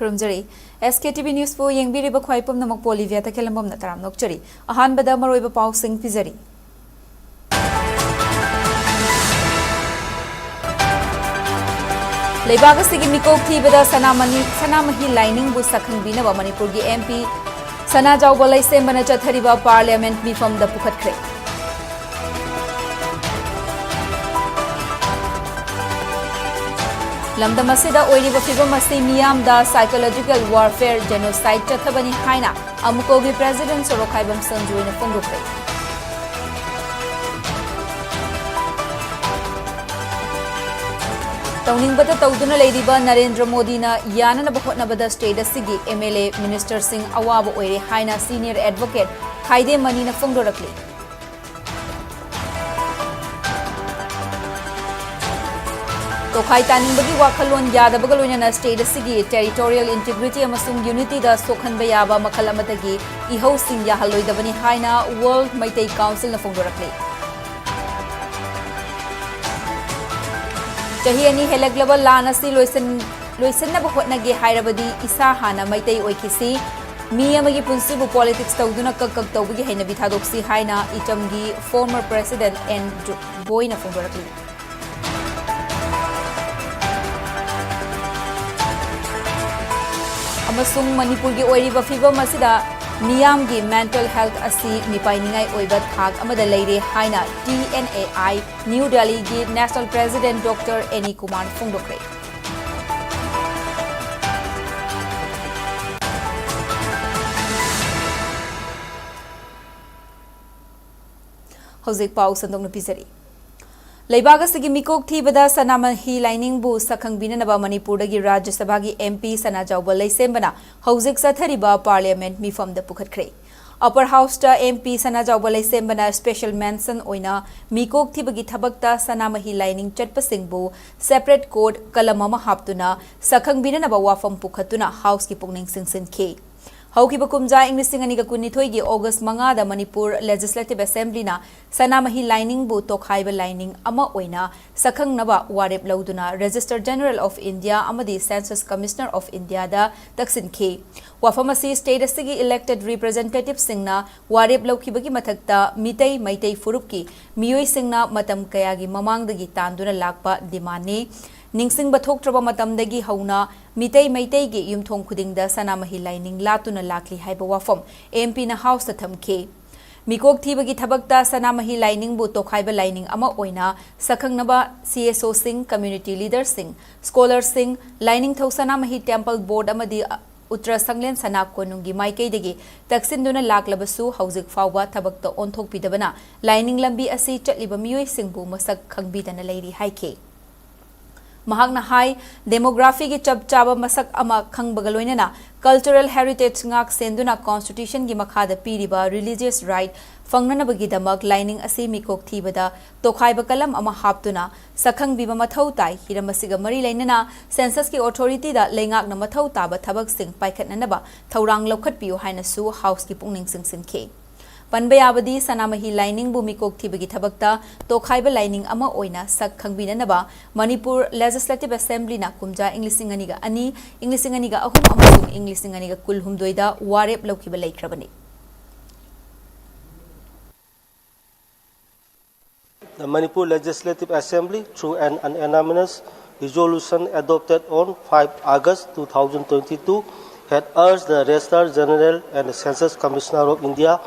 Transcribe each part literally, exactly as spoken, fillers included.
ꯈꯨꯔꯨꯝꯖꯔꯤ꯫ ꯑꯦꯁ ꯀꯦ T V ꯅ꯭ꯌꯨꯁꯄꯨ ꯌꯦꯡꯕꯤꯔꯤꯕ ꯈ꯭ꯋꯥꯏ ꯄꯨꯝꯅꯃꯛꯄꯨ ꯂꯤꯚꯤꯌꯥ ꯇꯈꯦꯜꯂꯝꯕꯝꯅ ꯇꯔꯥꯝꯅ ꯑꯣꯛꯆꯔꯤ꯫ ꯑꯍꯥꯟꯕꯗ ꯃꯔꯨꯑꯣꯏꯕ ꯄꯥꯎꯁꯤꯡ ꯄꯤꯖꯔꯤ꯫ ꯂꯩꯕꯥꯛ ꯑꯁꯤꯒꯤ ꯃꯤꯀꯣꯛ ꯊꯤꯕꯗ ꯁꯅꯥꯃꯅꯤ, ꯁꯅꯥꯃꯍꯤ ꯂꯥꯏꯅꯤꯡꯕꯨ ꯁꯛꯈꯪꯕꯤꯅꯕ ꯃꯅꯤꯄꯨꯔꯒꯤ ꯑꯦꯝ ꯄꯤ ꯁꯅꯥꯖꯥꯎꯕ ꯂꯩꯁꯦꯝꯕꯅ ꯆꯠꯊꯔꯤꯕ ꯄꯥꯔꯂꯤꯌꯥꯃꯦꯟꯠ ꯃꯤꯐꯝꯗ ꯄꯨꯈꯠꯈ꯭ꯔꯦ꯫ ꯂꯝꯗꯝ ꯑꯁꯤꯗ ꯑꯣꯏꯔꯤꯕ ꯐꯤꯕꯝ ꯑꯁꯤ ꯃꯤꯌꯥꯝꯗ psychological warfare, genocide ꯆꯠꯊꯕꯅꯤ ꯍꯥꯏꯅ ꯑꯃꯨꯀꯣꯒꯤ president ꯁꯣꯔꯣꯛꯈꯥꯏꯕꯝ ꯁꯟꯖꯨꯅ ꯐꯣꯡꯗꯣꯛꯈ꯭ꯔꯦ꯫ ꯇꯧꯅꯤꯡꯕꯇ ꯇꯧꯗꯨꯅ ꯂꯩꯔꯤꯕ ꯅꯔꯦꯟꯗ꯭ꯔ ꯃꯣꯗꯤꯅ ꯌꯥꯅꯅꯕ ꯍꯣꯠꯅꯕꯗ state ꯑꯁꯤꯒꯤ M L A, ministerꯁꯤꯡ ꯑꯋꯥꯕ ꯑꯣꯏꯔꯦ ꯍꯥꯏꯅ senior advocate ꯈꯥꯏꯗꯦꯝ ꯃꯅꯤꯅ ꯐꯣꯡꯗꯣꯔꯛꯂꯤ꯫ ꯇꯣꯈꯥꯏ ꯇꯥꯅꯤꯡꯕꯒꯤ ꯋꯥꯈꯜꯂꯣꯟ ꯌꯥꯗꯕꯒ ꯂꯣꯏꯅꯅ state ꯑꯁꯤꯒꯤ territorial integrity ꯑꯃꯁꯨꯡ unityꯗ ꯁꯣꯛꯍꯟꯕ ꯌꯥꯕ ꯃꯈꯜ ꯑꯃꯠꯇꯒꯤ ꯏꯍꯧꯁꯤꯡ ꯌꯥꯍꯜꯂꯣꯏꯗꯕꯅꯤ ꯍꯥꯏꯅ World ꯃꯩꯇꯩ Councilꯅ ꯐꯣꯡꯗꯣꯔꯛꯂꯤ꯫ ꯆꯍꯤ ꯑꯅꯤ ꯍꯦꯜꯂꯛꯂꯕ ꯂꯥꯟ ꯑꯁꯤ ꯂꯣꯏꯁꯤꯟ-, ꯂꯣꯏꯁꯤꯟꯅꯕ ꯍꯣꯠꯅꯒꯦ ꯍꯥꯏꯔꯕꯗꯤ ꯏꯁꯥ ꯍꯥꯟꯅ ꯃꯩꯇꯩ ꯑꯣꯏꯈꯤꯁꯤ꯫ ꯃꯤ ꯑꯃꯒꯤ ꯄꯨꯟꯁꯤꯕꯨ politics ꯇꯧꯗꯨꯅ ꯀꯛ ꯀꯛ ꯇꯧꯕꯒꯤ ꯍꯩꯅꯕꯤ ꯊꯥꯗꯣꯛꯁꯤ ꯍꯥꯏꯅ ꯏꯆꯝꯒꯤ former president N ꯖꯣ-, ꯕꯣꯏꯅ ꯐꯣꯡꯗꯣꯔꯛꯂꯤ꯫ ꯑꯃꯁꯨꯡ ꯃꯅꯤꯄꯨꯔꯒꯤ ꯑꯣꯏꯔꯤꯕ ꯐꯤꯕꯝ ꯑꯁꯤꯗ ꯃꯤꯌꯥꯝꯒꯤ mental health ꯑꯁꯤ ꯃꯤꯄꯥꯏꯅꯤꯡꯉꯥꯏ ꯑꯣꯏꯕ ꯊꯥꯛ ꯑꯃꯗ ꯂꯩꯔꯦ ꯍꯥꯏꯅ T N A I New Delhiꯒꯤ national president Doctor N E Kumar ꯐꯣꯡꯗꯣꯛꯈ꯭ꯔꯦ꯫ ꯍꯧꯖꯤꯛ ꯄꯥꯎ ꯁꯟꯗꯣꯛꯅ ꯄꯤꯖꯔꯤ꯫ ꯂꯩꯕꯥꯛ ꯑꯁꯤꯒꯤ ꯃꯤꯀꯣꯛ ꯊꯤꯕꯗ ꯁꯅꯥꯃꯍꯤ ꯂꯥꯏꯅꯤꯡꯕꯨ ꯁꯛꯈꯪꯕꯤꯅꯅꯕ ꯃꯅꯤꯄꯨꯔꯗꯒꯤ ꯔꯥꯖ꯭ꯌ ꯁꯚꯥꯒꯤ M P ꯁꯅꯥꯖꯥꯎꯕ ꯂꯩꯁꯦꯝꯕꯅ ꯍꯧꯖꯤꯛ ꯆꯠꯊꯔꯤꯕ ꯄꯥꯔꯂꯤꯌꯥꯃꯦꯟꯠ ꯃꯤꯐꯝꯗ ꯄꯨꯈꯠꯈ꯭ꯔꯦ꯫ Upper Houseꯇ M P ꯁꯅꯥꯖꯥꯎꯕ ꯂꯩꯁꯦꯝꯕꯅ special mention ꯑꯣꯏꯅ ꯃꯤꯀꯣꯛ ꯊꯤꯕꯒꯤ ꯊꯕꯛꯇ ꯁꯅꯥꯃꯍꯤ ꯂꯥꯏꯅꯤꯡ ꯆꯠꯄꯁꯤꯡꯕꯨ separate court ꯀꯂꯝ ꯑꯃ ꯍꯥꯞꯇꯨꯅ ꯁꯛꯈꯪꯕꯤꯅꯅꯕ ꯋꯥꯐꯝ ꯄꯨꯈꯠꯇꯨꯅ Houseꯀꯤ ꯄꯨꯛꯅꯤꯡ ꯆꯤꯡꯁꯤꯟꯈꯤ꯫ ꯍꯧꯈꯤꯕ ꯀꯨꯝꯖꯥ ꯏꯪ ꯂꯤꯁꯤꯡ ꯑꯅꯤꯒ ꯀꯨꯟꯅꯤꯊꯣꯏꯒꯤ ꯑꯣꯒꯁ ꯃꯉꯥꯗ ꯃꯅꯤꯄꯨꯔ Legislative Assemblyꯅ ꯁꯅꯥꯃꯍꯤ ꯂꯥꯏꯅꯤꯡꯕꯨ ꯇꯣꯈꯥꯏꯕ ꯂꯥꯏꯅꯤꯡ ꯑꯃ ꯑꯣꯏꯅ ꯁꯛꯈꯪꯅꯕ ꯋꯥꯔꯦꯞ ꯂꯧꯗꯨꯅ Registrar General of India ꯑꯃꯗꯤ Census Commissioner of Indiaꯗ ꯇꯛꯁꯤꯟꯈꯤ꯫ ꯋꯥꯐꯝ ꯑꯁꯤ state ꯑꯁꯤꯒꯤ elected representativeꯁꯤꯡꯅ ꯋꯥꯔꯦꯞ ꯂꯧꯈꯤꯕꯒꯤ ꯃꯊꯛꯇ ꯃꯤꯇꯩ ꯃꯩꯇꯩ ꯐꯨꯔꯨꯞꯀꯤ ꯃꯤꯑꯣꯏꯁꯤꯡꯅ ꯃꯇꯝ ꯀꯌꯥꯒꯤ ꯃꯃꯥꯡꯗꯒꯤ ꯇꯥꯟꯗꯨꯅ ꯂꯥꯛꯄ demandꯅꯤ꯫ ꯅꯤꯡꯁꯤꯡꯕ ꯊꯣꯛꯇ꯭ꯔꯕ ꯃꯇꯝꯗꯒꯤ ꯍꯧꯅ ꯃꯤꯇꯩ ꯃꯩꯇꯩꯒꯤ ꯌꯨꯝꯊꯣꯡ ꯈꯨꯗꯤꯡꯗ ꯁꯅꯥꯃꯍꯤ ꯂꯥꯏꯅꯤꯡ ꯂꯥꯠꯇꯨꯅ ꯂꯥꯛꯂꯤ ꯍꯥꯏꯕ ꯋꯥꯐꯝ MPꯅ Houseꯇ ꯊꯝꯈꯤ꯫ ꯃꯤꯀꯣꯛ ꯊꯤꯕꯒꯤ ꯊꯕꯛꯇ ꯁꯅꯥꯃꯍꯤ ꯂꯥꯏꯅꯤꯡꯕꯨ ꯇꯣꯈꯥꯏꯕ ꯂꯥꯏꯅꯤꯡ ꯑꯃ ꯑꯣꯏꯅ ꯁꯛꯈꯪꯅꯕ CSOꯁꯤꯡ, community leaderꯁꯤꯡ, scholarꯁꯤꯡ, ꯂꯥꯏꯅꯤꯡꯊꯧ ꯁꯅꯥꯃꯍꯤ Temple Board ꯑꯃꯗꯤ ꯎꯇ꯭ꯔ ꯁꯪꯂꯦꯟ ꯁꯅꯥ ꯀꯣꯅꯨꯡꯒꯤ ꯃꯥꯏꯀꯩꯗꯒꯤ ꯇꯛꯁꯤꯟꯗꯨꯅ ꯂꯥꯛꯂꯕꯁꯨ ꯍꯧꯖꯤꯛ ꯐꯥꯎꯕ ꯊꯕꯛꯇ ꯑꯣꯟꯊꯣꯛꯄꯤꯗꯕꯅ ꯂꯥꯏꯅꯤꯡ ꯂꯝꯕꯤ ꯑꯁꯤ ꯆꯠꯂꯤꯕ ꯃꯤꯑꯣꯏꯁꯤꯡꯕꯨ ꯃꯁꯛ ꯈꯪꯕꯤꯗꯅ ꯂꯩꯔꯤ ꯍꯥꯏꯈꯤ꯫ ꯃꯍꯥꯛꯅ ꯍꯥꯏ, demographyꯒꯤ ꯆꯞ ꯆꯥꯕ ꯃꯁꯛ ꯑꯃ ꯈꯪꯕꯒ ꯂꯣꯏꯅꯅ cultural heritage ꯉꯥꯛ ꯁꯦꯟꯗꯨꯅ constitutionꯒꯤ ꯃꯈꯥꯗ ꯄꯤꯔꯤꯕ religious right ꯐꯪꯅꯅꯕꯒꯤꯗꯃꯛ ꯂꯥꯏꯅꯤꯡ ꯑꯁꯤ ꯃꯤꯀꯣꯛ ꯊꯤꯕꯗ ꯇꯣꯈꯥꯏꯕ ꯀꯂꯝ ꯑꯃ ꯍꯥꯞꯇꯨꯅ ꯁꯛꯈꯪꯕꯤꯕ ꯃꯊꯧ ꯇꯥꯏ꯫ ꯍꯤꯔꯝ ꯑꯁꯤꯒ ꯃꯔꯤ ꯂꯩꯅꯅ censusꯀꯤ authorityꯗ ꯂꯩꯉꯥꯛꯅ ꯃꯊꯧ ꯇꯥꯕ ꯊꯕꯛꯁꯤꯡ ꯄꯥꯏꯈꯠꯅꯅꯕ ꯊꯧꯔꯥꯡ ꯂꯧꯈꯠꯄꯤꯌꯨ ꯍꯥꯏꯅꯁꯨ Houseꯀꯤ ꯄꯨꯛꯅꯤꯡ ꯆꯤꯡꯁꯤꯟꯈꯤ꯫ ꯄꯟꯕ ꯌꯥꯕꯗꯤ ꯁꯅꯥꯃꯍꯤ ꯂꯥꯏꯅꯤꯡꯕꯨ ꯃꯤꯀꯣꯛ ꯊꯤꯕꯒꯤ ꯊꯕꯛꯇ ꯇꯣꯈꯥꯏꯕ ꯂꯥꯏꯅꯤꯡ ꯑꯃ ꯑꯣꯏꯅ ꯁꯛ ꯈꯪꯕꯤꯅꯅꯕ ꯃꯅꯤꯄꯨꯔ Legislative Assemblyꯅ ꯀꯨꯝꯖꯥ ꯏꯪ ꯂꯤꯁꯤꯡ ꯑꯅꯤꯒ ꯑꯅꯤ, ꯏꯪ ꯂꯤꯁꯤꯡ ꯑꯅꯤꯒ ꯑꯍꯨꯝ ꯑꯃꯁꯨꯡ ꯏꯪ ꯂꯤꯁꯤꯡ ꯑꯅꯤꯒ ꯀꯨꯟꯍꯨꯝꯗꯣꯏꯗ ꯋꯥꯔꯦꯞ ꯂꯧꯈꯤꯕ ꯂꯩꯈ꯭ꯔꯕꯅꯤ꯫ The Manipur Legislative Assembly, through an unanimous resolution adopted on five August two thousand twenty-two, had urged the Registrar General and the Census Commissioner of India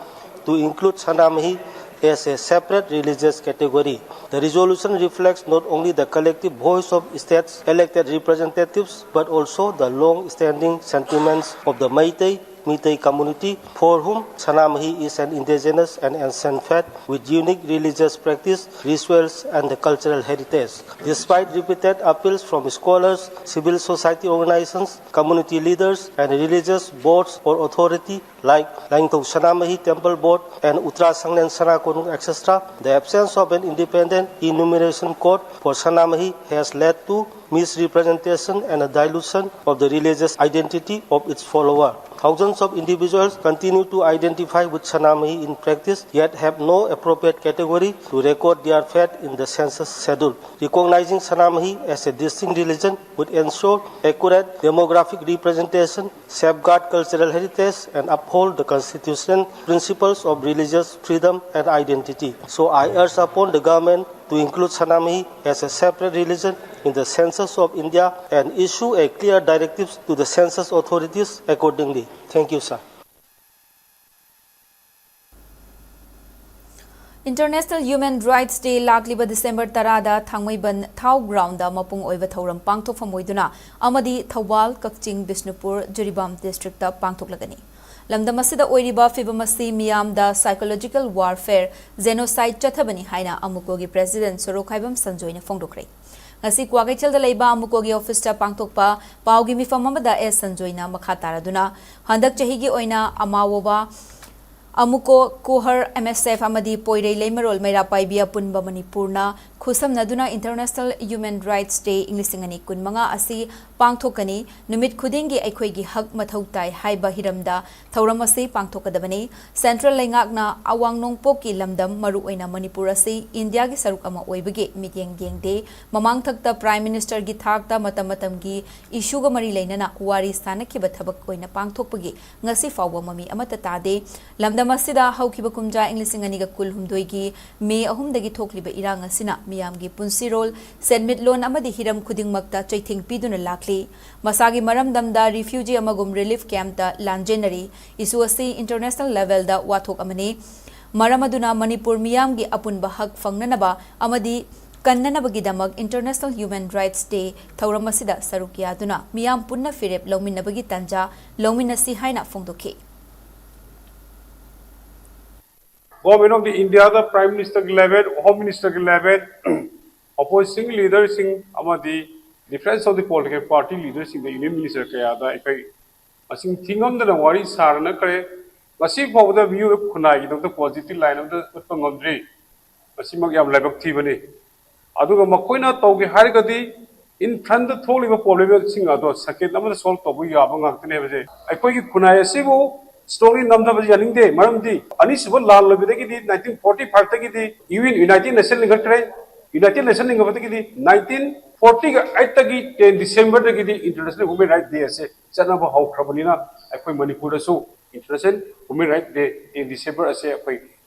to include Sanamahi as a separate religious category. The resolution reflects not only the collective voice of states' elected representatives but also the long-standing sentiments of the Meitei, Meitei community, for whom Sanamahi is an indigenous and ancient faith with unique religious practice, rituals, and the cultural heritage. Despite repeated appeals from scholars, civil society organizations, community leaders, and religious boards or authority like Laingthong Sanamahi Temple Board and Uttara Sanglen Sanakonung, et cetera, the absence of an independent enumeration code for Sanamahi has led to misrepresentation and a dilution of the religious identity of its follower. Thousand of individuals continue to identify with Sanamahi in practice, yet have no appropriate category to record their fate in the census schedule. Recognizing Sanamahi as a distinct religion would ensure accurate demographic representation, safeguard cultural heritage, and uphold the constitutional principles of religious freedom and identity. So I urge upon the government to include Sanamahi as a separate religion in the census of India and issue a clear directives to the census authorities accordingly. Thank you, sir. International Human Rights Day ꯂꯥꯛꯂꯤꯕ December ꯇꯔꯥꯗ ꯊꯥꯡꯃꯩꯕꯟ ꯊꯥꯎ ground ꯃꯄꯨꯡ ꯑꯣꯏꯕ ꯊꯧꯔꯝ ꯄꯥꯡꯊꯣꯛꯐꯝ ꯑꯣꯏꯗꯨꯅ ꯑꯃꯗꯤ ꯊꯧꯕꯥꯜ, ꯀꯛꯆꯤꯡ, Bishnupur, Jiribam district ꯄꯥꯡꯊꯣꯛꯂꯒꯅꯤ꯫ ꯂꯝꯗꯝ ꯑꯁꯤꯗ ꯑꯣꯏꯔꯤꯕ ꯐꯤꯕꯝ ꯑꯁꯤ ꯃꯤꯌꯥꯝꯗ psychological warfare, genocide ꯆꯠꯊꯕꯅꯤ ꯍꯥꯏꯅ ꯑꯃꯨꯀꯣꯒꯤ ꯄ꯭ꯔꯦꯁꯤꯗꯦꯟꯠ ꯁꯣꯔꯣꯛꯈꯥꯏꯕꯝ ꯁꯟꯖꯣꯏꯅ ꯐꯣꯡꯗꯣꯛꯈ꯭ꯔꯦ꯫ ꯉꯁꯤ ꯀ꯭ꯋꯥꯀꯩꯊꯦꯜꯗ ꯂꯩꯕ ꯑꯃꯨꯀꯣꯒꯤ ꯑꯣꯐꯤꯁꯇ ꯄꯥꯡꯊꯣꯛꯄ ꯄꯥꯎꯒꯤ ꯃꯤꯐꯝ ꯑꯃꯗ ꯑꯦꯁ ꯁꯟꯖꯣꯏꯅ ꯃꯈꯥ ꯇꯥꯔꯗꯨꯅ, ꯍꯟꯗꯛ ꯆꯍꯤꯒꯤ ꯑꯣꯏꯅ ꯑꯃꯥꯋꯣꯕꯥ, ꯑꯃꯨꯀꯣ, ꯀꯣꯍꯔ, ꯑꯦꯝ ꯑꯦꯁ ꯑꯦꯐ ꯑꯃꯗꯤ ꯄꯣꯏꯔꯩ ꯂꯩꯃꯔꯣꯜ ꯃꯩꯔꯥ ꯄꯥꯏꯕꯤ ꯑꯄꯨꯟꯕ ꯃꯅꯤꯄꯨꯔꯅ ꯈꯨꯠꯁꯝꯅꯗꯨꯅ International Human Rights Day ꯏꯪ ꯂꯤꯁꯤꯡ ꯑꯅꯤ ꯀꯨꯟꯃꯉꯥ ꯑꯁꯤ ꯄꯥꯡꯊꯣꯛꯀꯅꯤ꯫ ꯅꯨꯃꯤꯠ ꯈꯨꯗꯤꯡꯒꯤ ꯑꯩꯈꯣꯏꯒꯤ ꯍꯛ ꯃꯊꯧ ꯇꯥꯏ ꯍꯥꯏꯕ ꯍꯤꯔꯝꯗ ꯊꯧꯔꯝ ꯑꯁꯤ ꯄꯥꯡꯊꯣꯛꯀꯗꯕꯅꯤ꯫ ꯁꯦꯟꯇ꯭ꯔꯦꯜ ꯂꯩꯉꯥꯛꯅ ꯑꯋꯥꯡ ꯅꯣꯡꯄꯣꯛꯀꯤ ꯂꯝꯗꯝ, ꯃꯔꯨꯑꯣꯏꯅ ꯃꯅꯤꯄꯨꯔ ꯑꯁꯤ ꯏꯟꯗꯤꯌꯥꯒꯤ ꯁꯔꯨꯛ ꯑꯃ ꯑꯣꯏꯕꯒꯤ ꯃꯤꯠꯌꯦꯡ ꯌꯦꯡꯗꯦ꯫ ꯃꯃꯥꯡꯊꯛꯇ ꯄ꯭ꯔꯥꯏꯝ ꯃꯤꯅꯤꯁꯇꯔꯒꯤ ꯊꯥꯛꯇ ꯃꯇꯝ ꯃꯇꯝꯒꯤ ꯏꯁꯨꯒ ꯃꯔꯤ ꯂꯩꯅꯅ ꯋꯥꯔꯤ ꯁꯥꯅꯈꯤꯕ ꯊꯕꯛ ꯑꯣꯏꯅ ꯄꯥꯡꯊꯣꯛꯄꯒꯤ ꯉꯁꯤ ꯐꯥꯎꯕ ꯃꯃꯤ ꯑꯃꯠꯇ ꯇꯥꯗꯦ꯫ ꯂꯝꯗꯝ ꯑꯁꯤꯗ ꯍꯧꯈꯤꯕ ꯀꯨꯝꯖꯥ ꯏꯪ ꯂꯤꯁꯤꯡ ꯑꯅꯤꯒ ꯀꯨꯟꯍꯨꯝꯗꯣꯏꯒꯤ ꯃꯦ ꯑꯍꯨꯝꯗꯒꯤ ꯊꯣꯛꯂꯤꯕ ꯏꯔꯥꯡ ꯑꯁꯤꯅ ꯃꯤꯌꯥꯝꯒꯤ ꯄꯨꯟꯁꯤꯔꯣꯜ, ꯁꯦꯟꯃꯤꯠꯂꯣꯟ ꯑꯃꯗꯤ ꯍꯤꯔꯝ ꯈꯨꯗꯤꯡꯃꯛꯇ ꯆꯩꯊꯦꯡ ꯄꯤꯗꯨꯅ ꯂꯥꯛꯂꯤ꯫ ꯃꯁꯥꯒꯤ ꯃꯔꯝꯗꯝꯗ ꯔꯤꯐ꯭ꯌꯨꯖꯤ ꯑꯃꯒꯨꯝ ꯔꯤꯂꯤꯐ ꯀꯦꯝꯞꯇ ꯂꯥꯟꯖꯦꯟꯅꯔꯤ꯫ ꯏꯁꯨ ꯑꯁꯤ ꯏꯟꯇꯔꯅꯦꯁꯅꯦꯜ ꯂꯦꯚꯦꯜꯗ ꯋꯥꯊꯣꯛ ꯑꯃꯅꯤ꯫ ꯃꯔꯝ ꯑꯗꯨꯅ ꯃꯅꯤꯄꯨꯔ ꯃꯤꯌꯥꯝꯒꯤ ꯑꯄꯨꯟꯕ ꯍꯛ ꯐꯪꯅꯅꯕ ꯑꯃꯗꯤ ꯀꯟꯅꯅꯕꯒꯤꯗꯃꯛ International Human Rights Day ꯊꯧꯔꯝ ꯑꯁꯤꯗ ꯁꯔꯨꯛ ꯌꯥꯗꯨꯅ ꯃꯤꯌꯥꯝ ꯄꯨꯟꯅ ꯐꯤꯔꯦꯞ ꯂꯧꯃꯤꯟꯅꯕꯒꯤ ꯇꯥꯟꯖꯥ ꯂꯧꯃꯤꯟꯅꯁꯤ ꯍꯥꯏꯅ ꯐꯣꯡꯗꯣꯛꯈꯤ꯫ Government of the India the Prime Minister ꯒꯤ level, Home Minister ꯒꯤ level, opposition ꯒꯤ leader ꯁꯤꯡ ꯑꯃꯗꯤ difference of the political party leader ꯁꯤꯡꯗ Union Minister ꯀꯌꯥꯗ ꯑꯩꯈꯣꯏ ꯃꯁꯤꯡ ꯊꯤꯉꯝꯗꯅ ꯋꯥꯔꯤ ꯁꯥꯅꯈ꯭ꯔꯦ꯫ ꯉꯁꯤ ꯐꯥꯎꯕꯗ ꯃꯤꯑꯣꯏꯕ ꯈꯨꯟꯅꯥꯏꯒꯤꯗꯃꯛꯇ positive line ꯑꯃꯠꯇ ꯎꯠꯄ ꯉꯝꯗ꯭ꯔꯤ꯫ ꯃꯁꯤꯃꯛ ꯌꯥꯝ ꯂꯥꯏꯕꯛ ꯊꯤꯕꯅꯤ꯫ ꯑꯗꯨꯒ ꯃꯈꯣꯏꯅ ꯇꯧꯒꯦ ꯍꯥꯏꯔꯒꯗꯤ In front ꯊꯣꯛꯂꯤꯕ problemꯁꯤꯡ ꯑꯗꯣ second ꯑꯃꯗ solve ꯇꯧꯕ ꯌꯥꯕ ꯉꯥꯛꯇꯅꯦ ꯍꯥꯏꯕꯁꯦ꯫ ꯑꯩꯈꯣꯏꯒꯤ ꯈꯨꯟꯅꯥꯏ ꯑꯁꯤꯕꯨ strongly ꯅꯝꯊꯕꯁꯤ ꯌꯥꯅꯤꯡꯗꯦ꯫ ꯃꯔꯝꯗꯤ ꯑꯅꯤꯁꯨꯕ ꯂꯥꯟ ꯂꯣꯏꯕꯗꯒꯤꯗꯤ, nineteen forty fiveꯇꯒꯤꯗꯤ UN, United Nation ꯂꯤꯡꯈꯠꯈ꯭ꯔꯦ꯫ United Nation ꯂꯤꯡꯈꯠꯄꯗꯒꯤꯗꯤ nineteen forty eight ten Decemberꯗꯒꯤꯗꯤ International Human Rights Day ꯑꯁꯦ ꯆꯠꯅꯕ ꯍꯧꯈ꯭ꯔꯕꯅꯤꯅ, ꯑꯩꯈꯣꯏ ꯃꯅꯤꯄꯨꯔꯗꯁꯨ International Human Rights Day ten December ꯑꯁꯦ ꯑꯩꯈꯣꯏ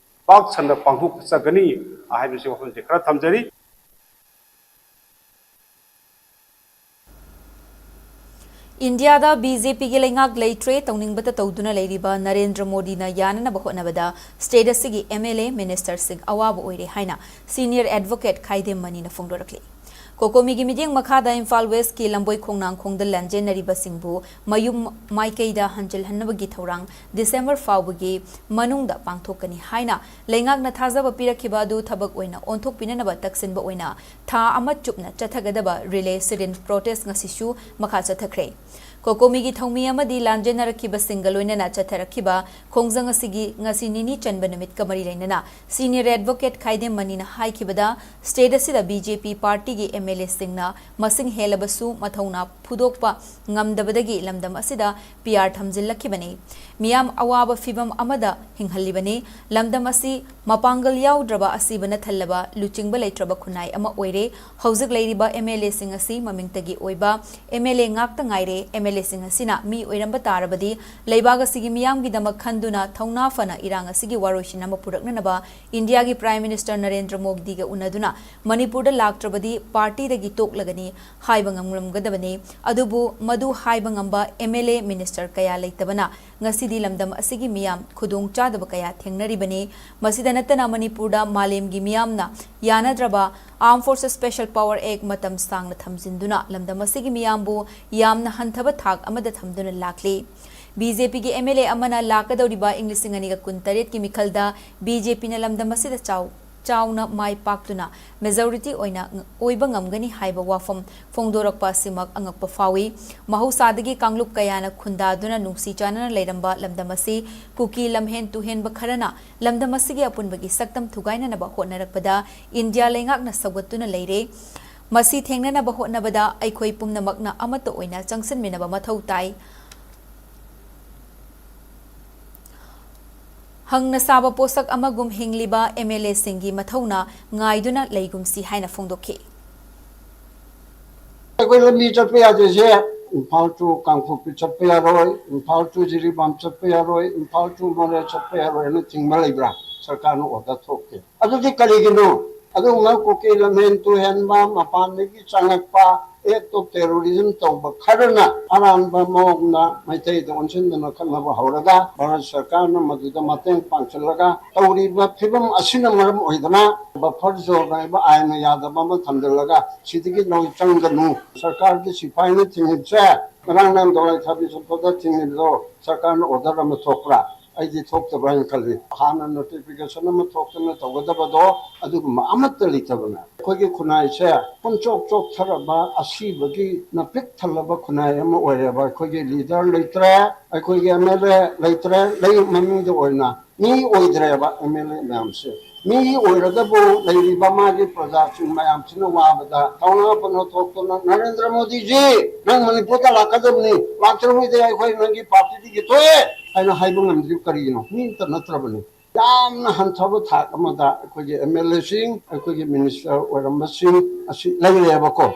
ꯄꯥꯛ ꯁꯟꯅ ꯄꯥꯡꯊꯣꯛꯆꯒꯅꯤ ꯍꯥꯏꯕꯁꯤ ꯋꯥꯐꯝꯁꯦ ꯈꯔ ꯊꯝꯖꯔꯤ꯫ ꯏꯟꯗꯤꯌꯥꯗ BJPꯒꯤ ꯂꯩꯉꯥꯛ ꯂꯩꯇ꯭ꯔꯦ, ꯇꯧꯅꯤꯡꯕꯇ ꯇꯧꯗꯨꯅ ꯂꯩꯔꯤꯕ ꯅꯔꯦꯟꯗ꯭ꯔ ꯃꯣꯗꯤꯅ ꯌꯥꯅꯅꯕ ꯍꯣꯠꯅꯕꯗ state ꯑꯁꯤꯒꯤ MLA, ministerꯁꯤꯡ ꯑꯋꯥꯕ ꯑꯣꯏꯔꯦ ꯍꯥꯏꯅ senior advocate ꯈꯥꯏꯗꯦꯝ ꯃꯅꯤꯅ ꯐꯣꯡꯗꯣꯔꯛꯂꯤ꯫ ꯀꯣꯀꯣꯃꯤꯒꯤ ꯃꯤꯠꯌꯦꯡ ꯃꯈꯥꯗ ꯏꯝꯐꯥꯜ Westꯀꯤ ꯂꯝꯕꯣꯏ ꯈꯣꯡꯅꯥꯡꯈꯣꯡꯗ ꯂꯥꯟꯖꯦꯟꯅꯔꯤꯕꯁꯤꯡꯕꯨ ꯃꯌꯨꯝ ꯃꯥꯏꯀꯩꯗ ꯍꯟꯖꯤꯜꯍꯟꯅꯕꯒꯤ ꯊꯧꯔꯥꯡ December ꯐꯥꯎꯕꯒꯤ ꯃꯅꯨꯡꯗ ꯄꯥꯡꯊꯣꯛꯀꯅꯤ ꯍꯥꯏꯅ ꯂꯩꯉꯥꯛꯅ ꯊꯥꯖꯕ ꯄꯤꯔꯛꯈꯤꯕ ꯑꯗꯨ ꯊꯕꯛ ꯑꯣꯏꯅ ꯑꯣꯟꯊꯣꯛꯄꯤꯅꯅꯕ ꯇꯛꯁꯤꯟꯕ ꯑꯣꯏꯅ ꯊꯥ ꯑꯃ ꯆꯨꯞꯅ ꯆꯠꯊꯒꯗꯕ relay sit-in protest ꯉꯁꯤꯁꯨ ꯃꯈꯥ ꯆꯠꯊꯈ꯭ꯔꯦ꯫ ꯀꯣꯀꯣꯃꯤꯒꯤ ꯊꯧꯃꯤ ꯑꯃꯗꯤ ꯂꯥꯟꯖꯦꯟꯅꯔꯛꯈꯤꯕꯁꯤꯡꯒ ꯂꯣꯏꯅꯅ ꯆꯠꯊꯔꯛꯈꯤꯕ ꯈꯣꯡꯖꯪ ꯑꯁꯤꯒꯤ ꯉꯁꯤ ꯅꯤꯅꯤ ꯆꯟꯕ ꯅꯨꯃꯤꯠꯀ ꯃꯔꯤ ꯂꯩꯅꯅ senior advocate ꯈꯥꯏꯗꯦꯝ ꯃꯅꯤꯅ ꯍꯥꯏꯈꯤꯕꯗ, state ꯑꯁꯤꯗ BJP partyꯒꯤ MLAꯁꯤꯡꯅ ꯃꯁꯤꯡ ꯍꯦꯜꯂꯕꯁꯨ ꯃꯊꯧꯅꯥ ꯐꯨꯗꯣꯛꯄ ꯉꯝꯗꯕꯗꯒꯤ ꯂꯝꯗꯝ ꯑꯁꯤꯗ PR ꯊꯝꯖꯤꯜꯂꯛꯈꯤꯕꯅꯤ꯫ ꯃꯤꯌꯥꯝ ꯑꯋꯥꯕ ꯐꯤꯚꯝ ꯑꯃꯗ ꯍꯤꯡꯍꯜꯂꯤꯕꯅꯤ꯫ ꯂꯝꯗꯝ ꯑꯁꯤ ꯃꯄꯥꯡꯒꯜ ꯌꯥꯎꯗ꯭ꯔꯕ, ꯑꯁꯤꯕꯅ ꯊꯜꯂꯕ, ꯂꯨꯆꯤꯡꯕ ꯂꯩꯇ꯭ꯔꯕ ꯈꯨꯟꯅꯥꯏ ꯑꯃ ꯑꯣꯏꯔꯦ꯫ ꯍꯧꯖꯤꯛ ꯂꯩꯔꯤꯕ MLAꯁꯤꯡ ꯑꯁꯤ ꯃꯃꯤꯡꯇꯒꯤ ꯑꯣꯏꯕ MLA ꯉꯥꯛꯇ ꯉꯥꯏꯔꯦ꯫ MLAꯁꯤꯡ ꯑꯁꯤꯅ ꯃꯤ ꯑꯣꯏꯔꯝꯕ ꯇꯥꯔꯕꯗꯤ ꯂꯩꯕꯥꯛ ꯑꯁꯤꯒꯤ ꯃꯤꯌꯥꯝꯒꯤꯗꯃꯛ ꯈꯟꯗꯨꯅ ꯊꯧꯅꯥ ꯐꯅ ꯏꯔꯥꯡ ꯑꯁꯤꯒꯤ ꯋꯥꯔꯣꯏꯁꯤꯟ ꯑꯃ ꯄꯨꯔꯛꯅꯅꯕ ꯏꯟꯗꯤꯌꯥꯒꯤ Prime Minister ꯅꯔꯦꯟꯗ꯭ꯔ ꯃꯣꯗꯤꯒ ꯎꯅꯗꯨꯅ ꯃꯅꯤꯄꯨꯔꯗ ꯂꯥꯛꯇ꯭ꯔꯕꯗꯤ partyꯗꯒꯤ ꯇꯣꯛꯂꯒꯅꯤ ꯍꯥꯏꯕ ꯉꯝꯂꯝꯒꯗꯕꯅꯤ꯫ ꯑꯗꯨꯕꯨ ꯃꯗꯨ ꯍꯥꯏꯕ ꯉꯝꯕ MLA, minister ꯀꯌꯥ ꯂꯩꯇꯕꯅ ꯉꯁꯤꯗꯤ ꯂꯝꯗꯝ ꯑꯁꯤꯒꯤ ꯃꯤꯌꯥꯝ ꯈꯨꯗꯣꯡ ꯆꯥꯗꯕ ꯀꯌꯥ ꯊꯦꯡꯅꯔꯤꯕꯅꯤ꯫ ꯃꯁꯤꯗ ꯅꯠꯇꯅ ꯃꯅꯤꯄꯨꯔꯗ ꯃꯥꯂꯦꯝꯒꯤ ꯃꯤꯌꯥꯝꯅ ꯌꯥꯅꯗ꯭ꯔꯕ Armed Forces Special Power Act ꯃꯇꯝ ꯁꯥꯡꯅ ꯊꯝꯖꯤꯟꯗꯨꯅ ꯂꯝꯗꯝ ꯑꯁꯤꯒꯤ ꯃꯤꯌꯥꯝꯕꯨ ꯌꯥꯝꯅ ꯍꯟꯊꯕ ꯊꯥꯛ ꯑꯃꯗ ꯊꯝꯗꯨꯅ ꯂꯥꯛꯂꯤ꯫ BJPꯒꯤ MLA ꯑꯃꯅ ꯂꯥꯛꯀꯗꯧꯔꯤꯕ ꯏꯪ ꯂꯤꯁꯤꯡ ꯑꯅꯤꯒ ꯀꯨꯟꯇꯔꯦꯠꯀꯤ ꯃꯤꯈꯜꯗ BJPꯅ ꯂꯝꯗꯝ ꯑꯁꯤꯗ ꯆꯥꯎ ꯆꯥꯎꯅ ꯃꯥꯏ ꯄꯥꯛꯇꯨꯅ majority ꯑꯣꯏꯅ ꯑꯣꯏꯕ ꯉꯝꯒꯅꯤ ꯍꯥꯏꯕ ꯋꯥꯐꯝ ꯐꯣꯡꯗꯣꯔꯛꯄ ꯑꯁꯤꯃꯛ ꯑꯉꯛꯄ ꯐꯥꯎꯏ꯫ ꯃꯍꯧꯁꯥꯗꯒꯤ ꯀꯥꯡꯂꯨꯞ ꯀꯌꯥꯅ ꯈꯨꯟꯗꯥꯗꯨꯅ ꯅꯨꯡꯁꯤ ꯆꯥꯟꯅꯅ ꯂꯩꯔꯝꯕ ꯂꯝꯗꯝ ꯑꯁꯤ ꯀꯨꯀꯤ ꯂꯝꯍꯦꯟ ꯇꯨꯍꯦꯟꯕ ꯈꯔꯅ ꯂꯝꯗꯝ ꯑꯁꯤꯒꯤ ꯑꯄꯨꯟꯕꯒꯤ ꯁꯛꯇꯝ ꯊꯨꯒꯥꯏꯅꯅꯕ ꯍꯣꯠꯅꯔꯛꯄꯗ ꯏꯟꯗꯤꯌꯥ ꯂꯩꯉꯥꯛꯅ ꯁꯧꯒꯠꯇꯨꯅ ꯂꯩꯔꯦ꯫ ꯃꯁꯤ ꯊꯦꯡꯅꯅꯕ ꯍꯣꯠꯅꯕꯗ ꯑꯩꯈꯣꯏ ꯄꯨꯝꯅꯃꯛꯅ ꯑꯃꯠꯇ ꯑꯣꯏꯅ ꯆꯪꯁꯤꯟꯃꯤꯟꯅꯕ ꯃꯊꯧ ꯇꯥꯏ꯫ ꯍꯪꯅ ꯁꯥꯕ ꯄꯣꯠꯁꯛ ꯑꯃꯒꯨꯝ ꯍꯤꯡꯂꯤꯕ ꯑꯦꯝ ꯑꯦꯜ ꯑꯦꯁꯤꯡꯒꯤ ꯃꯊꯧꯅ ꯉꯥꯏꯗꯨꯅ ꯂꯩꯒꯨꯝꯁꯤ ꯍꯥꯏꯅ ꯐꯣꯡꯗꯣꯛꯈꯤ꯫ ꯑꯩꯈꯣꯏ ꯂꯝꯕꯤ ꯆꯠꯄ ꯌꯥꯗ꯭ꯔꯤꯁꯦ ꯏꯝꯐꯥꯜ ꯇꯨ ꯀꯥꯡꯄꯣꯛꯄꯤ ꯆꯠꯄ ꯌꯥꯔꯣꯏ, ꯏꯝꯐꯥꯜ ꯇꯨ ꯖꯤꯔꯤꯕꯥꯝ ꯆꯠꯄ ꯌꯥꯔꯣꯏ, ꯏꯝꯐꯥꯜ ꯇꯨ ꯃꯣꯔꯦ ꯆꯠꯄ ꯌꯥꯔꯣꯏ ꯍꯥꯏꯅ ꯊꯤꯡꯕ ꯂꯩꯕ꯭ꯔꯥ? ꯁꯔꯀꯥꯔꯅ ꯑꯣꯔꯗꯔ ꯊꯣꯛꯇꯦ꯫ ꯑꯗꯨꯗꯤ ꯀꯔꯤꯒꯤꯅꯣ? ꯑꯗꯨꯒꯨꯝꯕ ꯀꯨꯀꯤ ꯂꯝꯍꯦꯟ ꯇꯨꯍꯦꯟꯕ, ꯃꯄꯥꯟꯗꯒꯤ ꯆꯪꯉꯛꯄ, act of terrorism ꯇꯧꯕ ꯈꯔꯅ ꯑꯔꯥꯟꯕ ꯃꯑꯣꯡꯗ ꯃꯩꯇꯩꯗ ꯑꯣꯟꯁꯤꯟꯗꯅ ꯈꯠꯅꯕ ꯍꯧꯔꯒ ꯚꯥꯔꯠ ꯁꯔꯀꯥꯔꯅ ꯃꯗꯨꯗ ꯃꯇꯦꯡ ꯄꯥꯡꯁꯤꯜꯂꯒ ꯇꯧꯔꯤꯕ ꯐꯤꯕꯝ ꯑꯁꯤꯅ ꯃꯔꯝ ꯑꯣꯏꯗꯅ buffer zone ꯍꯥꯏꯕ ꯑꯥꯏꯟꯅ ꯌꯥꯗꯕ ꯑꯃ ꯊꯝꯖꯤꯜꯂꯒ ꯁꯤꯗꯒꯤ ꯅꯣꯏ ꯆꯪꯒꯅꯨ, ꯁꯔꯀꯥꯔꯒꯤ ꯁꯤꯐꯥꯏꯅ ꯊꯤꯡꯉꯤꯕꯁꯦ ꯉꯔꯥꯡ ꯅꯪ ꯗꯣꯂꯥꯏ ꯊꯥꯕꯤ ꯆꯠꯄꯗ ꯊꯤꯡꯉꯤꯕꯗꯣ ꯁꯔꯀꯥꯔꯅ order ꯑꯃ ꯊꯣꯛꯄ꯭ꯔꯥ? ꯑꯩꯗꯤ ꯊꯣꯛꯇꯕ꯭ꯔꯥ ꯍꯥꯏꯅ ꯈꯜꯂꯤ꯫ ꯍꯥꯟꯅ notification ꯑꯃ ꯊꯣꯛꯇꯅ ꯇꯧꯒꯗꯕꯗꯣ ꯑꯗꯨꯒꯨꯝꯕ ꯑꯃꯠꯇ ꯂꯩꯇꯕꯅ ꯑꯩꯈꯣꯏꯒꯤ ꯈꯨꯟꯅꯥꯏꯁꯦ ꯄꯨꯝꯆꯣꯛ ꯆꯣꯛꯊꯔꯕ ꯑꯁꯤꯕꯒꯤ ꯅꯄꯤꯛ ꯊꯜꯂꯕ ꯈꯨꯟꯅꯥꯏ ꯑꯃ ꯑꯣꯏꯔꯦꯕ꯫ ꯑꯩꯈꯣꯏꯒꯤ leader ꯂꯩꯇ꯭ꯔꯦ, ꯑꯩꯈꯣꯏꯒꯤ MLA ꯂꯩꯇ꯭ꯔꯦ, ꯂꯩ ꯃꯃꯤꯡꯗ ꯑꯣꯏꯅ ꯃꯤ ꯑꯣꯏꯗ꯭ꯔꯦꯕ MLA ꯃꯌꯥꯝꯁꯦ꯫ ꯃꯤ ꯑꯣꯏꯔꯒꯕꯨ ꯂꯩꯔꯤꯕ ꯃꯥꯒꯤ ꯄ꯭ꯔꯖꯥꯁꯤꯡ ꯃꯌꯥꯝꯁꯤꯅ ꯋꯥꯕꯗ ꯊꯧꯅꯥ ꯐꯅ ꯊꯣꯛꯇꯨꯅ ꯅꯔꯦꯟꯗ꯭ꯔ ꯃꯣꯗꯤꯖꯤ ꯅꯪ ꯃꯅꯤꯄꯨꯔꯗ ꯂꯥꯛꯀꯗꯕꯅꯤ, ꯂꯥꯛꯇ꯭ꯔꯕꯗꯤ ꯑꯩꯈꯣꯏ ꯅꯪꯒꯤ ꯄꯥꯔꯇꯤꯗꯒꯤ ꯊꯣꯛꯑꯦ ꯍꯥꯏꯅ ꯍꯥꯏꯕ ꯉꯝꯗ꯭ꯔꯤꯕ ꯀꯔꯤꯒꯤꯅꯣ? ꯃꯤ ꯑꯝꯇ ꯅꯠꯇ꯭ꯔꯕꯅꯤ꯫ ꯌꯥꯝꯅ ꯍꯟꯊꯕ ꯊꯥꯛ ꯑꯃꯗ ꯑꯩꯈꯣꯏꯒꯤ MLAꯁꯤꯡ, ꯑꯩꯈꯣꯏꯒꯤ minister ꯑꯣꯏꯔꯝꯕꯁꯤꯡ ꯑꯁꯤ ꯂꯩꯔꯦꯕꯀꯣ꯫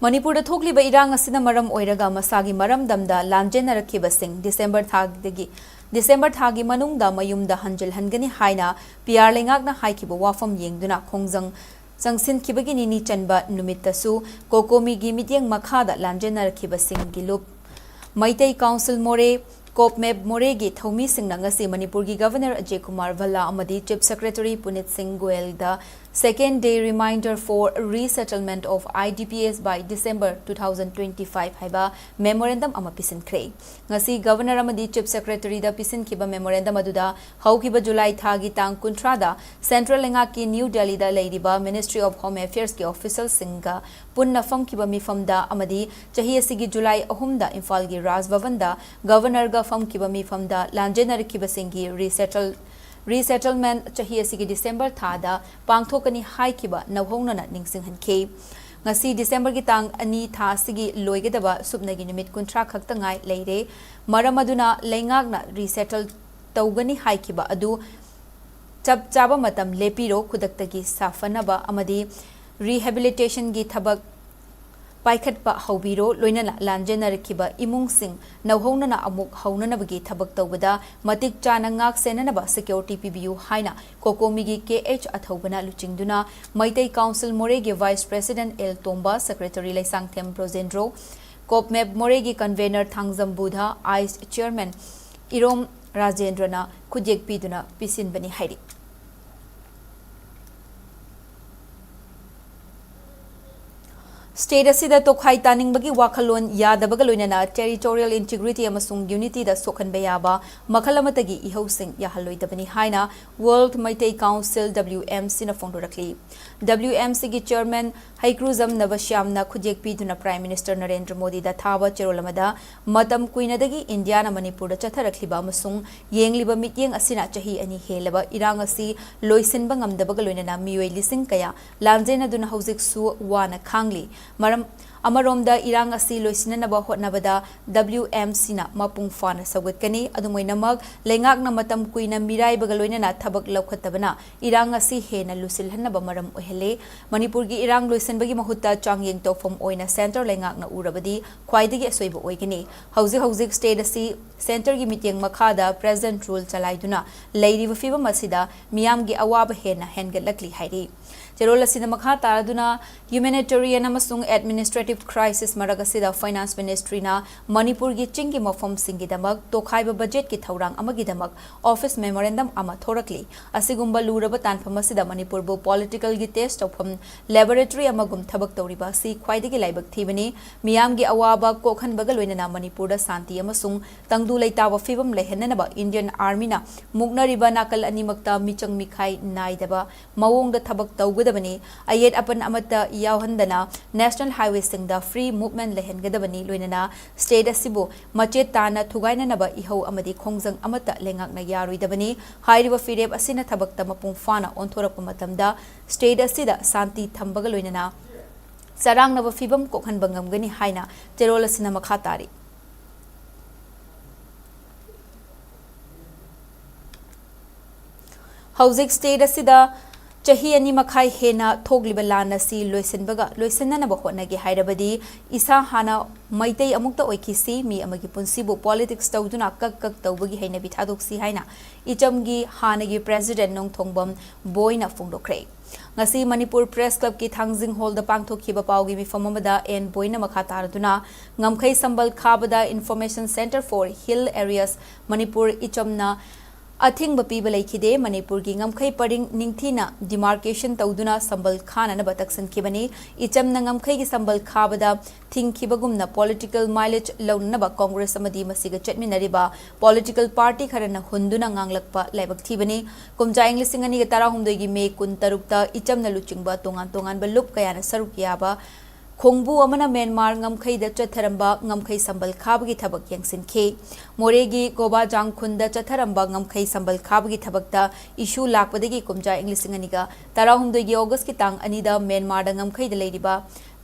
ꯃꯅꯤꯄꯨꯔꯗ ꯊꯣꯛꯂꯤꯕ ꯏꯔꯥꯡ ꯑꯁꯤꯅ ꯃꯔꯝ ꯑꯣꯏꯔꯒ ꯃꯁꯥꯒꯤ ꯃꯔꯝꯗꯝꯗ ꯂꯥꯟꯖꯦꯟꯅꯔꯛꯈꯤꯕꯁꯤꯡ ꯗꯤꯁꯦꯝꯕꯔ ꯊꯥꯗꯒꯤ, ꯗꯤꯁꯦꯝꯕꯔ ꯊꯥꯒꯤ ꯃꯅꯨꯡꯗ ꯃꯌꯨꯝꯗ ꯍꯟꯖꯤꯜꯍꯟꯒꯅꯤ ꯍꯥꯏꯅ ꯄꯤꯌꯥꯔ ꯂꯩꯉꯥꯛꯅ ꯍꯥꯏꯈꯤꯕ ꯋꯥꯐꯝ ꯌꯦꯡꯗꯨꯅ ꯈꯣꯡꯖꯪ ꯆꯪꯁꯤꯟꯈꯤꯕꯒꯤ ꯅꯤꯅꯤ ꯆꯟꯕ ꯅꯨꯃꯤꯠꯇꯁꯨ ꯀꯣꯀꯣꯃꯤꯒꯤ ꯃꯤꯠꯌꯦꯡ ꯃꯈꯥꯗ ꯂꯥꯟꯖꯦꯟꯅꯔꯛꯈꯤꯕꯁꯤꯡꯒꯤ ꯂꯨꯞ ꯃꯩꯇꯩ ꯀꯥꯎꯟꯁꯤꯜ ꯃꯣꯔꯦ, ꯀꯣꯞꯃꯦꯞ ꯃꯣꯔꯦꯒꯤ ꯊꯧꯃꯤꯁꯤꯡꯅ ꯉꯁꯤ ꯃꯅꯤꯄꯨꯔꯒꯤ ꯒꯚꯔꯅꯔ ꯑꯖꯦ ꯀꯨꯃꯥꯔ ꯚꯜꯂꯥ ꯑꯃꯗꯤ ꯆꯤꯐ ꯁꯦꯀ꯭ꯔꯦꯇꯔꯤ ꯄꯨꯅꯤꯠ ꯁꯤꯡ ꯒꯣꯌꯦꯜꯗ Second Day Reminder for Resettlement of I D Ps by December two thousand twenty-five ꯍꯥꯏꯕ ꯃꯦꯃꯣꯔꯦꯟꯗꯝ ꯑꯃ ꯄꯤꯁꯤꯟꯈ꯭ꯔꯦ꯫ ꯉꯁꯤ ꯒꯚꯔꯅꯔ ꯑꯃꯗꯤ ꯆꯤꯐ ꯁꯦꯀ꯭ꯔꯦꯇꯔꯤꯗ ꯄꯤꯁꯤꯟꯈꯤꯕ ꯃꯦꯃꯣꯔꯦꯟꯗꯝ ꯑꯗꯨꯗ ꯍꯧꯈꯤꯕ ꯖꯨꯂꯥꯏ ꯊꯥꯒꯤ ꯇꯥꯡ ꯀꯨꯟꯊ꯭ꯔꯥꯗ ꯁꯦꯟꯇ꯭ꯔꯦꯜ ꯂꯩꯉꯥꯛꯀꯤ ꯅ꯭ꯌꯨ ꯗꯦꯜꯂꯤꯗ ꯂꯩꯔꯤꯕ Ministry of Home Affairsꯀꯤ officialꯁꯤꯡꯒ ꯄꯨꯟꯅ ꯐꯝꯈꯤꯕ ꯃꯤꯐꯝꯗ ꯑꯃꯗꯤ ꯆꯍꯤ ꯑꯁꯤꯒꯤ ꯖꯨꯂꯥꯏ ꯑꯍꯨꯝꯗ ꯏꯝꯐꯥꯜꯒꯤ ꯔꯥꯖ ꯚꯕꯟꯗ ꯒꯚꯔꯅꯔꯒ ꯐꯝꯈꯤꯕ ꯃꯤꯐꯝꯗ ꯂꯥꯟꯖꯦꯟꯅꯔꯛꯈꯤꯕꯁꯤꯡꯒꯤ resettle Resettlement ꯆꯍꯤ ꯑꯁꯤꯒꯤ December ꯊꯥꯗ ꯄꯥꯡꯊꯣꯛꯀꯅꯤ ꯍꯥꯏꯈꯤꯕ ꯅꯧꯍꯧꯅꯅ ꯅꯤꯡꯁꯤꯡꯍꯟꯈꯤ꯫ ꯉꯁꯤ Decemberꯒꯤ ꯇꯥꯡ ꯑꯅꯤ ꯊꯥ ꯑꯁꯤꯒꯤ ꯂꯣꯏꯒꯗꯕ ꯁꯨꯞꯅꯒꯤ ꯅꯨꯃꯤꯠ ꯀꯨꯟꯊ꯭ꯔꯥ ꯈꯛꯇ ꯉꯥꯏ ꯂꯩꯔꯦ꯫ ꯃꯔꯝ ꯑꯗꯨꯅ ꯂꯩꯉꯥꯛꯅ resettle ꯇꯧꯒꯅꯤ ꯍꯥꯏꯈꯤꯕ ꯑꯗꯨ ꯆꯞ ꯆꯥꯕ ꯃꯇꯝ ꯂꯦꯞꯄꯤꯔꯣ, ꯈꯨꯗꯛꯇꯒꯤ ꯁꯥꯐꯅꯕ ꯑꯃꯗꯤ rehabilitationꯒꯤ ꯊꯕꯛ ꯄꯥꯏꯈꯠꯄ ꯍꯧꯕꯤꯔꯣ, ꯂꯣꯏꯅꯅ ꯂꯥꯟꯖꯦꯟꯅꯔꯛꯈꯤꯕ ꯏꯃꯨꯡꯁꯤꯡ ꯅꯧꯍꯧꯅꯅ ꯑꯃꯨꯛ ꯍꯧꯅꯅꯕꯒꯤ ꯊꯕꯛ ꯇꯧꯕꯗ ꯃꯇꯤꯛ ꯆꯥꯅ ꯉꯥꯛ ꯁꯦꯟꯅꯅꯕ security ꯄꯤꯕꯤꯌꯨ ꯍꯥꯏꯅ COCOMIꯒꯤ ꯀꯦ ꯑꯩꯆ ꯑꯊꯧꯕꯅ ꯂꯨꯆꯤꯡꯗꯨꯅ ꯃꯩꯇꯩ Council ꯃꯣꯔꯦꯒꯤ Vice President ꯑꯦꯜ ꯇꯣꯝꯕ, Secretary ꯂꯩꯁꯥꯡꯊꯦꯝ ꯕ꯭ꯔꯣꯖꯦꯟꯗ꯭ꯔꯣ, COPMAB ꯃꯣꯔꯦꯒꯤ Convener Thangjam Buddha, ICE Chairman ꯏꯔꯣꯝ ꯔꯥꯖꯦꯟꯗ꯭ꯔꯅ ꯈꯨꯠꯌꯦꯛ ꯄꯤꯗꯨꯅ ꯄꯤꯁꯤꯟꯕꯅꯤ ꯍꯥꯏꯔꯤ꯫ State ꯑꯁꯤꯗ ꯇꯣꯈꯥꯏ ꯇꯥꯅꯤꯡꯕꯒꯤ ꯋꯥꯈꯜꯂꯣꯟ ꯌꯥꯗꯕꯒ ꯂꯣꯏꯅꯅ territorial integrity ꯑꯃꯁꯨꯡ unityꯗ ꯁꯣꯛꯍꯟꯕ ꯌꯥꯕ ꯃꯈꯜ ꯑꯃꯠꯇꯒꯤ ꯏꯍꯧꯁꯤꯡ ꯌꯥꯍꯜꯂꯣꯏꯗꯕꯅꯤ ꯍꯥꯏꯅ World Meitei Council, WMCꯅ ꯐꯣꯡꯗꯣꯔꯛꯂꯤ꯫ WMCꯒꯤ Chairman ꯍꯩꯀ꯭ꯔꯨꯖꯝ ꯅꯕꯁ꯭ꯌꯥꯝꯅ ꯈꯨꯠꯌꯦꯛ ꯄꯤꯗꯨꯅ Prime Minister ꯅꯔꯦꯟꯗ꯭ꯔ ꯃꯣꯗꯤꯗ ꯊꯥꯕ ꯆꯦꯔꯣꯜ ꯑꯃꯗ ꯃꯇꯝ ꯀꯨꯏꯅꯗꯒꯤ ꯏꯟꯗꯤꯌꯥꯅ ꯃꯅꯤꯄꯨꯔꯗ ꯆꯠꯊꯔꯛꯂꯤꯕ ꯑꯃꯁꯨꯡ ꯌꯦꯡꯂꯤꯕ ꯃꯤꯠꯌꯦꯡ ꯑꯁꯤꯅ ꯆꯍꯤ ꯑꯅꯤ ꯍꯦꯜꯂꯕ ꯏꯔꯥꯡ ꯑꯁꯤ ꯂꯣꯏꯁꯤꯟꯕ ꯉꯝꯗꯕꯒ ꯂꯣꯏꯅꯅ ꯃꯤꯑꯣꯏ ꯂꯤꯁꯤꯡ ꯀꯌꯥ ꯂꯥꯟꯖꯦꯟꯅꯗꯨꯅ ꯍꯧꯖꯤꯛꯁꯨ ꯋꯥꯅ ꯈꯥꯡꯂꯤ꯫ ꯃꯔꯝ, ꯑꯃꯔꯣꯝꯗ ꯏꯔꯥꯡ ꯑꯁꯤ ꯂꯣꯏꯁꯤꯟꯅꯅꯕ ꯍꯣꯠꯅꯕꯗ WMCꯅ ꯃꯄꯨꯡ ꯐꯥꯅ ꯁꯧꯒꯠꯀꯅꯤ꯫ ꯑꯗꯨꯝ ꯑꯣꯏꯅꯃꯛ, ꯂꯩꯉꯥꯛꯅ ꯃꯇꯝ ꯀꯨꯏꯅ ꯃꯤꯔꯥꯏꯕꯒ ꯂꯣꯏꯅꯅ ꯊꯕꯛ ꯂꯧꯈꯠꯇꯕꯅ ꯏꯔꯥꯡ ꯑꯁꯤ ꯍꯦꯟꯅ ꯂꯨꯁꯤꯜꯍꯟꯅꯕ ꯃꯔꯝ ꯑꯣꯏꯍꯜꯂꯦ꯫ ꯃꯅꯤꯄꯨꯔꯒꯤ ꯏꯔꯥꯡ ꯂꯣꯏꯁꯤꯟꯕꯒꯤ ꯃꯍꯨꯠꯇ ꯆꯥꯡꯌꯦꯡ ꯇꯧꯐꯝ ꯑꯣꯏꯅ centre ꯂꯩꯉꯥꯛꯅ ꯎꯔꯕꯗꯤ ꯈ꯭ꯋꯥꯏꯗꯒꯤ ꯑꯁꯣꯏꯕ ꯑꯣꯏꯒꯅꯤ꯫ ꯍꯧꯖꯤꯛ ꯍꯧꯖꯤꯛ state ꯑꯁꯤ centreꯒꯤ ꯃꯤꯠꯌꯦꯡ ꯃꯈꯥꯗ present rule ꯆꯂꯥꯏꯗꯨꯅ ꯂꯩꯔꯤꯕ ꯐꯤꯕꯝ ꯑꯁꯤꯗ ꯃꯤꯌꯥꯝꯒꯤ ꯑꯋꯥꯕ ꯍꯦꯟꯅ ꯍꯦꯟꯒꯠꯂꯛꯂꯤ ꯍꯥꯏꯔꯤ꯫ ꯆꯦꯔꯣꯜ ꯑꯁꯤꯗ ꯃꯈꯥ ꯇꯥꯔꯗꯨꯅ humanitarian ꯑꯃꯁꯨꯡ administrative crisis ꯃꯔꯛ ꯑꯁꯤꯗ Finance Ministryꯅ ꯃꯅꯤꯄꯨꯔꯒꯤ ꯆꯤꯡꯒꯤ ꯃꯐꯝꯁꯤꯡꯒꯤꯗꯃꯛ ꯇꯣꯈꯥꯏꯕ budgetꯀꯤ ꯊꯧꯔꯥꯡ ꯑꯃꯒꯤꯗꯃꯛ office memorandum ꯑꯃ ꯊꯣꯔꯛꯂꯤ꯫ ꯑꯁꯤꯒꯨꯝꯕ ꯂꯨꯔꯕ ꯇꯥꯟꯐꯝ ꯑꯁꯤꯗ ꯃꯅꯤꯄꯨꯔꯕꯨ politicalꯒꯤ test ꯇꯧꯐꯝ laboratory ꯑꯃꯒꯨꯝ ꯊꯕꯛ ꯇꯧꯔꯤꯕ ꯑꯁꯤ ꯈ꯭ꯋꯥꯏꯗꯒꯤ ꯂꯥꯏꯕꯛ ꯊꯤꯕꯅꯤ꯫ ꯃꯤꯌꯥꯝꯒꯤ ꯑꯋꯥꯕ ꯀꯣꯛꯍꯟꯕꯒ ꯂꯣꯏꯅꯅ ꯃꯅꯤꯄꯨꯔꯗ ꯁꯥꯟꯇꯤ ꯑꯃꯁꯨꯡ ꯇꯪꯗꯨ ꯂꯩꯇꯥꯕ ꯐꯤꯕꯝ ꯂꯩꯍꯟꯅꯅꯕ Indian Armyꯅ ꯃꯨꯛꯅꯔꯤꯕ ꯅꯥꯀꯜ ꯑꯅꯤꯃꯛꯇ ꯃꯤꯆꯪ ꯃꯤꯈꯥꯏ ꯅꯥꯏꯗꯕ ꯃꯑꯣꯡꯗ ꯊꯕꯛ ꯇꯧꯒꯗꯕ ꯕꯅꯤ꯫ ꯑꯌꯦꯠ ꯑꯄꯟ ꯑꯃꯠꯇ ꯌꯥꯎꯍꯟꯗꯅ ꯅꯦꯁꯅꯦꯜ ꯍꯥꯏꯋꯦꯁꯤꯡꯗ ꯐ꯭ꯔꯤ ꯃꯨꯚꯃꯦꯟ ꯂꯩꯍꯟꯒꯗꯕꯅꯤ꯫ ꯂꯣꯏꯅꯅ ꯁ꯭ꯇꯦꯠ ꯑꯁꯤꯕꯨ ꯃꯆꯦꯠ ꯇꯥꯅ ꯊꯨꯒꯥꯏꯅꯅꯕ ꯏꯍꯧ ꯑꯃꯗꯤ ꯈꯣꯡꯖꯪ ꯑꯃꯠꯇ ꯂꯩꯉꯥꯛꯅ ꯌꯥꯔꯣꯏꯗꯕꯅꯤ꯫ ꯍꯥꯏꯔꯤꯕ ꯐꯤꯔꯦꯞ ꯑꯁꯤꯅ ꯊꯕꯛꯇ ꯃꯄꯨꯡ ꯐꯥꯅ ꯑꯣꯟꯊꯣꯔꯛꯄ ꯃꯇꯝꯗ ꯁ꯭ꯇꯦꯠ ꯑꯁꯤꯗ ꯁꯥꯟꯇꯤ ꯊꯝꯕꯒ ꯂꯣꯏꯅꯅ ꯆꯔꯥꯡꯅꯕ ꯐꯤꯕꯝ ꯀꯣꯛꯍꯟꯕ ꯉꯝꯒꯅꯤ ꯍꯥꯏꯅ ꯆꯦꯔꯣꯜ ꯑꯁꯤꯅ ꯃꯈꯥ ꯇꯥꯔꯤ꯫ ꯍꯧꯖꯤꯛ ꯁ꯭ꯇꯦꯠ ꯑꯁꯤꯗ ꯆꯍꯤ ꯑꯅꯤ ꯃꯈꯥꯏ ꯍꯦꯟꯅ ꯊꯣꯛꯂꯤꯕ ꯂꯥꯟ ꯑꯁꯤ ꯂꯣꯏꯁꯤꯟꯕꯒ ꯂꯣꯏꯁꯤꯟꯅꯅꯕ ꯍꯣꯠꯅꯒꯦ ꯍꯥꯏꯔꯕꯗꯤ ꯏꯁꯥ ꯍꯥꯟꯅ ꯃꯩꯇꯩ ꯑꯃꯨꯛꯇ ꯑꯣꯏꯈꯤꯁꯤ, ꯃꯤ ꯑꯃꯒꯤ ꯄꯨꯟꯁꯤꯕꯨ ꯄꯣꯂꯤꯇꯤꯛꯁ ꯇꯧꯗꯨꯅ ꯀꯛ ꯀꯛ ꯇꯧꯕꯒꯤ ꯍꯩꯅꯕꯤ ꯊꯥꯗꯣꯛꯁꯤ ꯍꯥꯏꯅ ꯏꯆꯝꯒꯤ ꯍꯥꯟꯅꯒꯤ ꯄ꯭ꯔꯦꯁꯤꯗꯦꯟꯠ ꯅꯣꯡꯊꯣꯡꯕꯝ ꯕꯣꯏꯅ ꯐꯣꯡꯗꯣꯛꯈ꯭ꯔꯦ꯫ ꯉꯁꯤ ꯃꯅꯤꯄꯨꯔ ꯄ꯭ꯔꯦꯁ ꯀ꯭ꯂꯕꯀꯤ ꯊꯥꯡꯖꯤꯡ ꯍꯣꯜꯗ ꯄꯥꯡꯊꯣꯛꯈꯤꯕ ꯄꯥꯎꯒꯤ ꯃꯤꯐꯝ ꯑꯃꯗ ꯑꯦꯟ ꯕꯣꯏꯅ ꯃꯈꯥ ꯇꯥꯔꯗꯨꯅ ꯉꯝꯈꯩ ꯁꯝꯕꯜ ꯈꯥꯕꯗ Information Centre for Hill Areas Manipur ꯏꯆꯝꯅ ꯑꯊꯤꯡꯕ ꯄꯤꯕ ꯂꯩꯈꯤꯗꯦ꯫ ꯃꯅꯤꯄꯨꯔꯒꯤ ꯉꯝꯈꯩ ꯄꯔꯤꯡ ꯅꯤꯡꯊꯤꯅ ꯗꯤꯃꯥꯔꯀꯦꯁꯟ ꯇꯧꯗꯨꯅ ꯁꯝꯕꯜ ꯈꯥꯅꯅꯕ ꯇꯛꯁꯤꯟꯈꯤꯕꯅꯤ꯫ ꯏꯆꯝꯅ ꯉꯝꯈꯩꯒꯤ ꯁꯝꯕꯜ ꯈꯥꯕꯗ ꯊꯤꯡꯈꯤꯕꯒꯨꯝꯅ ꯄꯣꯂꯤꯇꯤꯀꯦꯜ ꯃꯥꯏꯂꯦꯖ ꯂꯧꯅꯅꯕ ꯀꯣꯡꯒ꯭ꯔꯦꯁ ꯑꯃꯗꯤ ꯃꯁꯤꯒ ꯆꯠꯃꯤꯟꯅꯔꯤꯕ ꯄꯣꯂꯤꯇꯤꯀꯦꯜ ꯄꯥꯔꯇꯤ ꯈꯔꯅ ꯍꯨꯟꯗꯨꯅ ꯉꯥꯡꯂꯛꯄ ꯂꯥꯏꯕꯛ ꯊꯤꯕꯅꯤ꯫ ꯀꯨꯝꯖꯥ ꯏꯪ ꯂꯤꯁꯤꯡ ꯑꯅꯤꯒ ꯇꯔꯥꯍꯨꯝꯗꯣꯏꯒꯤ ꯃꯦ ꯀꯨꯟꯇꯔꯨꯛꯇ ꯏꯆꯝꯅ ꯂꯨꯆꯤꯡꯕ ꯇꯣꯉꯥꯟ ꯇꯣꯉꯥꯟꯕ ꯂꯨꯞ ꯀꯌꯥꯅ ꯁꯔꯨꯛ ꯌꯥꯕ ꯈꯣꯡꯕꯨ ꯑꯃꯅ ꯃ꯭ꯌꯥꯟꯃꯥꯔ ꯉꯝꯈꯩꯗ ꯆꯠꯊꯔꯝꯕ ꯉꯝꯈꯩ ꯁꯝꯕꯜ ꯈꯥꯕꯒꯤ ꯊꯕꯛ ꯌꯦꯡꯁꯤꯟꯈꯤ꯫ ꯃꯣꯔꯦꯒꯤ ꯒꯣꯕꯥꯖꯥꯡ ꯈꯨꯟꯗ ꯆꯠꯊꯔꯝꯕ ꯉꯝꯈꯩ ꯁꯝꯕꯜ ꯈꯥꯕꯒꯤ ꯊꯕꯛꯇ ꯏꯁꯨ ꯂꯥꯛꯄꯗꯒꯤ ꯀꯨꯝꯖꯥ ꯏꯪ ꯂꯤꯁꯤꯡ ꯑꯅꯤꯒ ꯇꯔꯥꯍꯨꯝꯗꯣꯏꯒꯤ ꯑꯣꯒꯁꯀꯤ ꯇꯥꯡ ꯑꯅꯤꯗ ꯃ꯭ꯌꯥꯟꯃꯥꯔꯗ ꯉꯝꯈꯩꯗ ꯂꯩꯔꯤꯕ,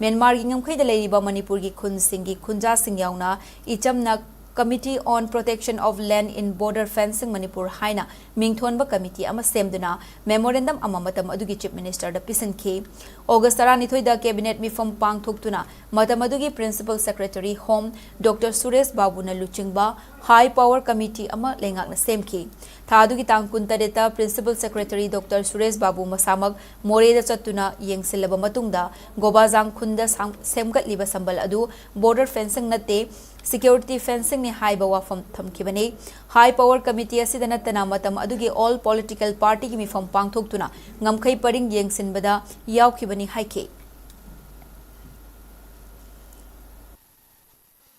ꯃ꯭ꯌꯥꯟꯃꯥꯔꯒꯤ ꯉꯝꯈꯩꯗ ꯂꯩꯔꯤꯕ ꯃꯅꯤꯄꯨꯔꯒꯤ ꯈꯨꯟꯁꯤꯡꯒꯤ ꯈꯨꯟꯖꯥꯁꯤꯡ ꯌꯥꯎꯅ ꯏꯆꯝꯅ Committee on Protection of Land in Border Fencing Manipur ꯍꯥꯏꯅ ꯃꯤꯡꯊꯣꯟꯕ ꯀꯃꯤꯇꯤ ꯑꯃ ꯁꯦꯝꯗꯨꯅ ꯃꯦꯃꯣꯔꯦꯟꯗꯝ ꯑꯃ ꯃꯇꯝ ꯑꯗꯨꯒꯤ ꯆꯤꯐ ꯃꯤꯅꯤꯁꯇꯔꯗ ꯄꯤꯁꯤꯟꯈꯤ꯫ ꯑꯣꯒꯁ ꯇꯔꯥꯅꯤꯊꯣꯏꯗ ꯀꯦꯕꯤꯅꯦꯠ ꯃꯤꯐꯝ ꯄꯥꯡꯊꯣꯛꯇꯨꯅ ꯃꯇꯝ ꯑꯗꯨꯒꯤ principal secretary home doctor Suresh ꯕꯥꯕꯨꯅ ꯂꯨꯆꯤꯡꯕ ꯍꯥꯏ ꯄꯥꯋꯔ ꯀꯃꯤꯇꯤ ꯑꯃ ꯂꯩꯉꯥꯛꯅ ꯁꯦꯝꯈꯤ꯫ ꯊꯥ ꯑꯗꯨꯒꯤ ꯇꯥꯡ ꯀꯨꯟꯇꯔꯦꯠꯇ ꯄ꯭ꯔꯤꯟꯁꯤꯄꯜ ꯁꯦꯀ꯭ꯔꯦꯇꯔꯤ ꯗꯣꯛꯇꯔ ꯁꯨꯔꯦꯁ ꯕꯥꯕꯨ ꯃꯁꯥꯃꯛ ꯃꯣꯔꯦꯗ ꯆꯠꯇꯨꯅ ꯌꯦꯡꯁꯤꯜꯂꯕ ꯃꯇꯨꯡꯗ ꯒꯣꯕꯥꯖꯥꯡ ꯈꯨꯟꯗ ꯁꯥꯡ-, ꯁꯦꯝꯒꯠꯂꯤꯕ ꯁꯝꯕꯜ ꯑꯗꯨ ꯕꯣꯔꯗꯔ ꯐꯦꯟꯁꯤꯡ ꯅꯠꯇꯦ, ꯁꯦꯀ꯭ꯌꯨꯔꯤꯇꯤ ꯐꯦꯟꯁꯤꯡꯅꯤ ꯍꯥꯏꯕ ꯋꯥꯐꯝ ꯊꯝꯈꯤꯕꯅꯤ꯫ ꯍꯥꯏ ꯄꯥꯋꯔ ꯀꯃꯤꯇꯤ ꯑꯁꯤꯗ ꯅꯠꯇꯅ ꯃꯇꯝ ꯑꯗꯨꯒꯤ ꯑꯣꯜ ꯄꯣꯂꯤꯇꯤꯀꯦꯜ ꯄꯥꯔꯇꯤꯒꯤ ꯃꯤꯐꯝ ꯄꯥꯡꯊꯣꯛꯇꯨꯅ ꯉꯝꯈꯩ ꯄꯔꯤꯡ ꯌꯦꯡꯁꯤꯟꯕꯗ ꯌꯥꯎꯈꯤꯕꯅꯤ ꯍꯥꯏꯈꯤ꯫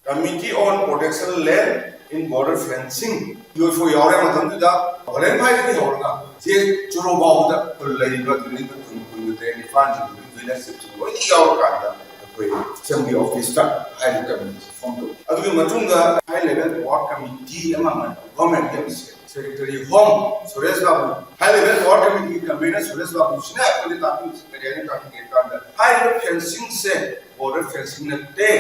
Committee on Protection Land in border fencing ꯌꯣꯏꯐꯧ ꯌꯥꯎꯔꯦ꯫ ꯃꯇꯝꯗꯨꯗ ꯍꯣꯂꯦꯟ ꯐꯥꯏꯗꯒꯤ ꯍꯧꯔꯒ ꯖꯦ ꯆꯨꯔꯣ ꯐꯥꯎꯕꯗ ꯈꯨꯜ ꯂꯩꯔꯤꯕ ꯇꯨꯔꯤꯕ ꯈꯨꯟ ꯀꯨꯟꯒ ꯇꯔꯦꯠ ꯅꯤꯄꯥꯟꯁꯤꯡꯗꯨꯒꯤ ꯂꯤꯗꯔꯁꯤꯞꯁꯤꯡ ꯂꯣꯏꯅ ꯌꯥꯎꯔꯀꯥꯟꯗ ꯑꯩꯈꯣꯏ ꯑꯦꯁꯦꯝꯕ꯭ꯂꯤ ꯑꯣꯐꯤꯁꯇ ꯍꯥꯏꯔꯤꯕ ꯀꯃꯤꯇꯤꯁꯤ ꯐꯣꯝ ꯇꯧꯏ꯫ ꯑꯗꯨꯒꯤ ꯃꯇꯨꯡꯗ ꯍꯥꯏ ꯂꯦꯚꯦꯜ ꯋꯥꯔꯛ ꯀꯃꯤꯇꯤ ꯑꯃ ꯑꯃ ꯒꯚꯔꯟꯃꯦꯟꯠꯀꯤ ꯑꯃ ꯁꯦꯝꯃꯤ꯫ ꯁꯦꯀ꯭ꯔꯦꯇꯔꯤ ꯍꯣꯝ ꯁꯨꯔꯦꯁ ꯕꯥꯕꯨ, ꯍꯥꯏ ꯂꯦꯚꯦꯜ ꯋꯥꯔꯛ ꯀꯃꯤꯇꯤꯒꯤ ꯀꯟꯚꯦꯅꯔ ꯁꯨꯔꯦꯁ ꯕꯥꯕꯨꯁꯤꯅ ꯑꯩꯈꯣꯏꯗ ꯇꯥꯛꯄꯤꯕꯁꯤ ꯀꯔꯤ ꯍꯥꯏꯅ ꯇꯥꯛꯄꯤꯒꯦ ꯍꯥꯏ ꯀꯥꯟꯗ ꯍꯥꯏꯔꯤꯕ ꯐꯦꯟꯁꯤꯡꯁꯦ ꯕꯣꯔꯗꯔ ꯐꯦꯟꯁꯤꯡ ꯅꯠꯇꯦ,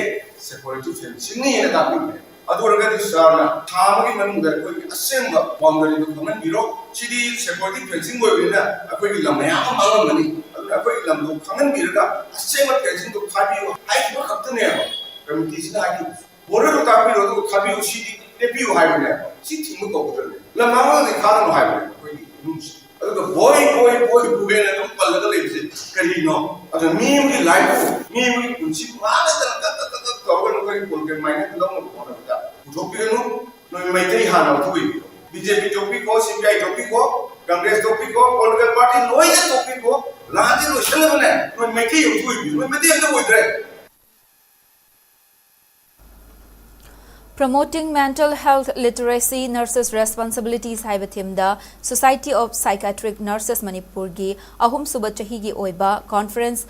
ꯁꯦꯀ꯭ꯌꯨꯔꯤꯇꯤ ꯐꯦꯟꯁꯤꯡꯅꯤ ꯍꯥꯏꯅ ꯇꯥꯛꯄꯤꯕꯅꯦ꯫ ꯑꯗꯨ ꯑꯣꯏꯔꯒꯗꯤ ꯁꯥꯔꯅ ꯊꯥ ꯑꯃꯒꯤ ꯃꯅꯨꯡꯗ ꯑꯩꯈꯣꯏꯒꯤ ꯑꯁꯦꯡꯕ ꯕꯥꯎꯟꯗꯔꯤꯗꯨ ꯈꯪꯍꯟꯕꯤꯔꯣ꯫ ꯁꯤꯗꯤ ꯁꯦꯀ꯭ꯌꯨꯔꯤꯇꯤ ꯐꯦꯟꯁꯤꯡ ꯑꯣꯏꯕꯅꯤꯅ ꯑꯩꯈꯣꯏꯒꯤ ꯂꯝ ꯃꯌꯥꯝ ꯑꯃ ꯃꯥꯡꯂꯝꯒꯅꯤ꯫ ꯑꯗꯨꯅ ꯑꯩꯈꯣꯏꯒꯤ ꯂꯝꯗꯨ ꯈꯪꯍꯟꯕꯤꯔꯒ ꯑꯁꯦꯡꯕ ꯐꯦꯟꯁꯤꯡꯗꯨ ꯈꯥꯏꯕꯤꯌꯨ ꯍꯥꯏꯈꯤꯕ ꯈꯛꯇꯅꯦꯕ ꯀꯃꯤꯇꯤꯁꯤꯅ ꯍꯥꯏꯈꯤꯕꯁꯦ꯫ ꯕꯣꯔꯗꯔꯗꯨ ꯇꯥꯛꯄꯤꯔꯣ ꯑꯗꯨꯒ ꯈꯥꯕꯤꯌꯨ, ꯁꯤꯗꯤ ꯂꯦꯞꯄꯤꯌꯨ ꯍꯥꯏꯕꯅꯦ꯫ ꯁꯤ ꯊꯤꯡꯕ ꯀꯧꯒꯗꯕꯅꯦ꯫ ꯂꯝ ꯃꯥꯡꯍꯜꯂꯗꯤ ꯈꯥꯒꯅꯨ ꯍꯥꯏꯕꯅꯦ ꯑꯩꯈꯣꯏꯒꯤ ꯏꯃꯨꯡꯁꯦ꯫ ꯑꯗꯨꯒ ꯕꯣꯏ ꯕꯣꯏ ꯕꯣꯏ ꯕꯣꯏꯅ ꯑꯗꯨꯝ ꯄꯜꯂꯒ ꯂꯩꯕꯁꯦ ꯀꯔꯤꯅꯣ? ꯑꯗꯨ ꯃꯤ ꯑꯃꯒꯤ ꯂꯥꯏꯐꯄꯨ, ꯃꯤ ꯑꯃꯒꯤ ꯄꯨꯟꯁꯤꯕꯨ ꯃꯥꯡꯍꯟꯗꯅ ꯇꯛ ꯇꯛ ꯇꯛ ꯇꯛ ꯇꯧꯔꯒ ꯅꯈꯣꯏꯒꯤ ꯄꯣꯜꯒꯦꯝ ꯃꯥꯏꯅ ꯂꯧꯅꯕ ꯍꯣꯠꯅꯕꯗ ꯄꯨꯊꯣꯛꯄꯤꯒꯅꯨ꯫ ꯅꯣꯏ ꯃꯩꯇꯩ ꯍꯥꯟꯅ ꯂꯧꯊꯣꯛꯏ꯫ ꯕꯤ ꯖꯦ ꯄꯤ ꯇꯣꯛꯄꯤꯈꯣ, ꯁꯤ ꯄꯤ ꯑꯥꯏ ꯇꯣꯛꯄꯤꯈꯣ, ꯀꯪꯒ꯭ꯔꯦꯁ ꯇꯣꯛꯄꯤꯈꯣ, ꯄꯣꯂꯤꯇꯤꯀꯦꯜ ꯄꯥꯔꯇꯤ ꯂꯣꯏꯅ ꯇꯣꯛꯄꯤꯈꯣ꯫ ꯂꯥꯟꯗꯤ ꯂꯣꯏꯁꯤꯜꯂꯕꯅꯦ꯫ ꯅꯣꯏ ꯃꯩꯇꯩ ꯑꯃ ꯊꯣꯛꯏꯕꯤ, ꯅꯣꯏ ꯃꯩꯇꯩ ꯑꯝꯇ ꯑꯣꯏꯗ꯭ꯔꯦ꯫ Promoting Mental Health Literacy, Nurses' Responsibilities ꯍꯥꯏꯕ ꯊꯤꯝꯗ Society of Psychiatric Nurses ꯃꯅꯤꯄꯨꯔꯒꯤ ꯑꯍꯨꯝꯁꯨꯕ ꯆꯍꯤꯒꯤ ꯑꯣꯏꯕ conference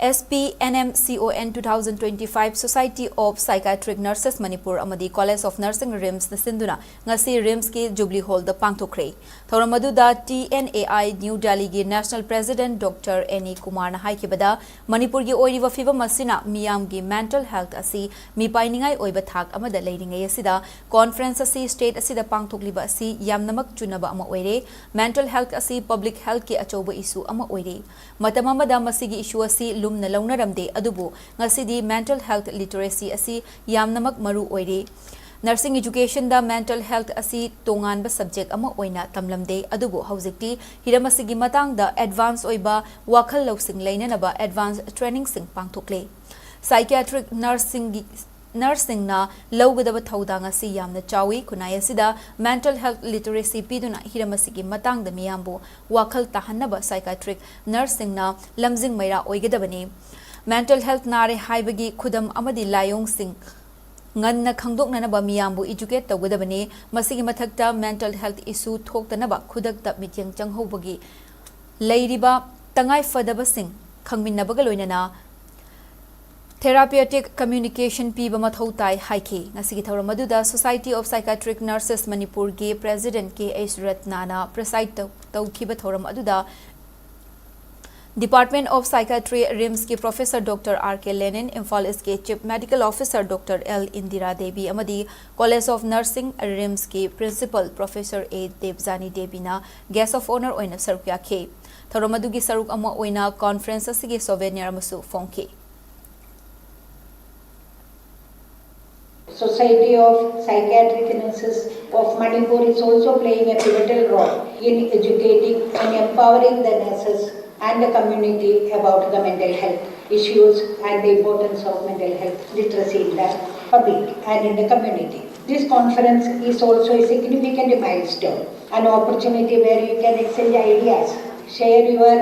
S P N M C O N two thousand twenty-five Society of Psychiatric Nurses Manipur ꯑꯃꯗꯤ College of Nursing RIMSꯅ ꯁꯤꯟꯗꯨꯅ ꯉꯁꯤ RIMSꯀꯤ Jubilee Hallꯗ ꯄꯥꯡꯊꯣꯛꯈ꯭ꯔꯦ꯫ ꯊꯧꯔꯝ ꯑꯗꯨꯗ T N A I New Delhiꯒꯤ National President Doctor N E Kumarꯅ ꯍꯥꯏꯈꯤꯕꯗ, ꯃꯅꯤꯄꯨꯔꯒꯤ ꯑꯣꯏꯔꯤꯕ ꯐꯤꯚꯝ ꯑꯁꯤꯅ ꯃꯤꯌꯥꯝꯒꯤ mental health ꯑꯁꯤ ꯃꯤꯄꯥꯏꯅꯤꯡꯉꯥꯏ ꯑꯣꯏꯕ ꯊꯥꯛ ꯑꯃꯗ ꯂꯩꯔꯤꯉꯩ ꯑꯁꯤꯗ, conference ꯑꯁꯤ state ꯑꯁꯤꯗ ꯄꯥꯡꯊꯣꯛꯂꯤꯕ ꯑꯁꯤ ꯌꯥꯝꯅꯃꯛ ꯆꯨꯅꯕ ꯑꯃ ꯑꯣꯏꯔꯦ꯫ Mental health ꯑꯁꯤ public healthꯀꯤ ꯑꯆꯧꯕ issue ꯑꯃ ꯑꯣꯏꯔꯦ꯫ ꯃꯇꯝ ꯑꯃꯗ ꯃꯁꯤꯒꯤ issue ꯑꯁꯤ ꯂꯨꯝꯅ ꯂꯧꯅꯔꯝꯗꯦ, ꯑꯗꯨꯕꯨ ꯉꯁꯤꯗꯤ mental health literacy ꯑꯁꯤ ꯌꯥꯝꯅꯃꯛ ꯃꯔꯨ ꯑꯣꯏꯔꯦ꯫ Nursing educationꯗ mental health ꯑꯁꯤ ꯇꯣꯉꯥꯟꯕ subject ꯑꯃ ꯑꯣꯏꯅ ꯇꯝꯂꯝꯗꯦ, ꯑꯗꯨꯕꯨ ꯍꯧꯖꯤꯛꯇꯤ ꯍꯤꯔꯝ ꯑꯁꯤꯒꯤ ꯃꯇꯥꯡꯗ advance ꯑꯣꯏꯕ ꯋꯥꯈꯜ ꯂꯧꯁꯤꯡ ꯂꯩꯅꯅꯕ advance trainingꯁꯤꯡ ꯄꯥꯡꯊꯣꯛꯂꯦ꯫ Psychiatric nurseꯁꯤꯡꯒꯤ, nurseꯁꯤꯡꯅ ꯂꯧꯒꯗꯕ ꯊꯧꯗꯥꯡ ꯑꯁꯤ ꯌꯥꯝꯅ ꯆꯥꯎꯏ꯫ ꯈꯨꯟꯅꯥꯏ ꯑꯁꯤꯗ mental health literacy ꯄꯤꯗꯨꯅ ꯍꯤꯔꯝ ꯑꯁꯤꯒꯤ ꯃꯇꯥꯡꯗ ꯃꯤꯌꯥꯝꯕꯨ ꯋꯥꯈꯜ ꯇꯥꯍꯟꯅꯕ psychiatric nurseꯁꯤꯡꯅ ꯂꯝꯖꯤꯡ ꯃꯩꯔꯥ ꯑꯣꯏꯒꯗꯕꯅꯤ꯫ Mental health ꯅꯥꯔꯦ ꯍꯥꯏꯕꯒꯤ ꯈꯨꯗꯝ ꯑꯃꯗꯤ ꯂꯥꯏꯑꯣꯡꯁꯤꯡ ꯉꯟꯅ ꯈꯪꯗꯣꯛꯅꯅꯕ ꯃꯤꯌꯥꯝꯕꯨ educate ꯇꯧꯒꯗꯕꯅꯤ꯫ ꯃꯁꯤꯒꯤ ꯃꯊꯛꯇ mental health issue ꯊꯣꯛꯇꯅꯕ ꯈꯨꯗꯛꯇ ꯃꯤꯠꯌꯦꯡ ꯆꯪꯍꯧꯕꯒꯤ ꯂꯩꯔꯤꯕ ꯇꯉꯥꯏ ꯐꯗꯕꯁꯤꯡ ꯈꯪꯃꯤꯟꯅꯕꯒ ꯂꯣꯏꯅꯅ therapeutic communication ꯄꯤꯕ ꯃꯊꯧ ꯇꯥꯏ ꯍꯥꯏꯈꯤ꯫ ꯉꯁꯤꯒꯤ ꯊꯧꯔꯝ ꯑꯗꯨꯗ Society of Psychiatric Nurses ꯃꯅꯤꯄꯨꯔꯒꯤ President ꯀꯦ ꯑꯩꯆ ꯔꯠꯅꯥꯅ preside ꯇꯧ-, ꯇꯧꯈꯤꯕ ꯊꯧꯔꯝ ꯑꯗꯨꯗ Department of Psychiatry, ꯔꯤꯝꯁꯀꯤ Professor Doctor R K Lenin, Imphal ꯏꯁꯀꯤ Chief Medical Officer Doctor L Indira Devi ꯑꯃꯗꯤ College of Nursing, ꯔꯤꯝꯁꯀꯤ Principal Professor A ꯗꯦꯕꯖꯥꯅꯤ ꯗꯦꯕꯤꯅ Guest of Honour ꯑꯣꯏꯅ ꯁꯔꯨꯛ ꯌꯥꯈꯤ꯫ ꯊꯧꯔꯝ ꯑꯗꯨꯒꯤ ꯁꯔꯨꯛ ꯑꯃ ꯑꯣꯏꯅ conference ꯑꯁꯤꯒꯤ souvenir ꯑꯃꯁꯨ ꯐꯣꯡꯈꯤ꯫ Society of Psychiatric Nurses of Manipur is also playing a pivotal role in educating and empowering the nurses and the community about the mental health issues and the importance of mental health literacy in the public and in the community. This conference is also a significant milestone, an opportunity where you can exchange ideas, share your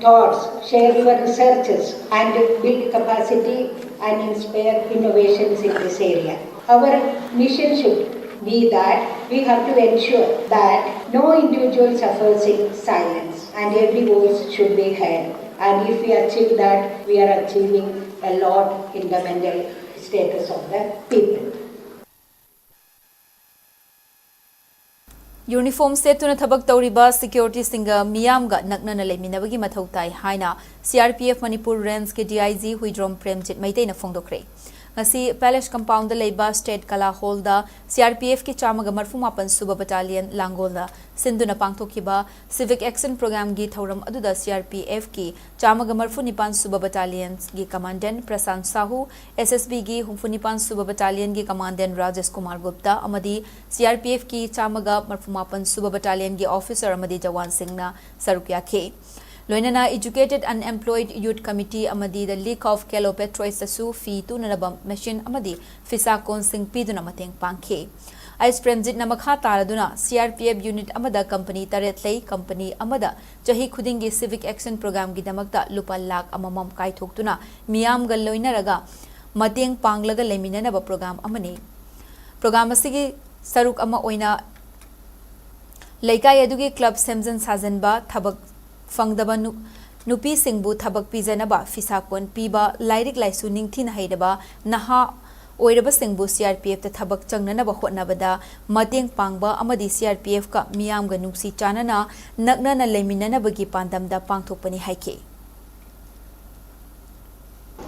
thoughts, share your researches, and build capacity and inspire innovations in this area. Our mission should be that we have to ensure that no individual suffers in silence and every voice should be heard. And if we achieve that, we are achieving a lot in the mental status of the people. Uniform ꯁꯦꯠꯇꯨꯅ ꯊꯕꯛ ꯇꯧꯔꯤꯕ securityꯁꯤꯡꯒ ꯃꯤꯌꯥꯝꯒ ꯅꯛꯅꯅ ꯂꯩꯃꯤꯟꯅꯕꯒꯤ ꯃꯊꯧ ꯇꯥꯏ ꯍꯥꯏꯅ C R P F Manipur ꯔꯦꯟꯖꯀꯤ D I G Huidrom Premjit ꯃꯩꯇꯩꯅ ꯐꯣꯡꯗꯣꯛꯈ꯭ꯔꯦ꯫ ꯉꯁꯤ Palace Compoundꯗ ꯂꯩꯕ State Kala Hallꯗ C R P Fꯀꯤ ꯆꯥꯝꯃꯒ ꯃꯔꯤꯐꯨ ꯃꯥꯄꯟ ꯁꯨꯕ battalion ꯂꯥꯡꯒꯣꯜꯅ ꯁꯤꯟꯗꯨꯅ ꯄꯥꯡꯊꯣꯛꯈꯤꯕ Civic Action Programꯒꯤ ꯊꯧꯔꯝ ꯑꯗꯨꯗ C R P Fꯀꯤ ꯆꯥꯝꯃꯒ ꯃꯔꯤꯐꯨ ꯅꯤꯄꯥꯟ ꯁꯨꯕ battalionꯒꯤ Commandant ꯄ꯭ꯔꯁꯥꯟ ꯁꯥꯍꯨ, S S Bꯒꯤ ꯍꯨꯝꯐꯨ ꯅꯤꯄꯥꯟ ꯁꯨꯕ battalionꯒꯤ Commandant ꯔꯥꯖꯦꯁ ꯀꯨꯃꯥꯔ ꯒꯨꯞꯇꯥ ꯑꯃꯗꯤ C R P Fꯀꯤ ꯆꯥꯝꯃꯒ ꯃꯔꯤꯐꯨ ꯃꯥꯄꯟ ꯁꯨꯕ battalionꯒꯤ officer ꯑꯃꯗꯤ ꯖꯋꯥꯟꯁꯤꯡꯅ ꯁꯔꯨꯛ ꯌꯥꯈꯤ꯫ ꯂꯣꯏꯅꯅ Educated Unemployed Youth Committee ꯑꯃꯗꯤ The League of Calopatroisꯇꯁꯨ fee ꯇꯨꯅꯅꯕ machine ꯑꯃꯗꯤ ꯐꯤꯁꯥ ꯀꯣꯟꯁꯤꯡ ꯄꯤꯗꯨꯅ ꯃꯇꯦꯡ ꯄꯥꯡꯈꯤ꯫ ꯑꯩꯆ ꯄ꯭ꯔꯦꯝꯖꯤꯠꯅ ꯃꯈꯥ ꯇꯥꯔꯗꯨꯅ C R P F unit ꯑꯃꯗ company ꯇꯔꯦꯠ ꯂꯩ, company ꯑꯃꯗ ꯆꯍꯤ ꯈꯨꯗꯤꯡꯒꯤ Civic Action Programꯒꯤꯗꯃꯛꯇ ꯂꯨꯄꯥ ꯂꯥꯈ ꯑꯃꯃꯝ ꯀꯥꯏꯊꯣꯛꯇꯨꯅ ꯃꯤꯌꯥꯝꯒ ꯂꯣꯏꯅꯔꯒ ꯃꯇꯦꯡ ꯄꯥꯡꯂꯒ ꯂꯩꯃꯤꯟꯅꯅꯕ ꯄ꯭ꯔꯣꯒ꯭ꯔꯥꯝ ꯑꯃꯅꯤ꯫ ꯄ꯭ꯔꯣꯒ꯭ꯔꯥꯝ ꯑꯁꯤꯒꯤ ꯁꯔꯨꯛ ꯑꯃ ꯑꯣꯏꯅ ꯂꯩꯀꯥꯏ ꯑꯗꯨꯒꯤ ꯀ꯭ꯂꯕ ꯁꯦꯝꯖꯤꯟ ꯁꯥꯖꯤꯟꯕ, ꯊꯕꯛ ꯐꯪꯗꯕ ꯅꯨ-, ꯅꯨꯄꯤꯁꯤꯡꯕꯨ ꯊꯕꯛ ꯄꯤꯖꯅꯕ, ꯐꯤꯁꯥ ꯀꯣꯟ ꯄꯤꯕ, ꯂꯥꯏꯔꯤꯛ ꯂꯥꯏꯁꯨ ꯅꯤꯡꯊꯤꯅ ꯍꯩꯔꯕ ꯅꯍꯥ ꯑꯣꯏꯔꯕꯁꯤꯡꯕꯨ ꯁꯤ ꯑꯥꯔ ꯄꯤ ꯑꯦꯐꯇ ꯊꯕꯛ ꯆꯪꯅꯅꯕ ꯍꯣꯠꯅꯕꯗ ꯃꯇꯦꯡ ꯄꯥꯡꯕ ꯑꯃꯗꯤ ꯁꯤ ꯑꯥꯔ ꯄꯤ ꯑꯦꯐꯀ ꯃꯤꯌꯥꯝꯒ ꯅꯨꯡꯁꯤ ꯆꯥꯟꯅꯅ ꯅꯛꯅꯅ ꯂꯩꯃꯤꯟꯅꯅꯕꯒꯤ ꯄꯥꯟꯗꯝꯗ ꯄꯥꯡꯊꯣꯛꯄꯅꯤ ꯍꯥꯏꯈꯤ꯫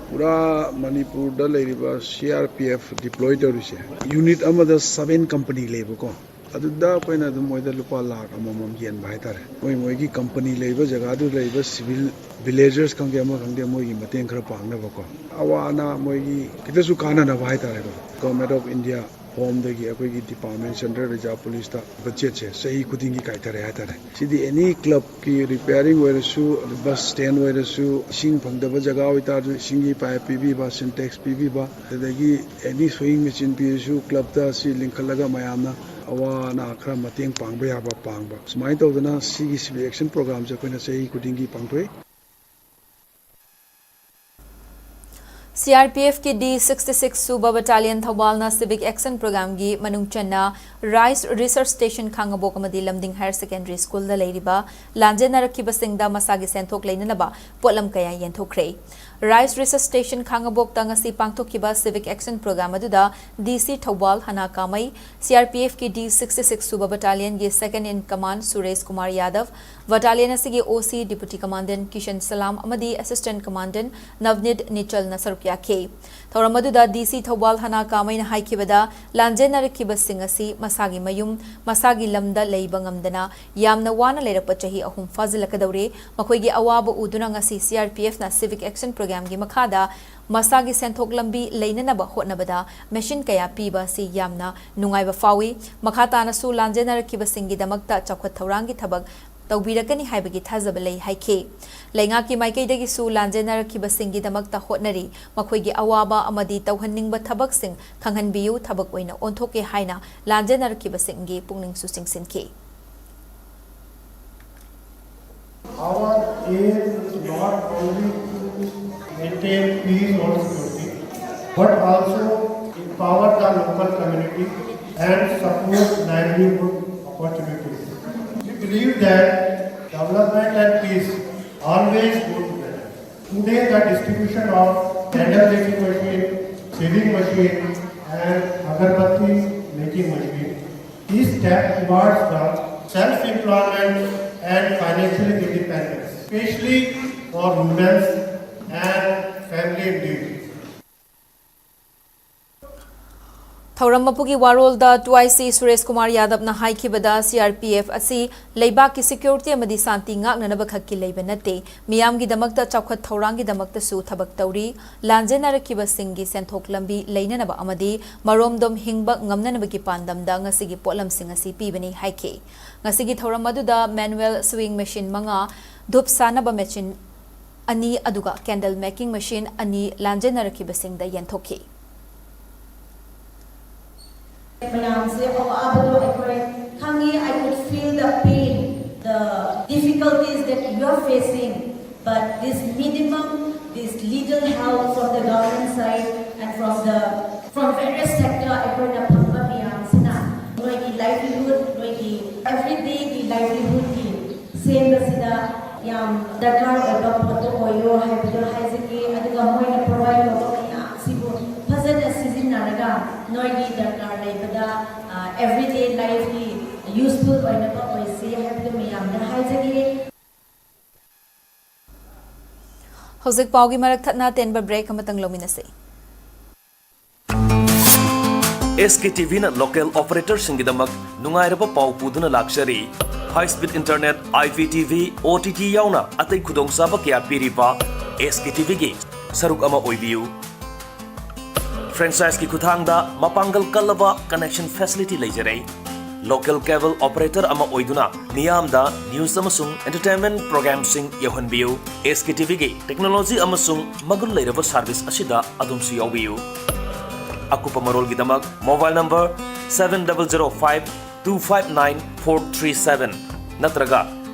ꯄꯨꯔꯥ ꯃꯅꯤꯄꯨꯔꯗ ꯂꯩꯔꯤꯕ ꯁꯤ ꯑꯥꯔ ꯄꯤ ꯑꯦꯐ ꯗꯤꯄ꯭ꯂꯣꯏ ꯇꯧꯔꯤꯁꯦ ꯌꯨꯅꯤꯠ ꯑꯃꯗ ꯁꯕꯦꯟ ꯀꯝꯄꯅꯤ ꯂꯩꯕꯀꯣ꯫ ꯑꯗꯨꯗ ꯑꯩꯈꯣꯏꯅ ꯑꯗꯨꯝ ꯃꯣꯏꯗ ꯂꯨꯄꯥ ꯂꯥꯈ ꯑꯃꯃꯝ ꯌꯦꯟꯕ ꯍꯥꯏꯇꯥꯔꯦ꯫ ꯃꯣꯏ ꯃꯣꯏꯒꯤ ꯀꯝꯄꯅꯤ ꯂꯩꯕ ꯖꯒꯥꯗꯨ ꯂꯩꯕ ꯁꯤꯚꯤꯜ ꯚꯤꯂꯦꯖꯔꯁ ꯈꯪꯗꯦ, ꯑꯃ ꯈꯪꯗꯦ, ꯃꯣꯏꯒꯤ ꯃꯇꯦꯡ ꯈꯔ ꯄꯥꯡꯅꯕꯀꯣ꯫ ꯑꯋꯥ ꯑꯅꯥ ꯃꯣꯏꯒꯤ ꯈꯤꯇꯁꯨ ꯀꯥꯟꯅꯅꯕ ꯍꯥꯏꯇꯥꯔꯦꯀꯣ꯫ ꯒꯣꯔꯃꯦꯟ ꯑꯣꯐ ꯏꯟꯗꯤꯌꯥ ꯍꯣꯝꯗꯒꯤ ꯑꯩꯈꯣꯏꯒꯤ ꯗꯤꯄꯥꯔꯠꯃꯦꯟ, ꯁꯦꯟꯇ꯭ꯔꯦꯜ ꯔꯤꯖꯥꯔꯚ ꯄꯨꯂꯤꯁꯇ ꯕꯖꯦꯠꯁꯦ ꯆꯍꯤ ꯈꯨꯗꯤꯡꯒꯤ ꯀꯥꯏꯊꯔꯦ ꯍꯥꯏꯇꯥꯔꯦ꯫ ꯁꯤꯗꯤ ꯑꯦꯅꯤ ꯀ꯭ꯂꯕꯀꯤ ꯔꯤꯄꯤꯌꯥꯔꯤꯡ ꯑꯣꯏꯔꯁꯨ, ꯕꯁ ꯁ꯭ꯇꯦꯟ ꯑꯣꯏꯔꯁꯨ, ꯏꯁꯤꯡ ꯐꯪꯗꯕ ꯖꯒꯥ ꯑꯣꯏꯇꯥꯔꯁꯨ ꯏꯁꯤꯡꯒꯤ ꯄꯥꯏꯞ ꯄꯤꯕꯤꯕ, ꯁꯤꯟꯇꯦꯛꯁ ꯄꯤꯕꯤꯕ, ꯑꯗꯨꯗꯒꯤ ꯑꯦꯅꯤ ꯁꯣꯌꯤꯡ ꯃꯦꯆꯤꯟ ꯄꯤꯔꯁꯨ ꯀ꯭ꯂꯕꯇ ꯑꯁꯤ ꯂꯤꯡꯈꯠꯂꯒ ꯃꯌꯥꯝꯅ ꯑꯋꯥ ꯑꯅꯥ ꯈꯔ ꯃꯇꯦꯡ ꯄꯥꯡꯕ ꯌꯥꯕ ꯄꯥꯡꯕ꯫ ꯁꯨꯃꯥꯏꯅ ꯇꯧꯗꯅ ꯁꯤꯒꯤ ꯁꯤꯚꯤꯛ ꯑꯦꯛꯁꯟ ꯄ꯭ꯔꯣꯒ꯭ꯔꯥꯝꯁꯦ ꯑꯩꯈꯣꯏꯅ ꯆꯍꯤ ꯈꯨꯗꯤꯡꯒꯤ ꯄꯥꯡꯊꯣꯛꯏ꯫ ꯁꯤ ꯑꯥꯔ ꯄꯤ ꯑꯦꯐꯀꯤ ꯗꯤ ꯁꯤꯛꯁꯇꯤ ꯁꯤꯛꯁ ꯁꯨꯕ ꯕꯠꯇꯥꯂꯤꯌꯟ ꯊꯧꯕꯥꯜꯅ ꯁꯤꯚꯤꯛ ꯑꯦꯛꯁꯟ ꯄ꯭ꯔꯣꯒ꯭ꯔꯥꯝꯒꯤ ꯃꯅꯨꯡ ꯆꯟꯅ ꯔꯥꯏꯁ ꯔꯤꯁꯔꯁ ꯁ꯭ꯇꯦꯁꯟ ꯈꯥꯉꯕꯣꯛ ꯑꯃꯗꯤ ꯂꯝꯗꯤꯡ ꯍꯥꯌꯔ ꯁꯦꯀꯦꯟꯗꯔꯤ ꯁ꯭ꯀꯨꯜꯗ ꯂꯩꯔꯤꯕ ꯂꯥꯟꯖꯦꯟꯅꯔꯛꯈꯤꯕꯁꯤꯡꯗ ꯃꯁꯥꯒꯤ ꯁꯦꯟꯊꯣꯛ ꯂꯩꯅꯅꯕ ꯄꯣꯠꯂꯝ ꯀꯌꯥ ꯌꯦꯟꯊꯣꯛꯈ꯭ꯔꯦ꯫ ꯔꯥꯏꯁ ꯔꯤꯁꯔꯁ ꯁ꯭ꯇꯦꯁꯟ ꯈꯥꯉꯕꯣꯛꯇ ꯉꯁꯤ ꯄꯥꯡꯊꯣꯛꯈꯤꯕ ꯁꯤꯚꯤꯛ ꯑꯦꯛꯁꯟ ꯄ꯭ꯔꯣꯒ꯭ꯔꯥꯝ ꯑꯗꯨꯗ ꯗꯤ ꯁꯤ ꯊꯧꯕꯥꯜ ꯍꯅꯥ ꯀꯥꯃꯩ, ꯁꯤ ꯑꯥꯔ ꯄꯤ ꯑꯦꯐꯀꯤ ꯗꯤ ꯁꯤꯛꯁꯇꯤ ꯁꯤꯛꯁ ꯁꯨꯕ ꯕꯠꯇꯥꯂꯤꯌꯟꯒꯤ ꯁꯦꯀꯦꯟꯗ ꯏꯟ ꯀꯃꯥꯟꯗ ꯁꯨꯔꯦꯁ ꯀꯨꯃꯥꯔ ꯌꯥꯗꯕ, ꯕꯠꯇꯥꯂꯤꯌꯟ ꯑꯁꯤꯒꯤ ꯑꯣ ꯁꯤ ꯗꯤꯄꯨꯇꯤ ꯀꯃꯥꯟꯗꯦꯟ ꯀꯤꯁꯟ ꯁꯂꯥꯝ ꯑꯃꯗꯤ ꯑꯦꯁꯤꯁꯇꯦꯟ ꯀꯃꯥꯟꯗꯦꯟ ꯅꯕꯅꯤꯠ ꯅꯤꯆꯜꯅ ꯁꯔꯨꯛ ꯌꯥꯈꯤ꯫ ꯊꯧꯔꯝ ꯑꯗꯨꯗ ꯗꯤ ꯁꯤ ꯊꯧꯕꯥꯜ ꯍꯅꯥ ꯀꯥꯃꯩꯅ ꯍꯥꯏꯈꯤꯕꯗ, ꯂꯥꯟꯖꯦꯟꯅꯔꯛꯈꯤꯕꯁꯤꯡ ꯑꯁꯤ ꯃꯁꯥꯒꯤ ꯃꯌꯨꯝ, ꯃꯁꯥꯒꯤ ꯂꯝꯗ ꯂꯩꯕ ꯉꯝꯗꯅ ꯌꯥꯝꯅ ꯋꯥꯅ ꯂꯩꯔꯛꯄ ꯆꯍꯤ ꯑꯍꯨꯝ ꯐꯥꯖꯤꯜꯂꯛꯀꯗꯧꯔꯦ꯫ ꯃꯈꯣꯏꯒꯤ ꯑꯋꯥꯕ ꯎꯗꯨꯅ ꯉꯁꯤ ꯁꯤ ꯑꯥꯔ ꯄꯤ ꯑꯦꯐꯅ ꯁꯤꯚꯤꯛ ꯑꯦꯛꯁꯟ ꯄ꯭ꯔꯣꯒ꯭ꯔꯥꯝꯒꯤ ꯃꯈꯥꯗ ꯃꯁꯥꯒꯤ ꯁꯦꯟꯊꯣꯛ ꯂꯝꯕꯤ ꯂꯩꯅꯅꯕ ꯍꯣꯠꯅꯕꯗ ꯃꯦꯁꯤꯟ ꯀꯌꯥ ꯄꯤꯕ ꯑꯁꯤ ꯌꯥꯝꯅ ꯅꯨꯡꯉꯥꯏꯕ ꯐꯥꯎꯏ꯫ ꯃꯈꯥ ꯇꯥꯅꯁꯨ ꯂꯥꯟꯖꯦꯟꯅꯔꯛꯈꯤꯕꯁꯤꯡꯒꯤꯗꯃꯛꯇ ꯆꯥꯎꯈꯠ ꯊꯧꯔꯥꯡꯒꯤ ꯊꯕꯛ ꯇꯧꯕꯤꯔꯛꯀꯅꯤ ꯍꯥꯏꯕꯒꯤ ꯊꯥꯖꯕ ꯂꯩ ꯍꯥꯏꯈꯤ꯫ ꯂꯩꯉꯥꯛꯀꯤ ꯃꯥꯏꯀꯩꯗꯒꯤꯁꯨ ꯂꯥꯟꯖꯦꯟꯅꯔꯛꯈꯤꯕꯁꯤꯡꯒꯤꯗꯃꯛꯇ ꯍꯣꯠꯅꯔꯤ꯫ ꯃꯈꯣꯏꯒꯤ ꯑꯋꯥꯕ ꯑꯃꯗꯤ ꯇꯧꯍꯟꯅꯤꯡꯕ ꯊꯕꯛꯁꯤꯡ ꯈꯪꯍꯟꯕꯤꯌꯨ, ꯊꯕꯛ ꯑꯣꯏꯅ ꯑꯣꯟꯊꯣꯛꯀꯦ ꯍꯥꯏꯅ ꯂꯥꯟꯖꯦꯟꯅꯔꯛꯈꯤꯕꯁꯤꯡꯒꯤ ꯄꯨꯛꯅꯤꯡꯁꯨ ꯆꯤꯡꯁꯤꯟꯈꯤ꯫ Our aim is not only to maintain peace or security, but also empower the local community and support livelihood opportunities. We believe that development and peace always go together. Today, the distribution of candle making machine, sieving machine, and agarbatti making machine is step towards the self-employment and financial independence, especially for women and family individuals. ꯊꯧꯔꯝ ꯃꯄꯨꯒꯤ ꯋꯥꯔꯣꯜꯗ two I C Suresh Kumar ꯌꯥꯗꯕꯅ ꯍꯥꯏꯈꯤꯕꯗ, ꯁꯤ R P F ꯑꯁꯤ ꯂꯩꯕꯥꯛꯀꯤ security ꯑꯃꯗꯤ ꯁꯥꯟꯇꯤ ꯉꯥꯛꯅꯅꯕ ꯈꯛꯀꯤ ꯂꯩꯕ ꯅꯠꯇꯦ, ꯃꯤꯌꯥꯝꯒꯤꯗꯃꯛꯇ ꯆꯥꯎꯈꯠ ꯊꯧꯔꯥꯡꯒꯤꯗꯃꯛꯇꯁꯨ ꯊꯕꯛ ꯇꯧꯔꯤ꯫ ꯂꯥꯟꯖꯦꯟꯅꯔꯛꯈꯤꯕꯁꯤꯡꯒꯤ ꯁꯦꯟꯊꯣꯛ ꯂꯝꯕꯤ ꯂꯩꯅꯅꯕ ꯑꯃꯗꯤ ꯃꯔꯣꯝꯗꯣꯝ ꯍꯤꯡꯕ ꯉꯝꯅꯅꯕꯒꯤ ꯄꯥꯟꯗꯝꯗ ꯉꯁꯤꯒꯤ ꯄꯣꯠꯂꯝꯁꯤꯡ ꯑꯁꯤ ꯄꯤꯕꯅꯤ ꯍꯥꯏꯈꯤ꯫ ꯉꯁꯤꯒꯤ ꯊꯧꯔꯝ ꯑꯗꯨꯗ manual sewing machine ꯃꯉꯥ, ꯙꯨꯞ ꯁꯥꯅꯕ ꯃꯦꯆꯤꯟ ꯑꯅꯤ, ꯑꯗꯨꯒ candle making machine ꯑꯅꯤ ꯂꯥꯟꯖꯦꯟꯅꯔꯛꯈꯤꯕꯁꯤꯡꯗ ꯌꯦꯟꯊꯣꯛꯈꯤ꯫ ꯃꯌꯥꯝꯁꯦ ꯑꯋꯥꯕꯗꯣ ꯑꯩꯈꯣꯏ ꯈꯪꯉꯤ꯫ I could feel the pain, the difficulties that you are facing, but this minimum, this little help from the government side and from the, from various sector ꯑꯩꯈꯣꯏꯅ ꯐꯪꯕ ꯃꯌꯥꯝꯁꯤꯅ ꯅꯣꯏꯒꯤ livelihood, ꯅꯣꯏꯒꯤ everyday ꯒꯤ livelihood ꯀꯤ ꯁꯦꯝꯕꯁꯤꯗ ꯌꯥꯝ ꯗꯔꯀꯥꯔ ꯑꯣꯏꯕ ꯄꯣꯠꯇꯣ ꯑꯣꯏꯌꯣ ꯍꯥꯏꯕꯗꯣ ꯍꯥꯏꯖꯒꯦ꯫ ꯑꯗꯨꯒ ꯃꯣꯏꯅ provide ꯇꯧꯕ ꯃꯌꯥꯝꯁꯤꯕꯨ ꯐꯖꯅ ꯁꯤꯖꯤꯟꯅꯔꯒ ꯅꯣꯏꯒꯤ ꯗꯔꯀꯥꯔ ꯂꯩꯕꯗ, ꯑ, everyday life ꯀꯤ useful ꯑꯣꯏꯅꯕ ꯑꯣꯏꯁꯤ ꯍꯥꯏꯕꯗꯨ ꯃꯌꯥꯝꯗ ꯍꯥꯏꯖꯒꯦ꯫ ꯍꯧꯖꯤꯛ ꯄꯥꯎꯒꯤ ꯃꯔꯛ ꯊꯠꯅ ꯇꯦꯟꯕ break ꯑꯃꯇꯪ ꯂꯧꯃꯤꯟꯅꯁꯤ꯫ ꯑꯦꯁ ꯀꯦ ꯇꯤ ꯚꯤꯅ local operatorꯁꯤꯡꯒꯤꯗꯃꯛ ꯅꯨꯡꯉꯥꯏꯔꯕ ꯄꯥꯎ ꯄꯨꯗꯨꯅ ꯂꯥꯛꯆꯔꯤ꯫ High speed internet, I P T V, O T T ꯌꯥꯎꯅ ꯑꯇꯩ ꯈꯨꯗꯣꯡꯆꯥꯕ ꯀꯌꯥ ꯄꯤꯔꯤꯕ ꯑꯦꯁ ꯀꯦ ꯇꯤ ꯚꯤꯒꯤ ꯁꯔꯨꯛ ꯑꯃ ꯑꯣꯏꯕꯤꯌꯨ꯫ Franchiseꯀꯤ ꯈꯨꯠꯊꯥꯡꯗ ꯃꯄꯥꯡꯒꯜ ꯀꯜꯂꯕ connection facility ꯂꯩꯖꯔꯦ꯫ Local cable operator ꯑꯃ ꯑꯣꯏꯗꯨꯅ ꯃꯤꯌꯥꯝꯗ news ꯑꯃꯁꯨꯡ entertainment programmeꯁꯤꯡ ꯌꯧꯍꯟꯕꯤꯌꯨ꯫ ꯑꯦꯁ ꯀꯦ ꯇꯤ ꯚꯤꯒꯤ technology ꯑꯃꯁꯨꯡ ꯃꯒꯨꯟ ꯂꯩꯔꯕ service ꯑꯁꯤꯗ ꯑꯗꯣꯝꯁꯨ ꯌꯥꯎꯕꯤꯌꯨ꯫ ꯑꯀꯨꯞꯄ ꯃꯔꯣꯜꯒꯤꯗꯃꯛ mobile number seven double zero five two five nine four three seven ꯅꯠꯇ꯭ꯔꯒ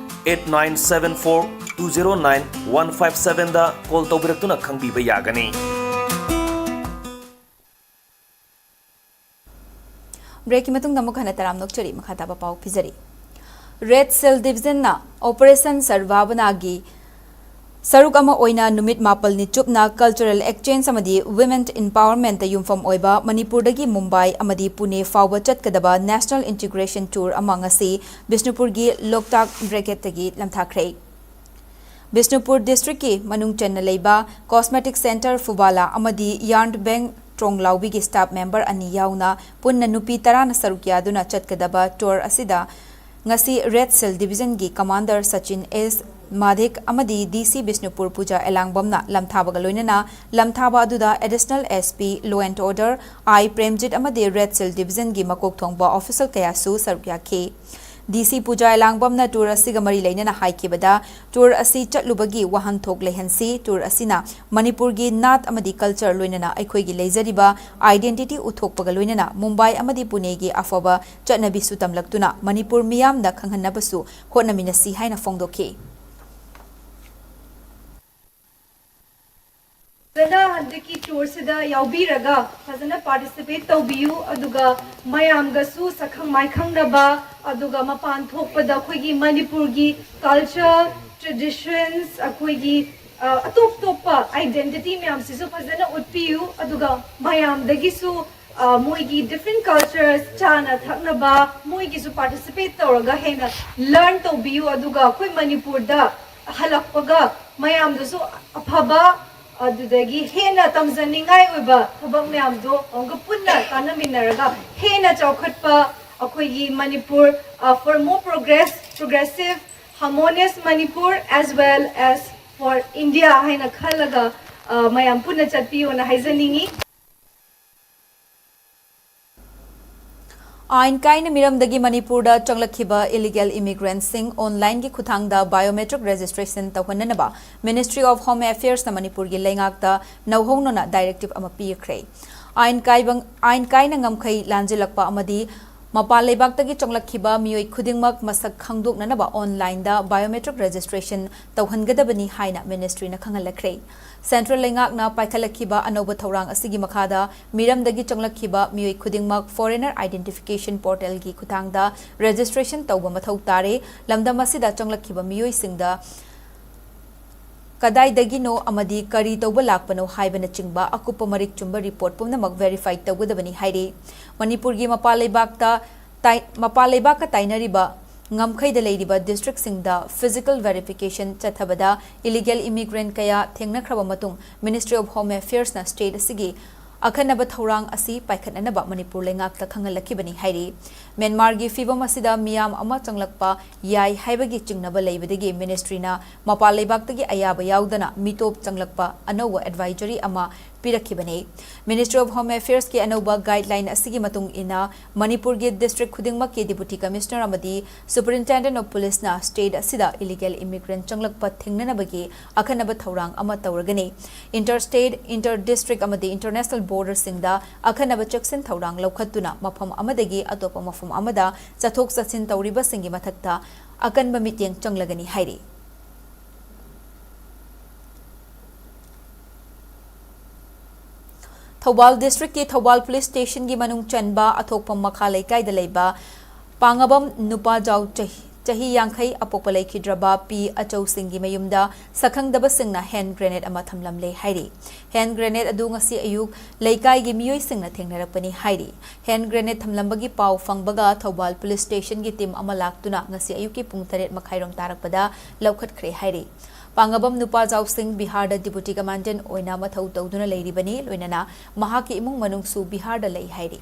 eight nine seven four two zero nine one five sevenꯗ call ꯇꯧꯕꯤꯔꯛꯇꯨꯅ ꯈꯪꯕꯤꯕ ꯌꯥꯒꯅꯤ꯫ ꯕ꯭ꯔꯦꯛꯀꯤ ꯃꯇꯨꯡꯗ ꯑꯃꯨꯛ ꯍꯟꯅ ꯇꯔꯥꯝꯅ ꯑꯣꯛꯆꯔꯤ꯫ ꯃꯈꯥ ꯇꯥꯕ ꯄꯥꯎ ꯄꯤꯖꯔꯤ꯫ ꯔꯦꯗ ꯁꯦꯜ ꯗꯤꯕꯤꯖꯟꯅ ꯑꯣꯄꯔꯦꯁꯟ ꯁꯔꯚꯥꯕꯅꯥꯒꯤ ꯁꯔꯨꯛ ꯑꯃ ꯑꯣꯏꯅ ꯅꯨꯃꯤꯠ ꯃꯥꯄꯜꯅꯤ ꯆꯨꯞꯅ ꯀꯜꯆꯔꯦꯜ ꯑꯦꯛꯁꯆꯦꯟꯖ ꯑꯃꯗꯤ ꯋꯤꯃꯦꯟ ꯏꯝꯄꯥꯋꯔꯃꯦꯟꯇ ꯌꯨꯝꯐꯝ ꯑꯣꯏꯕ ꯃꯅꯤꯄꯨꯔꯗꯒꯤ ꯃꯨꯝꯕꯥꯏ ꯑꯃꯗꯤ ꯄꯨꯅꯦ ꯐꯥꯎꯕ ꯆꯠꯀꯗꯕ ꯅꯦꯁꯅꯦꯜ ꯏꯟꯇꯤꯒ꯭ꯔꯦꯁꯟ ꯇꯨꯔ ꯑꯃ ꯉꯁꯤ ꯕꯤꯁꯅꯨꯄꯨꯔꯒꯤ ꯂꯣꯛꯇꯥꯛ ꯕ꯭ꯔꯦꯀꯦꯠꯇꯒꯤ ꯂꯝꯊꯥꯈ꯭ꯔꯦ꯫ ꯕꯤꯁꯅꯨꯄꯨꯔ ꯗꯤꯁꯇ꯭ꯔꯤꯛꯀꯤ ꯃꯅꯨꯡ ꯆꯟꯅ ꯂꯩꯕ ꯀꯣꯁꯃꯦꯇꯤꯛ ꯁꯦꯟꯇꯔ ꯐꯨꯕꯥꯂꯥ ꯑꯃꯗꯤ ꯌꯥꯔꯟ ꯕꯦꯡ ꯇ꯭ꯔꯣꯡꯂꯥꯎꯕꯤꯒꯤ ꯁ꯭ꯇꯥꯐ ꯃꯦꯝꯕꯔ ꯑꯅꯤ ꯌꯥꯎꯅ ꯄꯨꯟꯅ ꯅꯨꯄꯤ ꯇꯔꯥꯅ ꯁꯔꯨꯛ ꯌꯥꯗꯨꯅ ꯆꯠꯀꯗꯕ ꯇꯨꯔ ꯑꯁꯤꯗ ꯉꯁꯤ ꯔꯦꯗ ꯁꯦꯜ ꯗꯤꯕꯤꯖꯟꯒꯤ ꯀꯃꯥꯟꯗꯔ ꯁꯆꯤꯟ ꯑꯦꯁ ꯃꯥꯙꯤꯛ ꯑꯃꯗꯤ ꯗꯤ ꯁꯤ ꯕꯤꯁꯅꯨꯄꯨꯔ ꯄꯨꯖꯥ ꯑꯦꯂꯥꯡꯕꯝꯅ ꯂꯝꯊꯥꯕꯒ ꯂꯣꯏꯅꯅ ꯂꯝꯊꯥꯕ ꯑꯗꯨꯗ additional S P, law and order, I Premjit ꯑꯃꯗꯤ ꯔꯦꯗ ꯁꯦꯜ ꯗꯤꯕꯤꯖꯟꯒꯤ ꯃꯀꯣꯛ ꯊꯣꯡꯕ ꯑꯣꯐꯤꯁꯤꯌꯦꯜ ꯀꯌꯥꯁꯨ ꯁꯔꯨꯛ ꯌꯥꯈꯤ꯫ ꯗꯤ ꯁꯤ ꯄꯨꯖꯥ ꯑꯦꯂꯥꯡꯕꯝꯅ ꯇꯨꯔ ꯑꯁꯤꯒ ꯃꯔꯤ ꯂꯩꯅꯅ ꯍꯥꯏꯈꯤꯕꯗ, ꯇꯨꯔ ꯑꯁꯤ ꯆꯠꯂꯨꯕꯒꯤ ꯋꯥꯍꯟꯊꯣꯛ ꯂꯩꯍꯟꯁꯤ꯫ ꯇꯨꯔ ꯑꯁꯤꯅ ꯃꯅꯤꯄꯨꯔꯒꯤ ꯅꯥꯠ ꯑꯃꯗꯤ ꯀꯜꯆꯔ ꯂꯣꯏꯅꯅ ꯑꯩꯈꯣꯏꯒꯤ ꯂꯩꯖꯔꯤꯕ ꯑꯥꯏꯗꯦꯟꯇꯤꯇꯤ ꯎꯠꯊꯣꯛꯄꯒ ꯂꯣꯏꯅꯅ ꯃꯨꯝꯕꯥꯏ ꯑꯃꯗꯤ ꯄꯨꯅꯦꯒꯤ ꯑꯐꯕ ꯆꯠꯅꯕꯤꯁꯨ ꯇꯝꯂꯛꯇꯨꯅ ꯃꯅꯤꯄꯨꯔ ꯃꯤꯌꯥꯝꯗ ꯈꯪꯍꯟꯅꯕꯁꯨ ꯍꯣꯠꯅꯃꯤꯟꯅꯁꯤ ꯍꯥꯏꯅ ꯐꯣꯡꯗꯣꯛꯈꯤ꯫ ꯐꯖꯅ ꯍꯟꯗꯛꯀꯤ ꯇꯨꯔꯁꯤꯗ ꯌꯥꯎꯕꯤꯔꯒ ꯐꯖꯅ ꯄꯥꯔꯇꯤꯁꯤꯄꯦꯠ ꯇꯧꯕꯤꯌꯨ, ꯑꯗꯨꯒ ꯃꯌꯥꯝꯒꯁꯨ ꯁꯛꯈꯪ ꯃꯥꯏꯈꯪꯅꯕ, ꯑꯗꯨꯒ ꯃꯄꯥꯟ ꯊꯣꯛꯄꯗ ꯑꯩꯈꯣꯏꯒꯤ ꯃꯅꯤꯄꯨꯔꯒꯤ ꯀꯜꯆꯔ, ꯇ꯭ꯔꯦꯗꯤꯁꯟꯁ, ꯑꯩꯈꯣꯏꯒꯤ ꯑ, ꯑꯇꯣꯞ ꯑꯇꯣꯞꯄ ꯑꯥꯏꯗꯦꯟꯇꯤꯇꯤ ꯃꯌꯥꯝꯁꯤꯁꯨ ꯐꯖꯅ ꯎꯠꯄꯤꯌꯨ, ꯑꯗꯨꯒ ꯃꯌꯥꯝꯗꯒꯤꯁꯨ ꯑ, ꯃꯣꯏꯒꯤ ꯗꯤꯐ꯭ꯔꯦꯟ ꯀꯜꯆꯔꯁ, ꯆꯥꯅ ꯊꯛꯅꯕ, ꯃꯣꯏꯒꯤꯁꯨ ꯄꯥꯔꯇꯤꯁꯤꯄꯦꯠ ꯇꯧꯔꯒ ꯍꯦꯟꯅ ꯂꯔꯟ ꯇꯧꯕꯤꯌꯨ, ꯑꯗꯨꯒ ꯑꯩꯈꯣꯏ ꯃꯅꯤꯄꯨꯔꯗ ꯍꯜꯂꯛꯄꯒ ꯃꯌꯥꯝꯗꯁꯨ ꯑꯐꯕ, ꯑꯗꯨꯗꯒꯤ ꯍꯦꯟꯅ ꯇꯝꯖꯅꯤꯡꯉꯥꯏ ꯑꯣꯏꯕ ꯊꯕꯛ ꯃꯌꯥꯝꯗꯣ ꯑꯃꯨꯛꯀ ꯄꯨꯟꯅ ꯇꯥꯟꯅꯃꯤꯟꯅꯔꯒ ꯍꯦꯟꯅ ꯆꯥꯎꯈꯠꯄ ꯑꯩꯈꯣꯏꯒꯤ ꯃꯅꯤꯄꯨꯔ, ꯑ, for more progress, progressive, harmonious Manipur as well as for India ꯍꯥꯏꯅ ꯈꯜꯂꯒ, ꯑ, ꯃꯌꯥꯝ ꯄꯨꯟꯅ ꯆꯠꯄꯤꯌꯣꯅ ꯍꯥꯏꯖꯅꯤꯡꯉꯤ꯫ ꯑꯥꯏꯟ ꯀꯥꯏꯅ ꯃꯤꯔꯝꯗꯒꯤ ꯃꯅꯤꯄꯨꯔꯗ ꯆꯪꯂꯛꯈꯤꯕ ꯏꯂꯤꯒꯦꯜ ꯏꯃꯤꯒ꯭ꯔꯦꯟꯠꯁꯤꯡ ꯑꯣꯟꯂꯥꯏꯟꯒꯤ ꯈꯨꯠꯊꯥꯡꯗ ꯕꯥꯏꯑꯣꯃꯦꯇ꯭ꯔꯤꯛ ꯔꯦꯖꯤꯁꯇ꯭ꯔꯦꯁꯟ ꯇꯧꯍꯟꯅꯅꯕ ꯃꯤꯅꯤꯁꯇ꯭ꯔꯤ ꯑꯣꯐ ꯍꯣꯝ ꯑꯦꯐꯤꯌꯔꯁꯅ ꯃꯅꯤꯄꯨꯔꯒꯤ ꯂꯩꯉꯥꯛꯇ ꯅꯧꯍꯧꯅꯅ ꯗꯥꯏꯔꯦꯛꯇꯤꯞ ꯑꯃ ꯄꯤꯈ꯭ꯔꯦ꯫ ꯑꯥꯏꯟ ꯀꯥꯏꯕ, ꯑꯥꯏꯟ ꯀꯥꯏꯅ ꯉꯝꯈꯩ ꯂꯥꯟꯖꯤꯜꯂꯛꯄ ꯑꯃꯗꯤ ꯃꯄꯥꯟ ꯂꯩꯕꯥꯛꯇꯒꯤ ꯆꯪꯂꯛꯈꯤꯕ ꯃꯤꯑꯣꯏ ꯈꯨꯗꯤꯡꯃꯛ ꯃꯁꯛ ꯈꯪꯗꯣꯛꯅꯅꯕ ꯑꯣꯟꯂꯥꯏꯟꯗ ꯕꯥꯏꯑꯣꯃꯦꯇ꯭ꯔꯤꯛ ꯔꯦꯖꯤꯁꯇ꯭ꯔꯦꯁꯟ ꯇꯧꯍꯟꯒꯗꯕꯅꯤ ꯍꯥꯏꯅ ꯃꯤꯅꯤꯁꯇ꯭ꯔꯤꯅ ꯈꯪꯍꯜꯂꯛꯈ꯭ꯔꯦ꯫ Central ꯂꯩꯉꯥꯛꯅ ꯄꯥꯏꯈꯠꯂꯛꯈꯤꯕ ꯑꯅꯧꯕ ꯊꯧꯔꯥꯡ ꯑꯁꯤꯒꯤ ꯃꯈꯥꯗ ꯃꯤꯔꯝꯗꯒꯤ ꯆꯪꯂꯛꯈꯤꯕ ꯃꯤꯑꯣꯏ ꯈꯨꯗꯤꯡꯃꯛ Foreigner Identification Portal ꯒꯤ ꯈꯨꯠꯊꯥꯡꯗ registration ꯇꯧꯕ ꯃꯊꯧ ꯇꯥꯔꯦ꯫ ꯂꯝꯗꯝ ꯑꯁꯤꯗ ꯆꯪꯂꯛꯈꯤꯕ ꯃꯤꯑꯣꯏꯁꯤꯡꯗ ꯀꯗꯥꯏꯗꯒꯤꯅꯣ ꯑꯃꯗꯤ ꯀꯔꯤ ꯇꯧꯕ ꯂꯥꯛꯄꯅꯣ ꯍꯥꯏꯕꯅꯆꯤꯡꯕ ꯑꯀꯨꯞꯄ ꯃꯔꯤꯛ ꯆꯨꯝꯕ report ꯄꯨꯝꯅꯃꯛ verify ꯇꯧꯒꯗꯕꯅꯤ ꯍꯥꯏꯔꯤ꯫ ꯃꯅꯤꯄꯨꯔꯒꯤ ꯃꯄꯥꯟ ꯂꯩꯕꯥꯛꯇ ꯇꯥꯏ-, ꯃꯄꯥꯟ ꯂꯩꯕꯥꯛꯀ ꯇꯥꯏꯅꯔꯤꯕ ꯉꯝꯈꯩꯗ ꯂꯩꯔꯤꯕ district ꯁꯤꯡꯗ physical verification ꯆꯠꯊꯕꯗ illegal immigrant ꯀꯌꯥ ꯊꯦꯡꯅꯈ꯭ꯔꯕ ꯃꯇꯨꯡ Ministry of Home Affairs ꯅ state ꯑꯁꯤꯒꯤ ꯑꯈꯟꯅꯕ ꯊꯧꯔꯥꯡ ꯑꯁꯤ ꯄꯥꯏꯈꯠꯅꯅꯕ ꯃꯅꯤꯄꯨꯔ ꯂꯩꯉꯥꯛꯇ ꯈꯪꯍꯜꯂꯛꯈꯤꯕꯅꯤ ꯍꯥꯏꯔꯤ꯫ ꯃ꯭ꯌꯥꯟꯃꯥꯔꯒꯤ ꯐꯤꯚꯝ ꯑꯁꯤꯗ ꯃꯤꯌꯥꯝ ꯑꯃ ꯆꯪꯂꯛꯄ ꯌꯥꯏ ꯍꯥꯏꯕꯒꯤ ꯆꯤꯡꯅꯕ ꯂꯩꯕꯗꯒꯤ ministry ꯅ ꯃꯄꯥꯟ ꯂꯩꯕꯥꯛꯇꯒꯤ ꯑꯌꯥꯕ ꯌꯥꯎꯗꯅ ꯃꯤꯇꯣꯞ ꯆꯪꯂꯛꯄ ꯑꯅꯧꯕ advisory ꯑꯃ ꯄꯤꯔꯛꯈꯤꯕꯅꯤ꯫ Ministry of Home Affairs ꯀꯤ ꯑꯅꯧꯕ guideline ꯑꯁꯤꯒꯤ ꯃꯇꯨꯡ ꯏꯟꯅ ꯃꯅꯤꯄꯨꯔꯒꯤ district ꯈꯨꯗꯤꯡꯃꯛꯀꯤ Deputy Commissioner ꯑꯃꯗꯤ Superintendent of Police ꯅ state ꯑꯁꯤꯗ illegal immigrant ꯆꯪꯂꯛꯄ ꯊꯤꯡꯅꯅꯕꯒꯤ ꯑꯈꯟꯅꯕ ꯊꯧꯔꯥꯡ ꯑꯃ ꯇꯧꯔꯒꯅꯤ꯫ Interstate, inter district ꯑꯃꯗꯤ international border ꯁꯤꯡꯗ ꯑꯈꯟꯅꯕ ꯆꯦꯛꯁꯤꯟ ꯊꯧꯔꯥꯡ ꯂꯧꯈꯠꯇꯨꯅ ꯃꯐꯝ ꯑꯃꯗꯒꯤ ꯑꯇꯣꯞꯄ ꯃꯐꯝ ꯑꯃꯗ ꯆꯠꯊꯣꯛ ꯆꯠꯁꯤꯟ ꯇꯧꯔꯤꯕꯁꯤꯡꯒꯤ ꯃꯊꯛꯇ ꯑꯀꯟꯕ ꯃꯤꯠꯌꯦꯡ ꯆꯪꯂꯒꯅꯤ ꯍꯥꯏꯔꯤ꯫ ꯊꯧꯕꯥꯜ district ꯀꯤ ꯊꯧꯕꯥꯜ police station ꯒꯤ ꯃꯅꯨꯡ ꯆꯟꯕ ꯑꯊꯣꯛꯄꯝ ꯃꯈꯥ ꯂꯩꯀꯥꯏꯗ ꯂꯩꯕ ꯄꯥꯡꯉꯕꯝ ꯅꯨꯄꯥꯖꯥꯎ ꯆꯍꯤ, ꯆꯍꯤ ꯌꯥꯡꯈꯩ ꯑꯄꯣꯛꯄ ꯂꯩꯈꯤꯗ꯭ꯔꯕ ꯄꯤ ꯑꯆꯧꯁꯤꯡꯒꯤ ꯃꯌꯨꯝꯗ ꯁꯛꯈꯪꯗꯕꯁꯤꯡꯅ hand grenade ꯑꯃ ꯊꯝꯂꯝꯂꯦ ꯍꯥꯏꯔꯤ꯫ Hand grenade ꯑꯗꯨ ꯉꯁꯤ ꯑꯌꯨꯛ ꯂꯩꯀꯥꯏꯒꯤ ꯃꯤꯑꯣꯏꯁꯤꯡꯅ ꯊꯦꯡꯅꯔꯛꯄꯅꯤ ꯍꯥꯏꯔꯤ꯫ Hand grenade ꯊꯝꯂꯝꯕꯒꯤ ꯄꯥꯎ ꯐꯪꯕꯒ ꯊꯧꯕꯥꯜ police station ꯒꯤ team ꯑꯃ ꯂꯥꯛꯇꯨꯅ ꯉꯁꯤ ꯑꯌꯨꯛꯀꯤ ꯄꯨꯡ ꯇꯔꯦꯠ ꯃꯈꯥꯏꯔꯣꯝ ꯇꯥꯔꯛꯄꯗ ꯂꯧꯈꯠꯈ꯭ꯔꯦ ꯍꯥꯏꯔꯤ꯫ ꯄꯥꯡꯉꯕꯝ ꯅꯨꯄꯥꯖꯥꯎꯁꯤꯡ ꯕꯤꯍꯥꯔꯗ deputy commandant ꯑꯣꯏꯅ ꯃꯊꯧ ꯇꯧꯗꯨꯅ ꯂꯩꯔꯤꯕꯅꯤ, ꯂꯣꯏꯅꯅ ꯃꯍꯥꯛꯀꯤ ꯏꯃꯨꯡ ꯃꯅꯨꯡꯁꯨ ꯕꯤꯍꯥꯔꯗ ꯂꯩ ꯍꯥꯏꯔꯤ꯫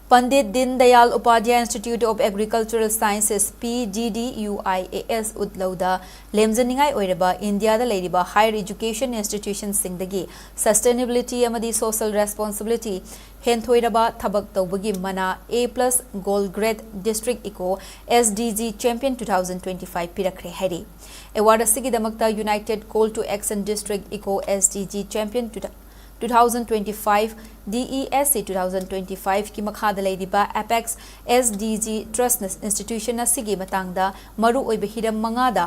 ꯄꯟꯗꯤꯠ ꯗꯤꯟ Dayal Upadhyay Institute of Agricultural Sciences, P D D U I A S, ꯎꯠꯂꯧꯗ ꯂꯦꯝꯖꯅꯤꯡꯉꯥꯏ ꯑꯣꯏꯔꯕ ꯏꯟꯗꯤꯌꯥꯗ ꯂꯩꯔꯤꯕ higher education institution ꯁꯤꯡꯗꯒꯤ sustainability ꯑꯃꯗꯤ social responsibility ꯍꯦꯟꯊꯣꯏꯔꯕ ꯊꯕꯛ ꯇꯧꯕꯒꯤ ꯃꯅꯥ A plus Gold Grade District Eco S D G Champion two thousand twenty-five ꯄꯤꯔꯛꯈ꯭ꯔꯦ ꯍꯥꯏꯔꯤ꯫ Award ꯑꯁꯤꯒꯤꯗꯃꯛꯇ United Call to Action District Eco S D G Champion two thousand two thousand twenty five DESC two thousand twenty ꯐꯥꯏꯚꯀꯤ ꯃꯈꯥꯗ ꯂꯩꯔꯤꯕ APEX SDG Trustꯅ institution ꯑꯁꯤꯒꯤ ꯃꯇꯥꯡꯗ ꯃꯔꯨꯑꯣꯏꯕ ꯍꯤꯔꯝ ꯃꯉꯥꯗ,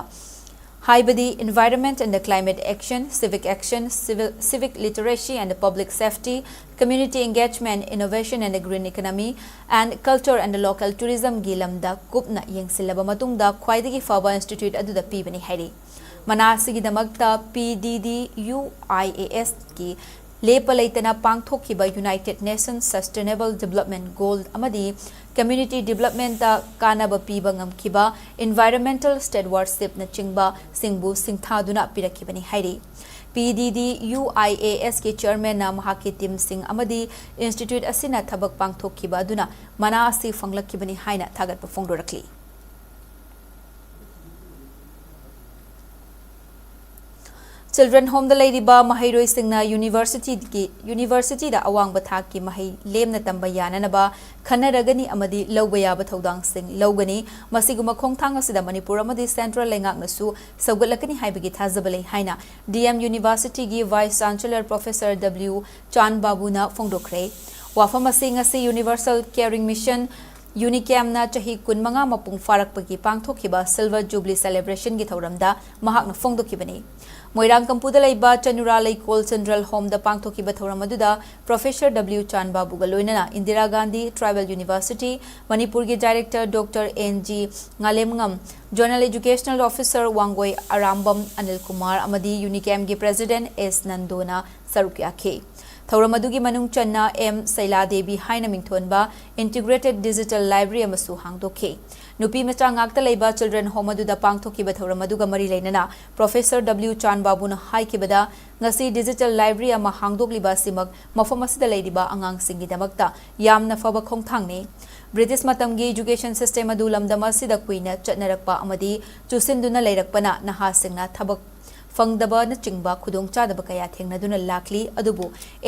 ꯍꯥꯏꯕꯗꯤ Environment and the Climate Action, Civic Action, Civil, Civic Literacy and the Public Safety, Community Engagement, Innovation and the Green Economy, and Culture and the Local Tourismꯒꯤ ꯂꯝꯗ ꯀꯨꯞꯅ ꯌꯦꯡꯁꯤꯜꯂꯕ ꯃꯇꯨꯡꯗ ꯈ꯭ꯋꯥꯏꯗꯒꯤ ꯐꯕ institute ꯑꯗꯨꯗ ꯄꯤꯕꯅꯤ ꯍꯥꯏꯔꯤ꯫ ꯃꯅꯥ ꯑꯁꯤꯒꯤꯗꯃꯛꯇ PDDUIASꯀꯤ ꯂꯦꯞꯄ ꯂꯩꯇꯅ ꯄꯥꯡꯊꯣꯛꯈꯤꯕ United Nations Sustainable Development Goal ꯑꯃꯗꯤ community developmentꯇ ꯀꯥꯟꯅꯕ ꯄꯤꯕ ꯉꯝꯈꯤꯕ environmental stewardshipꯅꯆꯤꯡꯕꯁꯤꯡꯕꯨ ꯁꯤꯡꯊꯥꯗꯨꯅ ꯄꯤꯔꯛꯈꯤꯕꯅꯤ ꯍꯥꯏꯔꯤ꯫ PDDUIASꯀꯤ chairmanꯅ ꯃꯍꯥꯛꯀꯤ teamꯁꯤꯡ ꯑꯃꯗꯤ institute ꯑꯁꯤꯅ ꯊꯕꯛ ꯄꯥꯡꯊꯣꯛꯈꯤꯕ ꯑꯗꯨꯅ ꯃꯅꯥ ꯑꯁꯤ ꯐꯪꯂꯛꯈꯤꯕꯅꯤ ꯍꯥꯏꯅ ꯊꯥꯒꯠꯄ ꯐꯣꯡꯗꯣꯔꯛꯂꯤ꯫ Children Homeꯗ ꯂꯩꯔꯤꯕ ꯃꯍꯩꯔꯣꯏꯁꯤꯡꯅ universityꯒꯤ, universityꯗ ꯑꯋꯥꯡꯕ ꯊꯥꯛꯀꯤ ꯃꯍꯩ ꯂꯦꯝꯅ ꯇꯝꯕ ꯌꯥꯅꯅꯕ ꯈꯟꯅꯔꯒꯅꯤ ꯑꯃꯗꯤ ꯂꯧꯕ ꯌꯥꯕ ꯊꯧꯗꯥꯡꯁꯤꯡ ꯂꯧꯒꯅꯤ꯫ ꯃꯁꯤꯒꯨꯝꯕ ꯈꯣꯡꯊꯥꯡ ꯑꯁꯤꯗ ꯃꯅꯤꯄꯨꯔ ꯑꯃꯗꯤ central ꯂꯩꯉꯥꯛꯅꯁꯨ ꯁꯧꯒꯠꯂꯛꯀꯅꯤ ꯍꯥꯏꯕꯒꯤ ꯊꯥꯖꯕ ꯂꯩ ꯍꯥꯏꯅ DM Universityꯒꯤ Vice Chancellor Professor W ꯆꯥꯟ ꯕꯥꯕꯨꯅ ꯐꯣꯡꯗꯣꯛꯈ꯭ꯔꯦ꯫ ꯋꯥꯐꯝ ꯑꯁꯤ ꯉꯁꯤ Universal Caring Mission, UNICAMꯅ ꯆꯍꯤ ꯀꯨꯟꯃꯉꯥ ꯃꯄꯨꯡ ꯐꯥꯔꯛꯄꯒꯤ ꯄꯥꯡꯊꯣꯛꯈꯤꯕ Silver Jubilee Celebrationꯒꯤ ꯊꯧꯔꯝꯗ ꯃꯍꯥꯛꯅ ꯐꯣꯡꯗꯣꯛꯈꯤꯕꯅꯤ꯫ ꯃꯣꯏꯔꯥꯡꯀꯝꯄꯨꯗ ꯂꯩꯕ ꯆꯅꯨꯔꯥ ꯂꯩꯀꯣꯜ Children Homeꯗ ꯄꯥꯡꯊꯣꯛꯈꯤꯕ ꯊꯧꯔꯝ ꯑꯗꯨꯗ Professor W ꯆꯥꯟ ꯕꯥꯕꯨꯒ ꯂꯣꯏꯅꯅ Indira Gandhi Tribal University, ꯃꯅꯤꯄꯨꯔꯒꯤ Director Doctor N G ꯉꯥꯂꯦꯝꯉꯝ, Zonal Educational Officer Wangoi Arambam Anil Kumar ꯑꯃꯗꯤ UNICAMꯒꯤ President S ꯅꯟꯗꯣꯅ ꯁꯔꯨꯛ ꯌꯥꯈꯤ꯫ ꯊꯧꯔꯝ ꯑꯗꯨꯒꯤ ꯃꯅꯨꯡ ꯆꯟꯅ M ꯁꯩꯂꯥ ꯗꯦꯕꯤ ꯍꯥꯏꯅ ꯃꯤꯡꯊꯣꯟꯕ Integrated Digital Library ꯑꯃꯁꯨ ꯍꯥꯡꯗꯣꯛꯈꯤ꯫ ꯅꯨꯄꯤ ꯃꯆꯥ ꯉꯥꯛꯇ ꯂꯩꯕ Children Home ꯑꯗꯨꯗ ꯄꯥꯡꯊꯣꯛꯈꯤꯕ ꯊꯧꯔꯝ ꯑꯗꯨꯒ ꯃꯔꯤ ꯂꯩꯅꯅ Professor W ꯆꯥꯟ ꯕꯥꯕꯨꯅ ꯍꯥꯏꯈꯤꯕꯗ, ꯉꯁꯤ digital library ꯑꯃ ꯍꯥꯡꯗꯣꯛꯂꯤꯕ ꯑꯁꯤꯃꯛ ꯃꯐꯝ ꯑꯁꯤꯗ ꯂꯩꯔꯤꯕ ꯑꯉꯥꯡꯁꯤꯡꯒꯤꯗꯃꯛꯇ ꯌꯥꯝꯅ ꯐꯕ ꯈꯣꯡꯊꯥꯡꯅꯤ꯫ British ꯃꯇꯝꯒꯤ education system ꯑꯗꯨ ꯂꯝꯗꯝ ꯑꯁꯤꯗ ꯀꯨꯏꯅ ꯆꯠꯅꯔꯛꯄ ꯑꯃꯗꯤ ꯆꯨꯁꯤꯟꯗꯨꯅ ꯂꯩꯔꯛꯄꯅ ꯅꯍꯥꯁꯤꯡꯅ ꯊꯕꯛ ꯐꯪꯗꯕꯅꯆꯤꯡꯕ ꯈꯨꯗꯣꯡꯆꯥꯗꯕ ꯀꯌꯥ ꯊꯦꯡꯅꯗꯨꯅ ꯂꯥꯛꯂꯤ꯫ ꯑꯗꯨꯕꯨ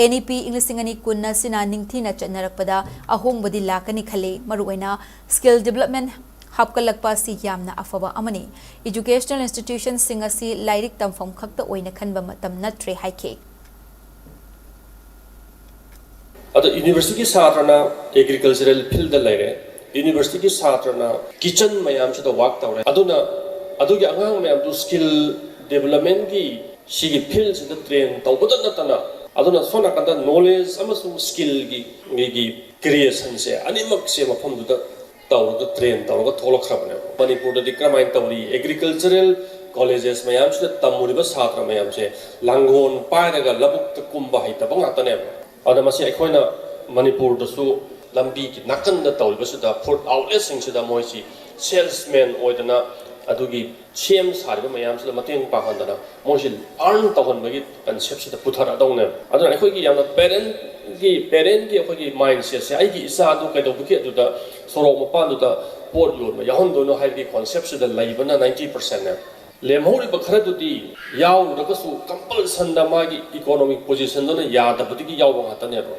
NEP ꯏꯪ ꯂꯤꯁꯤꯡ ꯑꯅꯤ ꯀꯨꯟ ꯑꯁꯤꯅ ꯅꯤꯡꯊꯤꯅ ꯆꯠꯅꯔꯛꯄꯗ ꯑꯍꯣꯡꯕꯗꯤ ꯂꯥꯛꯀꯅꯤ ꯈꯜꯂꯤ꯫ ꯃꯔꯨꯑꯣꯏꯅ skill development ꯍꯥꯞꯀꯠꯂꯛꯄ ꯑꯁꯤ ꯌꯥꯝꯅ ꯑꯐꯕ ꯑꯃꯅꯤ꯫ Educational institutionꯁꯤꯡ ꯑꯁꯤ ꯂꯥꯏꯔꯤꯛ ꯇꯝꯐꯝ ꯈꯛꯇ ꯑꯣꯏꯅ ꯈꯟꯕ ꯃꯇꯝ ꯅꯠꯇ꯭ꯔꯦ ꯍꯥꯏꯈꯤ꯫ ꯑꯗꯣ ꯌꯨꯅꯤꯚꯔꯁꯤꯇꯤꯒꯤ ꯁꯥꯇ꯭ꯔꯅ ꯑꯦꯒ꯭ꯔꯤꯀꯜꯆꯔꯦꯜ ꯐꯤꯜꯗ ꯂꯩꯔꯦ, ꯌꯨꯅꯤꯚꯔꯁꯤꯇꯤꯒꯤ ꯁꯥꯇ꯭ꯔꯅ ꯀꯤꯆꯟ ꯃꯌꯥꯝꯁꯤꯗ ꯋꯥꯛ ꯇꯧꯔꯦ, ꯑꯗꯨꯅ ꯑꯗꯨꯒꯤ ꯑꯉꯥꯡ ꯃꯌꯥꯝꯗꯨ ꯁ꯭ꯀꯤꯜ ꯗꯦꯕꯂꯞꯃꯦꯟꯒꯤ ꯁꯤꯒꯤ ꯐꯤꯜꯁꯤꯗ ꯇ꯭ꯔꯦꯟ ꯇꯧꯕꯗ ꯅꯠꯇꯅ, ꯑꯗꯨꯅ ꯁꯣꯝ ꯅꯥꯀꯟꯗ ꯅꯣꯂꯦꯖ ꯑꯃꯁꯨꯡ ꯁ꯭ꯀꯤꯜꯒꯤ ꯃꯤꯒꯤ ꯀ꯭ꯔꯤꯌꯦꯁꯟꯁꯦ ꯑꯅꯤꯃꯛꯁꯦ ꯃꯐꯝꯗꯨꯗ ꯇꯧꯔꯒ ꯇ꯭ꯔꯦꯟ ꯇꯧꯔꯒ ꯊꯣꯛꯂꯛꯈ꯭ꯔꯕꯅꯦꯕ꯫ ꯃꯅꯤꯄꯨꯔꯗꯗꯤ ꯀꯔꯝꯍꯥꯏꯅ ꯇꯧꯔꯤ? ꯑꯦꯒ꯭ꯔꯤꯀꯜꯆꯔꯦꯜ ꯀꯣꯂꯦꯖꯦꯁ ꯃꯌꯥꯝꯁꯤꯗ ꯇꯝꯃꯨꯔꯤꯕ ꯁꯥꯇ꯭ꯔ ꯃꯌꯥꯝꯁꯦ ꯂꯥꯡꯒꯣꯜ ꯄꯥꯏꯔꯒ ꯂꯧꯕꯨꯛꯇ ꯀꯨꯝꯕ ꯍꯩꯇꯕ ꯉꯥꯛꯇꯅꯦꯕ꯫ ꯑꯗ ꯃꯁꯤ ꯑꯩꯈꯣꯏꯅ ꯃꯅꯤꯄꯨꯔꯗꯁꯨ ꯂꯝꯕꯤꯒꯤ ꯅꯥꯀꯟꯗ ꯇꯧꯔꯤꯕꯁꯤꯗ ꯐꯨꯗ ꯑꯥꯎꯠꯂꯦꯠꯁꯤꯡꯁꯤꯗ ꯃꯣꯏꯁꯤ ꯁꯦꯜꯁꯃꯦꯟ ꯑꯣꯏꯗꯅ ꯑꯗꯨꯒꯤ ꯁꯦꯝ ꯁꯥꯔꯤꯕ ꯃꯌꯥꯝꯁꯤꯗ ꯃꯇꯦꯡ ꯄꯥꯡꯍꯟꯗꯅ ꯃꯣꯏꯁꯤ ꯑꯥꯔꯟ ꯇꯧꯍꯟꯕꯒꯤ ꯀꯟꯁꯦꯞꯁꯤꯗ ꯄꯨꯊꯔꯛꯑꯗꯧꯅꯦꯕ꯫ ꯑꯗꯨꯅ ꯑꯩꯈꯣꯏꯒꯤ ꯌꯥꯝꯅ ꯄꯦꯔꯦꯟꯒꯤ ꯄꯦꯔꯦꯟꯒꯤ ꯑꯩꯈꯣꯏꯒꯤ ꯃꯥꯏꯟꯁꯦꯠꯁꯦ, ꯑꯩꯒꯤ ꯏꯆꯥꯗꯨ ꯀꯩꯗꯧꯕꯒꯤ ꯑꯗꯨꯗ ꯁꯣꯔꯣꯛ ꯃꯄꯥꯟꯗꯨꯗ ꯄꯣꯠ ꯌꯣꯟꯕ ꯌꯥꯎꯍꯟꯗꯣꯏꯅꯣ ꯍꯥꯏꯕꯒꯤ ꯀꯣꯟꯁꯦꯞꯁꯤꯗ ꯂꯩꯕꯅ ꯅꯥꯏꯟꯇꯤ ꯄꯥꯔꯁꯦꯟꯅꯦꯕ꯫ ꯂꯦꯝꯍꯧꯔꯤꯕ ꯈꯔꯗꯨꯗꯤ ꯌꯥꯎꯔꯨꯔꯒꯁꯨ ꯀꯝꯄꯜꯁꯟꯗ ꯃꯥꯒꯤ ꯏꯀꯣꯅꯣꯃꯤꯛ ꯄꯣꯖꯤꯁꯟꯗꯨꯅ ꯌꯥꯗꯕꯗꯒꯤ ꯌꯥꯎꯕ ꯉꯥꯛꯇꯅꯦꯕ꯫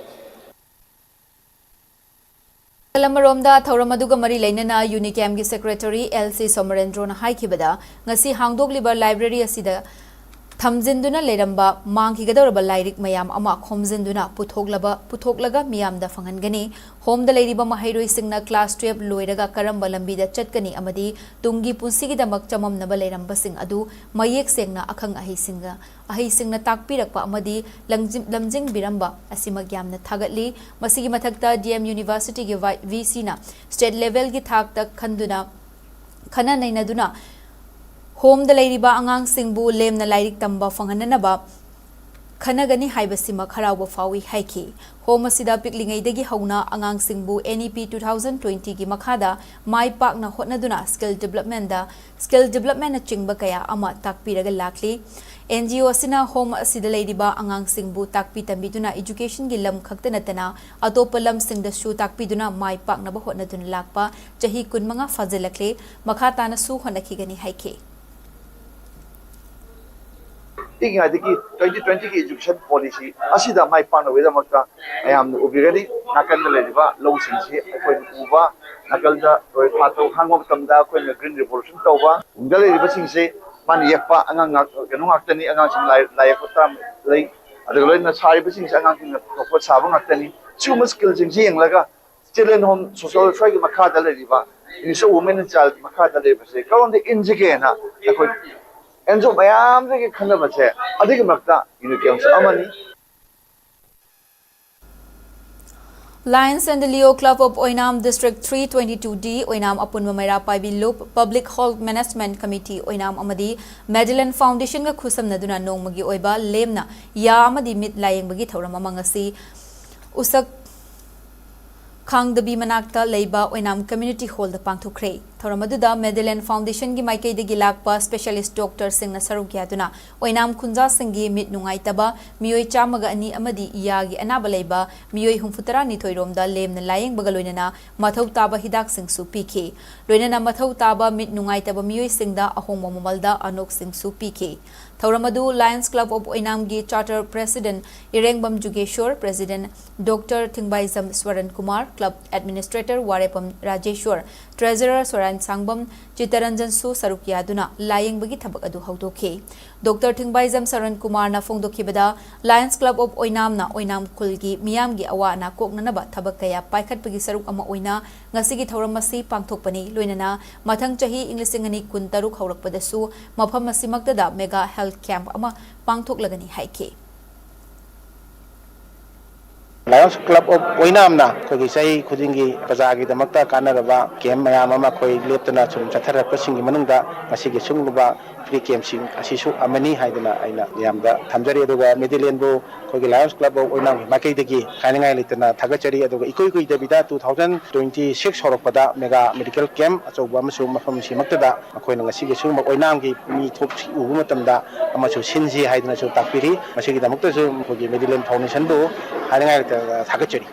ꯅꯥꯀꯜ ꯑꯃꯔꯣꯝꯗ ꯊꯧꯔꯝ ꯑꯗꯨꯒ ꯃꯔꯤ ꯂꯩꯅꯅ ꯌꯨꯅꯤꯀꯦꯝꯒꯤ ꯁꯦꯀ꯭ꯔꯦꯇꯔꯤ ꯑꯦꯜ ꯁꯤ ꯁꯣꯃꯔꯦꯟꯗ꯭ꯔꯣꯅ ꯍꯥꯏꯈꯤꯕꯗ, ꯉꯁꯤ ꯍꯥꯡꯗꯣꯛꯂꯤꯕ ꯂꯥꯏꯕ꯭ꯔꯦꯔꯤ ꯑꯁꯤꯗ ꯊꯝꯖꯤꯟꯗꯨꯅ ꯂꯩꯔꯝꯕ ꯃꯥꯡꯈꯤꯒꯗꯧꯔꯕ ꯂꯥꯏꯔꯤꯛ ꯃꯌꯥꯝ ꯑꯃ ꯈꯣꯝꯖꯤꯟꯗꯨꯅ ꯄꯨꯊꯣꯛꯂꯕ, ꯄꯨꯊꯣꯛꯂꯒ ꯃꯤꯌꯥꯝꯗ ꯐꯪꯍꯟꯒꯅꯤ꯫ ꯍꯣꯝꯗ ꯂꯩꯔꯤꯕ ꯃꯍꯩꯔꯣꯏꯁꯤꯡꯅ ꯀ꯭ꯂꯥꯁ ꯇꯨꯌꯦꯜꯞ ꯂꯣꯏꯔꯒ ꯀꯔꯝꯕ ꯂꯝꯕꯤꯗ ꯆꯠꯀꯅꯤ ꯑꯃꯗꯤ ꯇꯨꯡꯒꯤ ꯄꯨꯟꯁꯤꯒꯤꯗꯃꯛ ꯆꯃꯝꯅꯕ ꯂꯩꯔꯝꯕꯁꯤꯡ ꯑꯗꯨ ꯃꯌꯦꯛ ꯁꯦꯡꯅ ꯑꯈꯪ ꯑꯍꯩꯁꯤꯡꯒ, ꯑꯍꯩꯁꯤꯡꯅ ꯇꯥꯛꯄꯤꯔꯛꯄ ꯑꯃꯗꯤ ꯂꯝꯖꯤꯡ-, ꯂꯝꯖꯤꯡꯕꯤꯔꯝꯕ ꯑꯁꯤꯃꯛ ꯌꯥꯝꯅ ꯊꯥꯒꯠꯂꯤ꯫ ꯃꯁꯤꯒꯤ ꯃꯊꯛꯇ ꯗꯤ ꯑꯦꯝ ꯌꯨꯅꯤꯚꯔꯁꯤꯇꯤꯒꯤ ꯚꯥꯏ-, ꯚꯤ ꯁꯤꯅ ꯁ꯭ꯇꯦꯠ ꯂꯦꯚꯦꯜꯒꯤ ꯊꯥꯛꯇ ꯈꯟꯗꯨꯅ, ꯈꯟꯅ ꯅꯩꯅꯗꯨꯅ ꯍꯣꯝꯗ ꯂꯩꯔꯤꯕ ꯑꯉꯥꯡꯁꯤꯡꯕꯨ ꯂꯦꯝꯅ ꯂꯥꯏꯔꯤꯛ ꯇꯝꯕ ꯐꯪꯍꯟꯅꯅꯕ ꯈꯟꯅꯒꯅꯤ ꯍꯥꯏꯕꯁꯤꯃꯛ ꯍꯔꯥꯎꯕ ꯐꯥꯎꯏ ꯍꯥꯏꯈꯤ꯫ ꯍꯣꯝ ꯑꯁꯤꯗ ꯄꯤꯛꯂꯤꯉꯩꯗꯗꯒꯤ ꯍꯧꯅ ꯑꯉꯥꯡꯁꯤꯡꯕꯨ N E P two thousand ꯇ꯭ꯋꯦꯟꯇꯤꯒꯤ ꯃꯈꯥꯗ ꯃꯥꯏ ꯄꯥꯛꯅ ꯍꯣꯠꯅꯗꯨꯅ ꯁ꯭ꯀꯤꯜ ꯗꯤꯕ꯭ꯂꯞꯃꯦꯟꯗ, ꯁ꯭ꯀꯤꯜ ꯗꯤꯕ꯭ꯂꯞꯃꯦꯟꯅꯆꯤꯡꯕ ꯀꯌꯥ ꯑꯃ ꯇꯥꯛꯄꯤꯔꯒ ꯂꯥꯛꯂꯤ꯫ ꯑꯦꯟ ꯖꯤ ꯑꯣ ꯑꯁꯤꯅ ꯍꯣꯝ ꯑꯁꯤꯗ ꯂꯩꯔꯤꯕ ꯑꯉꯥꯡꯁꯤꯡꯕꯨ ꯇꯥꯛꯄꯤ ꯇꯝꯕꯤꯗꯨꯅ ꯏꯖꯨꯀꯦꯁꯟꯒꯤ ꯂꯝ ꯈꯛꯇ ꯅꯠꯇꯅ ꯑꯇꯣꯞꯄ ꯂꯝꯁꯤꯡꯗꯁꯨ ꯇꯥꯛꯄꯤꯗꯨꯅ ꯃꯥꯏ ꯄꯥꯛꯅꯕ ꯍꯣꯠꯅꯗꯨꯅ ꯂꯥꯛꯄ ꯆꯍꯤ ꯀꯨꯟꯃꯉꯥ ꯐꯥꯖꯤꯜꯂꯛꯂꯦ꯫ ꯃꯈꯥ ꯇꯥꯅꯁꯨ ꯍꯣꯠꯅꯈꯤꯒꯅꯤ ꯍꯥꯏꯈꯤ꯫ ꯄꯤꯛꯏꯉꯩꯗꯒꯤ ꯇ꯭ꯋꯦꯟꯇꯤ ꯇ꯭ꯋꯦꯟꯇꯤꯒꯤ ꯏꯖꯨꯀꯦꯁꯟ ꯄꯣꯂꯤꯁꯤ ꯑꯁꯤꯗ ꯃꯥꯏ ꯄꯥꯛꯅꯕꯒꯤꯗꯃꯛꯇ ꯃꯌꯥꯝꯅ ꯎꯕꯤꯒꯅꯤ꯫ ꯅꯥꯀꯟꯗ ꯂꯩꯔꯤꯕ ꯂꯧꯁꯤꯡꯁꯤ ꯑꯩꯈꯣꯏꯅ ꯎꯕ, ꯅꯥꯀꯜꯗ ꯂꯣꯏ ꯐꯥꯠꯇꯣ ꯍꯥꯡꯕ ꯃꯇꯝꯗ ꯑꯩꯈꯣꯏꯅ ꯒ꯭ꯔꯤꯟ ꯔꯤꯚꯣꯂꯨꯁꯟ ꯇꯧꯕ꯫ ꯈꯨꯡꯗ ꯂꯩꯔꯤꯕꯁꯤꯡꯁꯦ ꯃꯥꯅ ꯌꯦꯛꯄ ꯑꯉꯥꯡ ꯉꯥꯛ-, ꯀꯩꯅꯣ ꯉꯥꯛꯇꯅꯤ, ꯑꯉꯥꯡꯁꯤꯡ ꯂꯥꯏ, ꯂꯥꯏ ꯌꯦꯛꯄ ꯇꯔꯥ ꯂꯩ꯫ ꯑꯗꯨꯒ ꯂꯣꯏꯅꯅ ꯁꯥꯔꯤꯕꯁꯤꯡꯁꯦ ꯑꯉꯥꯡꯁꯤꯡꯅ ꯄꯨꯊꯣꯛꯄ ꯁꯥꯕ ꯉꯥꯛꯇꯅꯤ꯫ ꯁꯤꯒꯨꯝꯕ ꯁ꯭ꯀꯤꯜꯁꯤꯡꯁꯤ ꯌꯦꯡꯂꯒ ꯆꯤꯜꯗ꯭ꯔꯦꯟ ꯍꯣꯝ ꯁꯣꯁꯤꯌꯦꯜ ꯋꯦꯜꯐꯤꯌꯔꯒꯤ ꯃꯈꯥꯗ ꯂꯩꯔꯤꯕ, ꯃꯤꯅꯤꯁꯇꯔ ꯑꯣꯐ ꯋꯨꯃꯦꯟ ꯑꯦꯟ ꯆꯥꯏꯜꯒꯤ ꯃꯈꯥꯗ ꯂꯩꯕꯁꯦ ꯀꯔꯣꯝꯗ ꯏꯟꯁꯤꯒꯦꯅ ꯑꯩꯈꯣꯏ ꯑꯦꯟ ꯖꯤ ꯑꯣ ꯃꯌꯥꯝꯗꯒꯤ ꯈꯟꯅꯕꯁꯦ ꯑꯗꯨꯒꯤ ꯃꯔꯛꯇ ꯌꯨꯅꯤꯠ ꯀꯦꯝꯁꯨ ꯑꯃꯅꯤ꯫ Lions and the Leo Club of Oinam District three twenty-two D, ꯑꯣꯏꯅꯥꯝ ꯑꯄꯨꯟꯕ ꯃꯩꯔꯥ ꯄꯥꯏꯕꯤ ꯂꯨꯞ, Public Health Management Committee ꯑꯣꯏꯅꯥꯝ ꯑꯃꯗꯤ Madeline Foundation ꯒ ꯈꯨꯠꯁꯝꯅꯗꯨꯅ ꯅꯣꯡꯃꯒꯤ ꯑꯣꯏꯕ ꯂꯦꯝꯅ ꯌꯥ ꯑꯃꯗꯤ ꯃꯤꯠ ꯂꯥꯌꯦꯡꯕꯒꯤ ꯊꯧꯔꯝ ꯑꯃ ꯉꯁꯤ ꯎꯁꯛ ꯈꯥꯡꯗꯕꯤ ꯃꯅꯥꯛꯇ ꯂꯩꯕ ꯑꯣꯏꯅꯥꯝ Community Hall ꯗ ꯄꯥꯡꯊꯣꯛꯈ꯭ꯔꯦ꯫ ꯊꯧꯔꯝ ꯑꯗꯨꯗ Madeline Foundation ꯒꯤ ꯃꯥꯏꯀꯩꯗꯒꯤ ꯂꯥꯛꯄ specialist doctor ꯁꯤꯡꯅ ꯁꯔꯨꯛ ꯌꯥꯗꯨꯅ ꯑꯣꯏꯅꯥꯝ ꯈꯨꯟꯖꯥꯁꯤꯡꯒꯤ ꯃꯤꯠ ꯅꯨꯡꯉꯥꯏꯇꯕ ꯃꯤꯑꯣꯏ ꯆꯥꯝꯃꯒ ꯑꯅꯤ ꯑꯃꯗꯤ ꯌꯥꯒꯤ ꯑꯅꯥꯕ ꯂꯩꯕ ꯃꯤꯑꯣꯏ ꯍꯨꯝꯐꯨꯇꯔꯥꯅꯤꯊꯣꯏ ꯔꯣꯝꯗ ꯂꯦꯝꯅ ꯂꯥꯌꯦꯡꯕꯒ ꯂꯣꯏꯅꯅ ꯃꯊꯧ ꯇꯥꯕ ꯍꯤꯗꯥꯛꯁꯤꯡꯁꯨ ꯄꯤꯈꯤ꯫ ꯂꯣꯏꯅꯅ ꯃꯊꯧ ꯇꯥꯕ ꯃꯤꯠ ꯅꯨꯡꯉꯥꯏꯇꯕ ꯃꯤꯑꯣꯏꯁꯤꯡꯗ ꯑꯍꯣꯡꯕ ꯃꯃꯜꯗ ꯑꯅꯣꯛꯁꯤꯡꯁꯨ ꯄꯤꯈꯤ꯫ ꯊꯧꯔꯝ ꯑꯗꯨ Lions Club of ꯑꯣꯏꯅꯥꯝꯒꯤ Charter President ꯏꯔꯦꯡꯕꯝ Jugeshor, President Doctor ꯊꯤꯡꯕꯥꯏꯖꯝ Swaran Kumar, Club Administrator Warepam Rajeshor, Treasurer ꯁꯣꯔꯥꯟ ꯁꯥꯡꯕꯝ ꯆꯤꯠꯇꯔꯟꯖꯟꯁꯨ ꯁꯔꯨꯛ ꯌꯥꯗꯨꯅ ꯂꯥꯌꯦꯡꯕꯒꯤ ꯊꯕꯛ ꯑꯗꯨ ꯍꯧꯗꯣꯛꯈꯤ꯫ Doctor ꯊꯤꯡꯕꯥꯏꯖꯝ ꯁꯔꯟ ꯀꯨꯃꯥꯔꯅ ꯐꯣꯡꯗꯣꯛꯈꯤꯕꯗ, Lions Club of ꯑꯣꯏꯅꯥꯝꯅ ꯑꯣꯏꯅꯥꯝ ꯈꯨꯜꯒꯤ ꯃꯤꯌꯥꯝꯒꯤ ꯑꯋꯥ ꯑꯅꯥ ꯀꯣꯛꯅꯅꯕ ꯊꯕꯛ ꯀꯌꯥ ꯄꯥꯏꯈꯠꯄꯒꯤ ꯁꯔꯨꯛ ꯑꯃ ꯑꯣꯏꯅ ꯉꯁꯤꯒꯤ ꯊꯧꯔꯝ ꯑꯁꯤ ꯄꯥꯡꯊꯣꯛꯄꯅꯤ꯫ ꯂꯣꯏꯅꯅ ꯃꯊꯪ ꯆꯍꯤ ꯏꯪ ꯂꯤꯁꯤꯡ ꯑꯅꯤ ꯀꯨꯟꯇꯔꯨꯛ ꯍꯧꯔꯛꯄꯗꯁꯨ ꯃꯐꯝ ꯑꯁꯤꯃꯛꯇꯗ mega health camp ꯑꯃ ꯄꯥꯡꯊꯣꯛꯂꯒꯅꯤ ꯍꯥꯏꯈꯤ꯫ Lions Club of ꯑꯣꯏꯅꯥꯝꯅ ꯑꯩꯈꯣꯏꯒꯤ ꯆꯍꯤ ꯈꯨꯗꯤꯡꯒꯤ ꯄ꯭ꯔꯖꯥꯒꯤꯗꯃꯛꯇ ꯀꯥꯟꯅꯔꯕ camp ꯃꯌꯥꯝ ꯑꯃ ꯑꯩꯈꯣꯏ ꯂꯦꯞꯇꯅ ꯁꯨꯝ ꯆꯠꯊꯔꯛꯄꯁꯤꯡꯒꯤ ꯃꯅꯨꯡꯗ ꯉꯁꯤꯒꯤ ꯁꯤꯒꯨꯝꯂꯕ free campꯁꯤꯡ ꯑꯁꯤꯁꯨ ꯑꯃꯅꯤ ꯍꯥꯏꯗꯅ ꯑꯩꯅ ꯃꯌꯥꯝꯗ ꯊꯝꯖꯔꯤ꯫ ꯑꯗꯨꯒ Madelineꯕꯨ ꯑꯩꯈꯣꯏꯒꯤ Lions Club of ꯑꯣꯏꯅꯥꯝꯒꯤ ꯃꯥꯏꯀꯩꯗꯒꯤ ꯍꯥꯏꯅꯤꯡꯉꯥꯏ ꯂꯩꯇꯅ ꯊꯥꯒꯠꯆꯔꯤ꯫ ꯑꯗꯨꯒ ꯏꯀꯨꯏ ꯀꯨꯏꯗꯕꯤꯗ two thousand twenty six ꯍꯧꯔꯛꯄꯗ mega medical camp ꯑꯆꯧꯕ ꯑꯃꯁꯨ ꯃꯐꯝ ꯑꯁꯤꯃꯛꯇꯗ ꯃꯈꯣꯏꯅ ꯉꯁꯤꯒꯤ ꯁꯤꯒꯨꯝꯕ ꯑꯣꯏꯅꯥꯝꯒꯤ ꯃꯤ ꯊꯣꯛꯁꯤ ꯎꯕ ꯃꯇꯝꯗ ꯑꯃꯁꯨ ꯁꯤꯟꯁꯤ ꯍꯥꯏꯗꯨꯅꯁꯨ ꯇꯥꯛꯄꯤꯔꯤ꯫ ꯃꯁꯤꯒꯤꯗꯃꯛꯇꯁꯨ ꯑꯩꯈꯣꯏꯒꯤ Madeline Foundationꯕꯨ ꯍꯥꯏꯅꯤꯡꯉꯥꯏ ꯂꯩꯇꯅ ꯊꯥꯒꯠꯆꯔꯤ꯫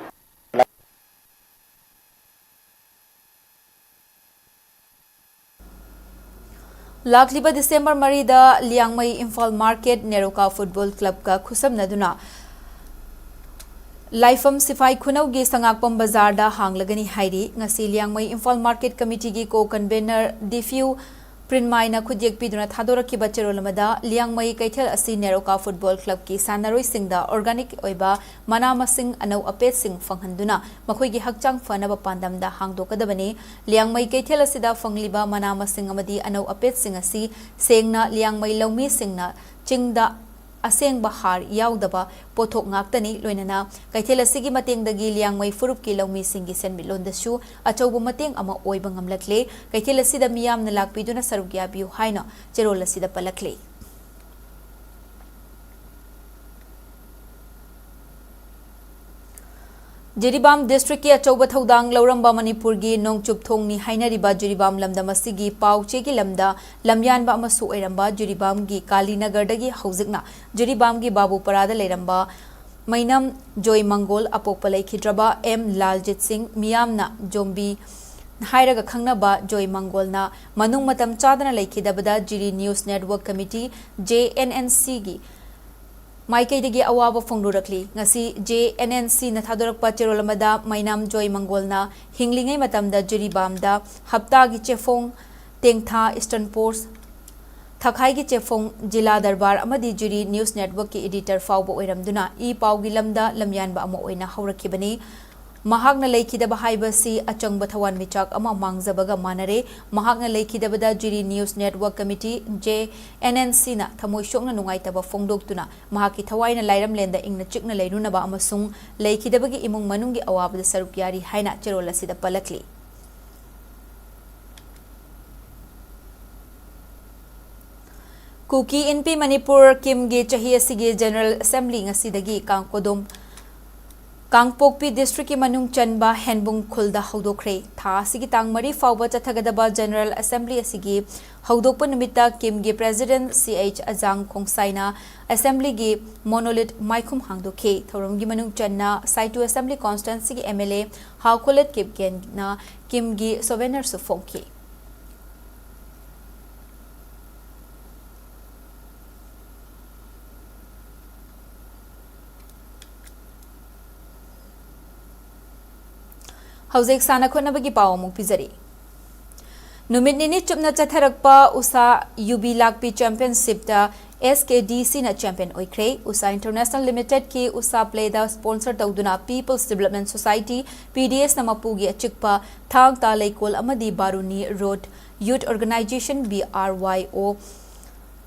ꯂꯥꯛꯂꯤꯕ December ꯃꯔꯤꯗ ꯂꯤꯌꯥꯡꯃꯩ ꯏꯝꯐꯥꯜ Market ꯅꯦꯔꯣꯀꯥ Football Clubꯀ ꯈꯨꯠꯁꯝꯅꯗꯨꯅ ꯂꯥꯏꯐꯝ ꯁꯤꯐꯥꯏ ꯈꯨꯅꯧꯒꯤ ꯁꯉꯥꯛꯄꯝ ꯕꯖꯥꯔꯗ ꯍꯥꯡꯂꯒꯅꯤ ꯍꯥꯏꯔꯤ꯫ ꯉꯁꯤ ꯂꯤꯌꯥꯡꯃꯩ ꯏꯝꯐꯥꯜ Market Committeeꯒꯤ co-convener ꯗꯤꯐ꯭ꯌꯨ ꯄ꯭ꯔꯤꯟꯃꯥꯏꯅ ꯈꯨꯠꯌꯦꯛ ꯄꯤꯗꯨꯅ ꯊꯥꯗꯣꯔꯛꯈꯤꯕ ꯆꯦꯔꯣꯜ ꯑꯃꯗ, ꯂꯤꯌꯥꯡꯃꯩ ꯀꯩꯊꯦꯜ ꯑꯁꯤ ꯅꯦꯔꯣꯀꯥ ꯐꯨꯠꯕꯣꯜ ꯀ꯭ꯂꯕꯀꯤ ꯁꯥꯟꯅꯔꯣꯏꯁꯤꯡꯗ organic ꯑꯣꯏꯕ ꯃꯅꯥ ꯃꯁꯤꯡ ꯑꯅꯧ ꯑꯄꯦꯠꯁꯤꯡ ꯐꯪꯍꯟꯗꯨꯅ ꯃꯈꯣꯏꯒꯤ ꯍꯛꯆꯥꯡ ꯐꯅꯕ ꯄꯥꯟꯗꯝꯗ ꯍꯥꯡꯗꯣꯛꯀꯗꯕꯅꯤ꯫ ꯂꯤꯌꯥꯡꯃꯩ ꯀꯩꯊꯦꯜ ꯑꯁꯤꯗ ꯐꯪꯂꯤꯕ ꯃꯅꯥ ꯃꯁꯤꯡ ꯑꯃꯗꯤ ꯑꯅꯧ ꯑꯄꯦꯠꯁꯤꯡ ꯑꯁꯤ ꯁꯦꯡꯅ ꯂꯤꯌꯥꯡꯃꯩ ꯂꯧꯃꯤꯁꯤꯡꯅ ꯆꯤꯡꯗ ꯑꯁꯦꯡꯕ ꯍꯥꯔ ꯌꯥꯎꯗꯕ ꯄꯣꯠꯊꯣꯛ ꯉꯥꯛꯇꯅꯤ꯫ ꯂꯣꯏꯅꯅ ꯀꯩꯊꯦꯜ ꯑꯁꯤꯒꯤ ꯃꯇꯦꯡꯗꯒꯤ ꯂꯤꯌꯥꯡꯃꯩ ꯐꯨꯔꯨꯞꯀꯤ ꯂꯧꯃꯤꯁꯤꯡꯒꯤ ꯁꯦꯟꯃꯤꯠꯂꯣꯟꯗꯁꯨ ꯑꯆꯧꯕ ꯃꯇꯦꯡ ꯑꯃ ꯑꯣꯏꯕ ꯉꯝꯂꯛꯂꯦ꯫ ꯀꯩꯊꯦꯜ ꯑꯁꯤꯗ ꯃꯤꯌꯥꯝꯅ ꯂꯥꯛꯄꯤꯗꯨꯅ ꯁꯔꯨꯛ ꯌꯥꯕꯤꯌꯨ ꯍꯥꯏꯅ ꯆꯦꯔꯣꯜ ꯑꯁꯤꯗ ꯄꯜꯂꯛꯂꯤ꯫ ꯖꯤꯔꯤꯕꯥꯝ ꯗꯤꯁꯇ꯭ꯔꯤꯛꯀꯤ ꯑꯆꯧꯕ ꯊꯧꯗꯥꯡ ꯂꯧꯔꯝꯕ ꯃꯅꯤꯄꯨꯔꯒꯤ ꯅꯣꯡꯆꯨꯞ ꯊꯣꯡꯅꯤ ꯍꯥꯏꯅꯔꯤꯕ ꯖꯤꯔꯤꯕꯥꯝ ꯂꯝꯗꯝ ꯑꯁꯤꯒꯤ ꯄꯥꯎ ꯆꯦꯒꯤ ꯂꯝꯗ ꯂꯝꯌꯥꯟꯕ ꯑꯃꯁꯨ ꯑꯣꯏꯔꯝꯕ ꯖꯤꯔꯤꯕꯥꯝꯒꯤ ꯀꯥꯂꯤꯅꯒꯔꯗꯒꯤ ꯍꯧꯖꯤꯛꯅ ꯖꯤꯔꯤꯕꯥꯝꯒꯤ ꯕꯥꯕꯨꯄꯔꯥꯗ ꯂꯩꯔꯝꯕ ꯃꯩꯅꯝ ꯖꯣꯏ ꯃꯪꯒꯣꯜ ꯑꯄꯣꯛꯄ ꯂꯩꯈꯤꯗ꯭ꯔꯕ ꯑꯦꯝ ꯂꯥꯜꯖꯤꯠ ꯁꯤꯡ, ꯃꯤꯌꯥꯝꯅ ꯖꯣꯝꯕꯤ ꯍꯥꯏꯔꯒ ꯈꯪꯅꯕ ꯖꯣꯏ ꯃꯪꯒꯣꯜꯅ ꯃꯅꯨꯡ ꯃꯇꯝ ꯆꯥꯗꯅ ꯂꯩꯈꯤꯗꯕꯗ Jiri news network committee, J N N ꯁꯤꯒꯤ ꯃꯥꯏꯀꯩꯗꯒꯤ ꯑꯋꯥꯕ ꯐꯣꯡꯗꯣꯔꯛꯂꯤ꯫ ꯉꯁꯤ ꯖꯦ ꯑꯦꯟ ꯑꯦꯟ ꯁꯤꯅ ꯊꯥꯗꯣꯔꯛꯄ ꯆꯦꯔꯣꯜ ꯑꯃꯗ ꯃꯩꯅꯥꯝ ꯖꯣꯏ ꯃꯪꯒꯣꯜꯅ ꯍꯤꯡꯂꯤꯉꯩ ꯃꯇꯝꯗ ꯖꯤꯔꯤꯕꯥꯝꯗ ꯍꯞꯇꯥꯒꯤ ꯆꯦꯐꯣꯡ, ꯇꯦꯡꯊꯥ, ꯏꯁꯇꯔꯟ ꯄꯣꯁ, ꯊꯈꯥꯏꯒꯤ ꯆꯦꯐꯣꯡ, ꯖꯤꯂꯥ ꯗꯔꯕꯥꯔ ꯑꯃꯗꯤ ꯖꯤꯔꯤ ꯅ꯭ꯌꯨꯁ ꯅꯦꯠꯋꯔꯛꯀꯤ ꯏꯗꯤꯇꯔ ꯐꯥꯎꯕ ꯑꯣꯏꯔꯝꯗꯨꯅ ꯏ ꯄꯥꯎꯒꯤ ꯂꯝꯗ ꯂꯝꯌꯥꯟꯕ ꯑꯃ ꯑꯣꯏꯅ ꯍꯧꯔꯛꯈꯤꯕꯅꯤ꯫ ꯃꯍꯥꯛꯅ ꯂꯩꯈꯤꯗꯕ ꯍꯥꯏꯕꯁꯤ ꯑꯆꯪꯕ ꯊꯋꯥꯟꯃꯤꯆꯥꯛ ꯑꯃ ꯃꯥꯡꯖꯕꯒ ꯃꯥꯟꯅꯔꯦ꯫ ꯃꯍꯥꯛꯅ ꯂꯩꯈꯤꯗꯕꯗ Jiri news network committee, J N N ꯁꯤꯅ ꯊꯃꯣꯏ ꯁꯣꯛꯅ ꯅꯨꯡꯉꯥꯏꯇꯕ ꯐꯣꯡꯗꯣꯛꯇꯨꯅ ꯃꯍꯥꯛꯀꯤ ꯊꯋꯥꯏꯅ ꯂꯥꯏꯔꯝꯂꯦꯟꯗ ꯏꯪꯅ ꯆꯤꯛꯅ ꯂꯩꯔꯨꯅꯕ ꯑꯃꯁꯨꯡ ꯂꯩꯈꯤꯗꯕꯒꯤ ꯏꯃꯨꯡ ꯃꯅꯨꯡꯒꯤ ꯑꯋꯥꯕꯗ ꯁꯔꯨꯛ ꯌꯥꯔꯤ ꯍꯥꯏꯅ ꯆꯦꯔꯣꯜ ꯑꯁꯤꯗ ꯄꯜꯂꯛꯂꯤ꯫ ꯀꯨꯀꯤ ꯏꯟꯄꯤ ꯃꯅꯤꯄꯨꯔ ꯀꯤꯝꯒꯤ ꯆꯍꯤ ꯑꯁꯤꯒꯤ ꯖꯦꯅꯔꯦꯜ ꯑꯦꯁꯦꯝꯕ꯭ꯂꯤ ꯉꯁꯤꯗꯒꯤ ꯀꯥꯡꯄꯣꯗꯣꯝ, ꯀꯥꯡꯄꯣꯛꯄꯤ ꯗꯤꯁꯇ꯭ꯔꯤꯛꯀꯤ ꯃꯅꯨꯡ ꯆꯟꯕ ꯍꯦꯟꯕꯨꯡ ꯈꯨꯜꯗ ꯍꯧꯗꯣꯛꯈ꯭ꯔꯦ꯫ ꯊꯥ ꯑꯁꯤꯒꯤ ꯇꯥꯡ ꯃꯔꯤ ꯐꯥꯎꯕ ꯆꯠꯊꯒꯗꯕ ꯖꯦꯅꯔꯦꯜ ꯑꯦꯁꯦꯝꯕ꯭ꯂꯤ ꯑꯁꯤꯒꯤ ꯍꯧꯗꯣꯛꯄ ꯅꯨꯃꯤꯠꯇ ꯀꯤꯝꯒꯤ ꯄ꯭ꯔꯦꯁꯤꯗꯦꯟꯠ ꯁꯤ ꯑꯩꯆ ꯑꯖꯥꯡ ꯈꯣꯡꯁꯥꯏꯅ ꯑꯦꯁꯦꯝꯕ꯭ꯂꯤꯒꯤ ꯃꯣꯅꯣꯂꯤꯠ ꯃꯥꯏꯈꯨꯝ ꯍꯥꯡꯗꯣꯛꯈꯤ꯫ ꯊꯧꯔꯝꯒꯤ ꯃꯅꯨꯡ ꯆꯟꯅ ꯁꯥꯏꯇꯨ ꯑꯦꯁꯦꯝꯕ꯭ꯂꯤ ꯀꯣꯟꯁꯇꯤꯇ꯭ꯋꯦꯟꯁꯤꯒꯤ ꯑꯦꯝ ꯑꯦꯜ ꯑꯦ ꯍꯥꯎꯈꯣꯂꯦꯠ ꯀꯤꯞꯒꯦꯟꯅ ꯀꯤꯝꯒꯤ ꯁꯣꯚꯦꯅꯔꯁꯨ ꯐꯣꯡꯈꯤ꯫ ꯍꯧꯖꯤꯛ ꯁꯥꯟꯅ ꯈꯣꯠꯅꯕꯒꯤ ꯄꯥꯎ ꯑꯃꯨꯛ ꯄꯤꯖꯔꯤ꯫ ꯅꯨꯃꯤꯠ ꯅꯤꯅꯤ ꯆꯨꯞꯅ ꯆꯠꯊꯔꯛꯄ ꯎꯁꯥ ꯌꯨꯕꯤ ꯂꯥꯛꯄꯤ ꯆꯦꯝꯄꯤꯌꯟꯁꯤꯞꯇ ꯑꯦꯁ ꯀꯦ ꯗꯤ ꯁꯤꯅ ꯆꯦꯝꯄꯤꯌꯟ ꯑꯣꯏꯈ꯭ꯔꯦ꯫ ꯎꯁꯥ ꯏꯟꯇꯔꯅꯦꯁꯅꯦꯜ ꯂꯤꯃꯤꯇꯦꯗꯀꯤ ꯎꯁꯥ ꯄ꯭ꯂꯦꯗ ꯁ꯭ꯄꯣꯟꯁꯔ ꯇꯧꯗꯨꯅ ꯄꯤꯄꯜꯁ ꯗꯤꯕꯂꯞꯃꯦꯟ ꯁꯣꯁꯥꯏꯇꯤ, ꯄꯤ ꯗꯤ ꯑꯦꯁꯅ ꯃꯄꯨꯒꯤ ꯑꯆꯤꯛꯄ ꯊꯥꯡ ꯇꯥ ꯂꯩꯀꯣꯜ ꯑꯃꯗꯤ ꯕꯥꯔꯨꯅꯤ ꯔꯣꯗ ꯌꯨꯠ ꯑꯣꯔꯒꯅꯥꯏꯖꯦꯁꯟ, ꯕꯤ ꯑꯥꯔ ꯋꯥꯏ ꯑꯣ,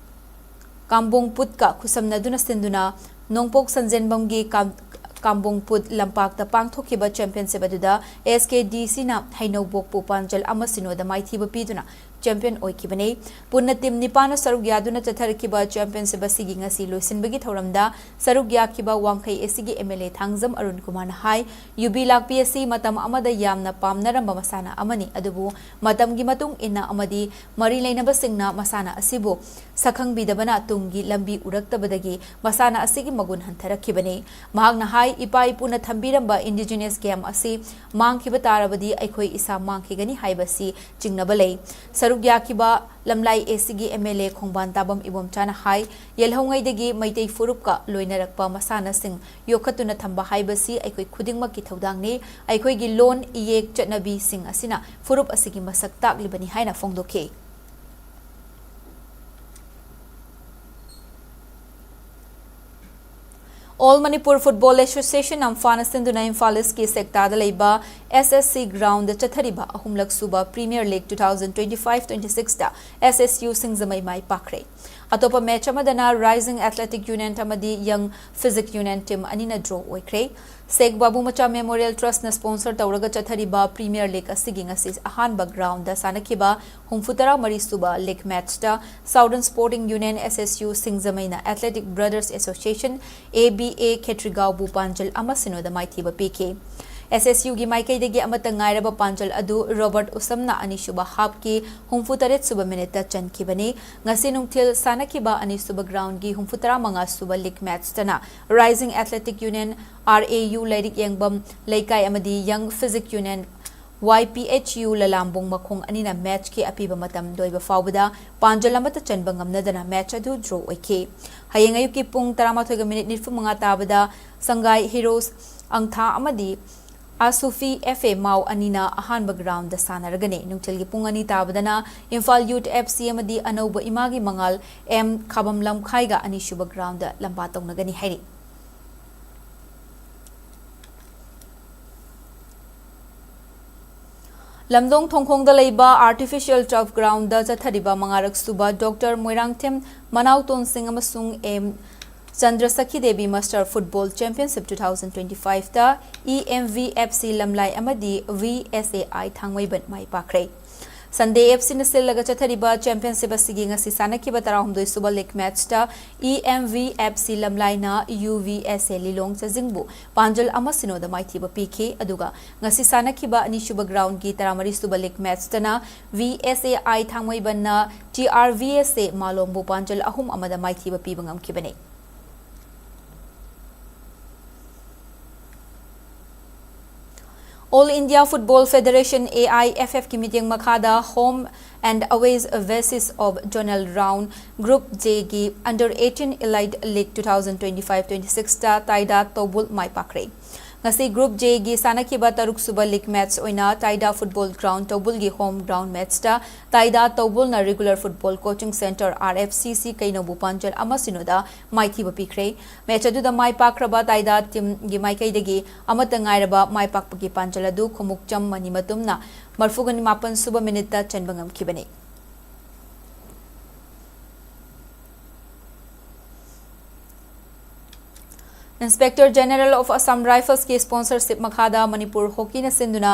ꯀꯥꯝꯕꯣꯡꯄꯨꯠꯀ ꯈꯨꯠꯁꯝꯅꯗꯨꯅ ꯁꯤꯟꯗꯨꯅ ꯅꯣꯡꯄꯣꯛ ꯁꯟꯖꯦꯟꯕꯝꯒꯤ ꯀꯥꯝ-, ꯀꯥꯝꯕꯣꯡꯄꯨꯠ ꯂꯝꯄꯥꯛꯇ ꯄꯥꯡꯊꯣꯛꯈꯤꯕ ꯆꯦꯝꯄꯤꯌꯟꯁꯤꯞ ꯑꯗꯨꯗ ꯑꯦꯁ ꯀꯦ ꯗꯤ ꯁꯤꯅ ꯍꯩꯅꯧꯕꯣꯛꯄꯨ ꯄꯥꯟꯖꯜ ꯑꯃ ꯁꯤꯅꯣꯗ ꯃꯥꯏꯊꯤꯕ ꯄꯤꯗꯨꯅ ꯆꯦꯝꯄꯤꯌꯟ ꯑꯣꯏꯈꯤꯕꯅꯤ꯫ ꯄꯨꯟꯅ ꯇꯤꯝ ꯅꯤꯄꯥꯟꯅ ꯁꯔꯨꯛ ꯌꯥꯗꯨꯅ ꯆꯠꯊꯔꯛꯈꯤꯕ ꯆꯦꯝꯄꯤꯌꯟꯁꯤꯞ ꯑꯁꯤꯒꯤ ꯉꯁꯤ ꯂꯣꯏꯁꯤꯟꯕꯒꯤ ꯊꯧꯔꯝꯗ ꯁꯔꯨꯛ ꯌꯥꯈꯤꯕ ꯋꯥꯡꯈꯩ ꯑꯦꯁ ꯁꯤꯒꯤ M L A Thangjam Arun ꯀꯨꯃꯥꯔꯅ ꯍꯥꯏ, ꯌꯨꯕꯤ ꯂꯥꯛꯄꯤ ꯑꯁꯤ ꯃꯇꯝ ꯑꯃꯗ ꯌꯥꯝꯅ ꯄꯥꯝꯅꯔꯝꯕ ꯃꯁꯥꯟꯅ ꯑꯃꯅꯤ, ꯑꯗꯨꯕꯨ ꯃꯇꯝꯒꯤ ꯃꯇꯨꯡ ꯏꯟꯅ ꯑꯃꯗꯤ ꯃꯔꯤ ꯂꯩꯅꯕꯁꯤꯡꯅ ꯃꯁꯥꯟꯅ ꯑꯁꯤꯕꯨ ꯁꯛꯈꯪꯕꯤꯗꯕꯅ ꯇꯨꯡꯒꯤ ꯂꯝꯕꯤ ꯎꯔꯛꯇꯕꯗꯒꯤ ꯃꯁꯥꯟꯅ ꯑꯁꯤꯒꯤ ꯃꯒꯨꯟ ꯍꯟꯊꯔꯛꯈꯤꯕꯅꯤ꯫ ꯃꯍꯥꯛꯅ ꯍꯥꯏ, ꯏꯄꯥ ꯏꯄꯨꯅ ꯊꯝꯕꯤꯔꯝꯕ ꯏꯟꯗꯤꯖꯤꯅꯁ ꯒꯦꯝ ꯑꯁꯤ ꯃꯥꯡꯈꯤꯕ ꯇꯥꯔꯕꯗꯤ ꯑꯩꯈꯣꯏ ꯏꯁꯥ ꯃꯥꯡꯈꯤꯒꯅꯤ ꯍꯥꯏꯕꯁꯤ ꯆꯤꯡꯅꯕ ꯂꯩ꯫ ꯁꯔꯨꯛ ꯌꯥꯈꯤꯕ ꯂꯝꯂꯥꯏ ꯑꯦꯁ ꯁꯤꯒꯤ ꯑꯦꯝ ꯑꯦꯜ ꯑꯦ ꯈꯣꯡꯕꯥꯟ ꯇꯥꯕꯝ ꯏꯕꯣꯝꯆꯥꯅ ꯍꯥꯏ, ꯌꯦꯜꯍꯧꯉꯩꯗꯒꯤ ꯃꯩꯇꯩ ꯐꯨꯔꯨꯞꯀ ꯂꯣꯏꯅꯔꯛꯄ ꯃꯁꯥꯟꯅꯁꯤꯡ ꯌꯣꯛꯈꯠꯇꯨꯅ ꯊꯝꯕ ꯍꯥꯏꯕꯁꯤ ꯑꯩꯈꯣꯏ ꯈꯨꯗꯤꯡꯃꯛꯀꯤ ꯊꯧꯗꯥꯡꯅꯤ꯫ ꯑꯩꯈꯣꯏꯒꯤ ꯂꯣꯟ, ꯏꯌꯦꯛ, ꯆꯠꯅꯕꯤꯁꯤꯡ ꯑꯁꯤꯅ ꯐꯨꯔꯨꯞ ꯑꯁꯤꯒꯤ ꯃꯁꯛ ꯇꯥꯛꯂꯤꯕꯅꯤ ꯍꯥꯏꯅ ꯐꯣꯡꯗꯣꯛꯈꯤ꯫ All Manipur Football Association, ꯑꯝꯐꯥꯅ ꯁꯤꯟꯗꯨꯅ ꯏꯝꯐꯥꯜ ꯏꯁꯀꯤ ꯁꯦꯛꯇꯥꯗ ꯂꯩꯕ ꯑꯦꯁ ꯑꯦꯁ ꯁꯤ ꯒ꯭ꯔꯥꯎꯟꯗ ꯆꯠꯊꯔꯤꯕ ꯑꯍꯨꯝꯂꯛ ꯁꯨꯕ premier league two thousand twenty-five twenty-sixꯇ ꯑꯦꯁ ꯑꯦꯁ ꯌꯨ ꯁꯤꯡꯖꯃꯩ ꯃꯥꯏ ꯄꯥꯛꯈ꯭ꯔꯦ꯫ ꯑꯇꯣꯞꯄ ꯃꯦꯆ ꯑꯃꯗꯅ ꯔꯥꯏꯖꯤꯡ ꯑꯦꯊꯂꯦꯇꯤꯛ ꯌꯨꯅꯤꯌꯟ ꯑꯃꯗꯤ ꯌꯪ ꯐꯤꯖꯤꯛ ꯌꯨꯅꯤꯌꯟ ꯇꯤꯝ ꯑꯅꯤꯅ ꯗ꯭ꯔꯣ ꯑꯣꯏꯈ꯭ꯔꯦ꯫ ꯁꯦꯈ ꯕꯥꯕꯨ ꯃꯆꯥ ꯃꯦꯃꯣꯔꯤꯌꯦꯜ ꯇ꯭ꯔꯁꯅ ꯁ꯭ꯄꯣꯟꯁꯔ ꯇꯧꯔꯒ ꯆꯠꯊꯔꯤꯕ ꯄ꯭ꯔꯤꯃꯤꯌꯔ ꯂꯤꯒ ꯑꯁꯤꯒꯤ ꯉꯁꯤ ꯑꯍꯥꯟꯕ ꯒ꯭ꯔꯥꯎꯟꯗ ꯁꯥꯟꯅꯈꯤꯕ ꯍꯨꯝꯐꯨꯇꯔꯥ ꯃꯔꯤ ꯁꯨꯕ ꯂꯤꯒ ꯃꯦꯆꯇ southern sporting union, S S U, ꯁꯤꯡꯖꯃꯩꯅ athletic brothers association, A B A, ꯈꯦꯇ꯭ꯔꯤꯒꯥꯎꯕꯨ ꯄꯥꯟꯖꯜ ꯑꯃ ꯁꯤꯅꯣꯗ ꯃꯥꯏꯊꯤꯕ ꯄꯤꯈꯤ꯫ ꯑꯦꯁ ꯑꯦꯁ ꯌꯨꯒꯤ ꯃꯥꯏꯀꯩꯗꯒꯤ ꯑꯃꯠꯇ ꯉꯥꯏꯔꯕ ꯄꯥꯟꯖꯜ ꯑꯗꯨ ꯔꯣꯕꯔꯠ ꯎꯁꯝꯅ ꯑꯅꯤꯁꯨꯕ ꯍꯥꯞꯀꯤ ꯍꯨꯝꯐꯨꯇꯔꯦꯠ ꯁꯨꯕ ꯃꯤꯅꯤꯠꯇ ꯆꯟꯈꯤꯕꯅꯤ꯫ ꯉꯁꯤ ꯅꯨꯡꯊꯤꯜ ꯁꯥꯟꯅꯈꯤꯕ ꯑꯅꯤꯁꯨꯕ ꯒ꯭ꯔꯥꯎꯟꯒꯤ ꯍꯨꯝꯐꯨꯇꯔꯥ ꯃꯉꯥ ꯁꯨꯕ ꯂꯤꯒ ꯃꯦꯆꯇꯅ rising athletic union, R A U, Lairik Yengbam Leikai ꯑꯃꯗꯤ ꯌꯪ physique union, Y P H U, ꯂꯂꯥꯝꯕꯨꯡ ꯃꯈꯣꯡ ꯑꯅꯤꯅ ꯃꯦꯆꯀꯤ ꯑꯄꯤꯕ ꯃꯇꯝ ꯂꯣꯏꯕ ꯐꯥꯎꯕꯗ ꯄꯥꯟꯖꯜ ꯑꯃꯠꯇ ꯆꯟꯕ ꯉꯝꯅꯗꯅ ꯃꯦꯆ ꯑꯗꯨ ꯗ꯭ꯔꯣ ꯑꯣꯏꯈꯤ꯫ ꯍꯌꯦꯡ ꯑꯌꯨꯛꯀꯤ ꯄꯨꯡ ꯇꯔꯥꯃꯥꯊꯣꯏꯒ ꯃꯤꯅꯤꯠ ꯅꯤꯐꯨꯃꯉꯥ ꯇꯥꯕꯗ ꯁꯪꯒꯥꯏ ꯍꯤꯔꯣꯁ ꯑꯪꯊꯥ ꯑꯃꯗꯤ ꯑꯥꯁꯨꯐꯤ ꯑꯦꯐ ꯑꯦ ꯃꯥꯎ ꯑꯅꯤꯅ ꯑꯍꯥꯟꯕ ꯒ꯭ꯔꯥꯎꯟꯗ ꯁꯥꯟꯅꯔꯒꯅꯤ꯫ ꯅꯨꯡꯊꯤꯜꯒꯤ ꯄꯨꯡ ꯑꯅꯤ ꯇꯥꯕꯗꯅ ꯏꯝꯐꯥꯜ ꯌꯨꯠ ꯑꯦꯐ ꯁꯤ ꯑꯃꯗꯤ ꯑꯅꯧꯕ ꯏꯃꯥꯒꯤ ꯃꯉꯥꯜ ꯑꯦꯝ ꯈꯥꯕꯝ ꯂꯝꯈꯥꯏꯒ ꯑꯅꯤꯁꯨꯕ ꯒ꯭ꯔꯥꯎꯟꯗ ꯂꯝꯕꯥ ꯇꯧꯅꯒꯅꯤ ꯍꯥꯏꯔꯤ꯫ ꯂꯝꯗꯣꯡ ꯊꯣꯡꯈꯣꯡꯗ ꯂꯩꯕ ꯑꯥꯔꯇꯤꯐꯤꯁꯤꯌꯦꯜ ꯇꯔꯐ ꯒ꯭ꯔꯥꯎꯟꯗ ꯆꯠꯊꯔꯤꯕ ꯃꯉꯥꯔꯛ ꯁꯨꯕ ꯗꯣꯛꯇꯔ ꯃꯣꯏꯔꯥꯡꯊꯦꯝ ꯃꯅꯥꯎꯇꯣꯟꯁꯤꯡ ꯑꯃꯁꯨꯡ M Chandrasakhi Devi master football championship two thousand twenty five ꯇ E M V F C Lamlai ꯑꯃꯗꯤ V S A I Thangmeiband my ꯄꯥꯛꯈ꯭ꯔꯦ꯫ Sunday F ꯁꯤꯅ ꯁꯤꯜꯂꯒ ꯆꯠꯊꯔꯤꯕ ꯆꯦꯝꯄꯤꯌꯟꯁꯤꯞ ꯑꯁꯤꯒꯤ ꯉꯁꯤ ꯁꯥꯟꯅꯈꯤꯕ ꯇꯔꯥꯍꯨꯝꯗꯣꯏ ꯁꯨꯕ ꯂꯤꯒ ꯃꯦꯠꯆꯇ E M V F C ꯂꯝꯂꯥꯏꯅ ꯌꯨ ꯚꯤ ꯑꯦꯁ ꯑꯦ ꯂꯤꯂꯣꯡ ꯆꯥꯖꯤꯡꯕꯨ ꯄꯥꯟꯖꯜ ꯑꯃ ꯁꯤꯅꯣꯗ ꯃꯥꯏꯊꯤꯕ ꯄꯤꯈꯤ꯫ ꯑꯗꯨꯒ ꯉꯁꯤ ꯁꯥꯟꯅꯈꯤꯕ ꯑꯅꯤꯁꯨꯕ ꯒ꯭ꯔꯥꯎꯟꯒꯤ ꯇꯔꯥꯃꯔꯤ ꯁꯨꯕ ꯂꯤꯒ ꯃꯦꯠꯆꯇꯅ ꯚꯤ ꯑꯦꯁ ꯑꯦ ꯑꯥꯏ ꯊꯥꯡꯃꯩꯕꯟꯅ T R V S A ꯃꯥꯂꯣꯝꯕꯨ ꯄꯥꯟꯖꯜ ꯑꯍꯨꯝ ꯑꯃꯗ ꯃꯥꯏꯊꯤꯕ ꯄꯤꯕ ꯉꯝꯈꯤꯕꯅꯤ꯫ All India Football Federation, A I F F ꯀꯤ ꯃꯤꯠꯌꯦꯡ ꯃꯈꯥꯗ home and away basis of zonal round Group J ꯒꯤ under eighteen Elite League two thousand twenty-five twenty-six ꯇ ꯇꯥꯏꯗꯥ ꯇꯧꯕꯨꯜ ꯃꯥꯏ ꯄꯥꯛꯈ꯭ꯔꯦ꯫ ꯉꯁꯤ Group J ꯒꯤ ꯁꯥꯟꯅꯈꯤꯕ ꯇꯔꯨꯛ ꯁꯨꯕ ꯂꯤꯒ ꯃꯦꯠꯆ ꯑꯣꯏꯅ ꯇꯥꯏꯗꯥ ꯐꯨꯠꯕꯣꯜ ꯒ꯭ꯔꯥꯎꯟ ꯇꯧꯕꯨꯜꯒꯤ ꯍꯣꯝ ꯒ꯭ꯔꯥꯎꯟ ꯃꯦꯠꯆꯇ ꯇꯥꯏꯗꯥ ꯇꯧꯕꯨꯜꯅ regular football coaching centre R F C C ꯀꯩꯅꯧꯕꯨ ꯄꯥꯟꯖꯜ ꯑꯃ ꯁꯤꯅꯣꯗ ꯃꯥꯏꯊꯤꯕ ꯄꯤꯈ꯭ꯔꯦ꯫ ꯃꯦꯆ ꯑꯗꯨꯗ ꯃꯥꯏ ꯄꯥꯛꯈ꯭ꯔꯕ ꯇꯥꯏꯗꯥ ꯇꯤꯝꯒꯤ ꯃꯥꯏꯀꯩꯗꯒꯤ ꯑꯃꯠꯇ ꯉꯥꯏꯔꯕ ꯃꯥꯏ ꯄꯥꯛꯄꯒꯤ ꯄꯥꯟꯖꯜ ꯑꯗꯨ ꯈꯣꯃꯨꯛꯆꯝ ꯃꯅꯤꯃꯇꯨꯝꯅ ꯃꯔꯐꯨꯒ ꯃꯥꯄꯟ ꯁꯨꯕ ꯃꯤꯅꯤꯠꯇ ꯆꯟꯕ ꯉꯝꯈꯤꯕꯅꯤ꯫ Inspector General of Assam Rifles ꯀꯤ sponsorship ꯃꯈꯥꯗ ꯃꯅꯤꯄꯨꯔ ꯍꯣꯀꯤꯅ ꯁꯤꯟꯗꯨꯅ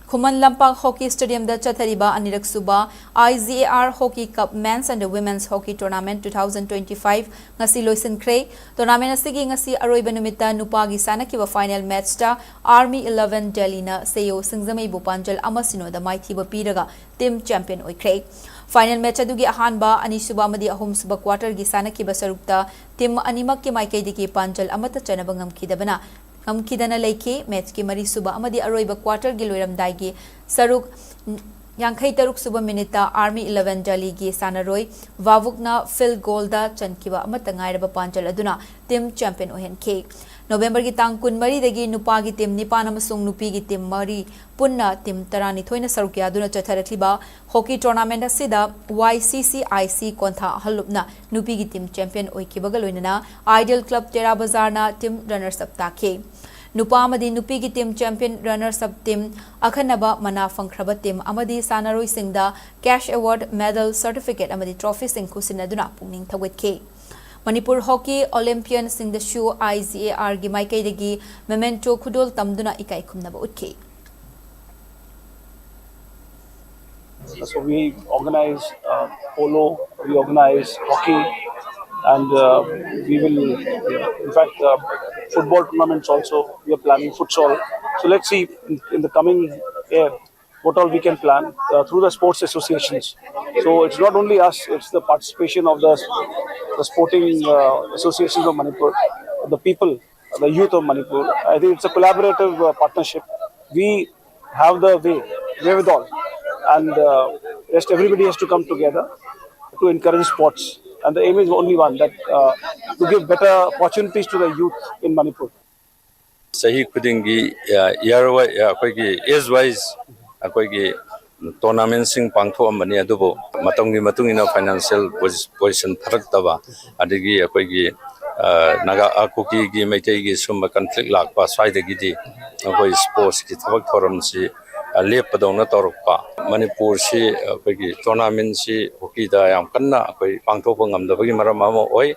ꯈꯨꯃꯟ ꯂꯝꯄꯥꯛ ꯍꯣꯀꯤ ꯁ꯭ꯇꯦꯗꯤꯌꯝꯗ ꯆꯠꯊꯔꯤꯕ ꯑꯅꯤꯔꯛ ꯁꯨꯕ I G A R Hockey Cup Men's and Women's Hockey Tournament two thousand twenty-five ꯉꯁꯤ ꯂꯣꯏꯁꯤꯟꯈ꯭ꯔꯦ꯫ ꯇꯣꯔꯅꯥꯃꯦꯟ ꯑꯁꯤꯒꯤ ꯉꯁꯤ ꯑꯔꯣꯏꯕ ꯅꯨꯃꯤꯠꯇ ꯅꯨꯄꯥꯒꯤ ꯁꯥꯟꯅꯈꯤꯕ ꯐꯥꯏꯅꯦꯜ ꯃꯦꯆꯇ Army eleven Delhiꯅ ꯁꯦꯌꯣ ꯁꯤꯡꯖꯃꯩꯕꯨ ꯄꯥꯟꯖꯜ ꯑꯃ ꯁꯤꯅꯣꯗ ꯃꯥꯏꯊꯤꯕ ꯄꯤꯔꯒ ꯇꯤꯝ ꯆꯦꯝꯄꯤꯌꯟ ꯑꯣꯏꯈ꯭ꯔꯦ꯫ ꯐꯥꯏꯅꯦꯜ ꯃꯦꯆ ꯑꯗꯨꯒꯤ ꯑꯍꯥꯟꯕ, ꯑꯅꯤꯁꯨꯕ ꯑꯃꯗꯤ ꯑꯍꯨꯝꯁꯨꯕ ꯀ꯭ꯋꯥꯇꯔꯒꯤ ꯁꯥꯟꯅꯈꯤꯕ ꯁꯔꯨꯛꯇ ꯇꯤꯝ ꯑꯅꯤꯃꯛꯀꯤ ꯃꯥꯏꯀꯩꯗꯒꯤ ꯄꯥꯟꯖꯜ ꯑꯃꯠꯇ ꯆꯟꯅꯕ ꯉꯝꯈꯤꯗꯕꯅ, ꯉꯝꯈꯤꯗꯅ ꯂꯩꯈꯤ꯫ ꯃꯦꯆꯀꯤ ꯃꯔꯤꯁꯨꯕ ꯑꯃꯗꯤ ꯑꯔꯣꯏꯕ ꯀ꯭ꯋꯥꯇꯔꯒꯤ ꯂꯣꯏꯔꯝꯗꯥꯏꯒꯤ ꯁꯔꯨꯛ ꯌꯥꯡꯈꯩ ꯇꯔꯨꯛ ꯁꯨꯕ ꯃꯤꯅꯤꯠꯇ Army Eleven Delhiꯒꯤ ꯁꯥꯟꯅꯔꯣꯏ ꯚꯥꯕꯨꯛꯅ field goalꯗ ꯆꯟꯈꯤꯕ ꯑꯃꯠꯇ ꯉꯥꯏꯔꯕ ꯄꯥꯟꯖꯜ ꯑꯗꯨꯅ team champion ꯑꯣꯏꯍꯟꯈꯤ꯫ ꯅꯣꯚꯦꯝꯕꯔꯒꯤ ꯇꯥꯡ ꯀꯨꯟꯃꯔꯤꯗꯒꯤ ꯅꯨꯄꯥꯒꯤ team ꯅꯤꯄꯥꯟ ꯑꯃꯁꯨꯡ ꯅꯨꯄꯤꯒꯤ team ꯃꯔꯤ ꯄꯨꯟꯅ team ꯇꯔꯥꯅꯤꯊꯣꯏꯅ ꯁꯔꯨꯛ ꯌꯥꯗꯨꯅ ꯆꯠꯊꯔꯛꯂꯤꯕ hockey tournament ꯑꯁꯤꯗ Y C C I C ꯀꯣꯟꯊꯥ ꯍꯜꯂꯨꯞꯅ ꯅꯨꯄꯤꯒꯤ team champion ꯑꯣꯏꯈꯤꯕꯒ ꯂꯣꯏꯅꯅ Ideal Club ꯇꯦꯔꯥ ꯕꯖꯥꯔꯅ team runners up ꯇꯥꯈꯤ꯫ ꯅꯨꯄꯥ ꯑꯃꯗꯤ ꯅꯨꯄꯤꯒꯤ team champion runners up team ꯑꯈꯟꯅꯕ ꯃꯅꯥ ꯐꯪꯈ꯭ꯔꯕ team ꯑꯃꯗꯤ ꯁꯥꯟꯅꯔꯣꯏꯁꯤꯡꯗ cash award, medal, certificate ꯑꯃꯗꯤ trophyꯁꯤꯡ ꯈꯨꯠꯁꯤꯟꯅꯗꯨꯅ ꯄꯨꯛꯅꯤꯡ ꯊꯧꯒꯠꯈꯤ꯫ Manipur hockey Olympianꯁꯤꯡꯗꯁꯨ I G A Rꯒꯤ ꯃꯥꯏꯀꯩꯗꯒꯤ memento ꯈꯨꯗꯣꯜ ꯇꯝꯗꯨꯅ ꯏꯀꯥꯏ ꯈꯨꯝꯅꯕ ꯎꯠꯈꯤ꯫ So we organize uh, polo, we organize hockey, and uh, we will, in fact, uh, football tournaments also. We are planning futsal. So let's see in, in the coming year what all we can plan uh, through the sports associations. So it's not only us; it's the participation of the the sporting uh, associations of Manipur, the people, the youth of Manipur. I think it's a collaborative uh, partnership. We have the way, wherewithal, and uh, rest everybody has to come together to encourage sports. And the aim is only one, that uh, to give better opportunities to the youth in Manipur. ꯆꯍꯤ ꯈꯨꯗꯤꯡꯒꯤ year ꯑꯩꯈꯣꯏꯒꯤ age wise ꯑꯩꯈꯣꯏꯒꯤ tournamentꯁꯤꯡ ꯄꯥꯡꯊꯣꯛꯑꯝꯕꯅꯤ꯫ ꯑꯗꯨꯕꯨ ꯃꯇꯝꯒꯤ ꯃꯇꯨꯡ ꯏꯟꯅ financial position ꯐꯔꯛꯇꯕ, ꯑꯗꯒꯤ ꯑꯩꯈꯣꯏꯒꯤ ꯅꯥꯒꯥ, ꯀꯨꯀꯤꯒꯤ, ꯃꯩꯇꯩꯒꯤ ꯁꯨꯝꯕ conflict ꯂꯥꯛꯄ ꯁ꯭ꯋꯥꯏꯗꯒꯤꯗꯤ ꯑꯩꯈꯣꯏ sportsꯀꯤ ꯊꯕꯛ ꯊꯧꯔꯝꯁꯤ ꯂꯦꯞꯄꯗꯧꯅ ꯇꯧꯔꯛꯄ꯫ ꯃꯅꯤꯄꯨꯔꯁꯤ ꯑꯩꯈꯣꯏꯒꯤ tournamentꯁꯤ hockeyꯗ ꯌꯥꯝ ꯀꯟꯅ ꯑꯩꯈꯣꯏ ꯄꯥꯡꯊꯣꯛꯄ ꯉꯝꯗꯕꯒꯤ ꯃꯔꯝ ꯑꯃ ꯑꯣꯏ꯫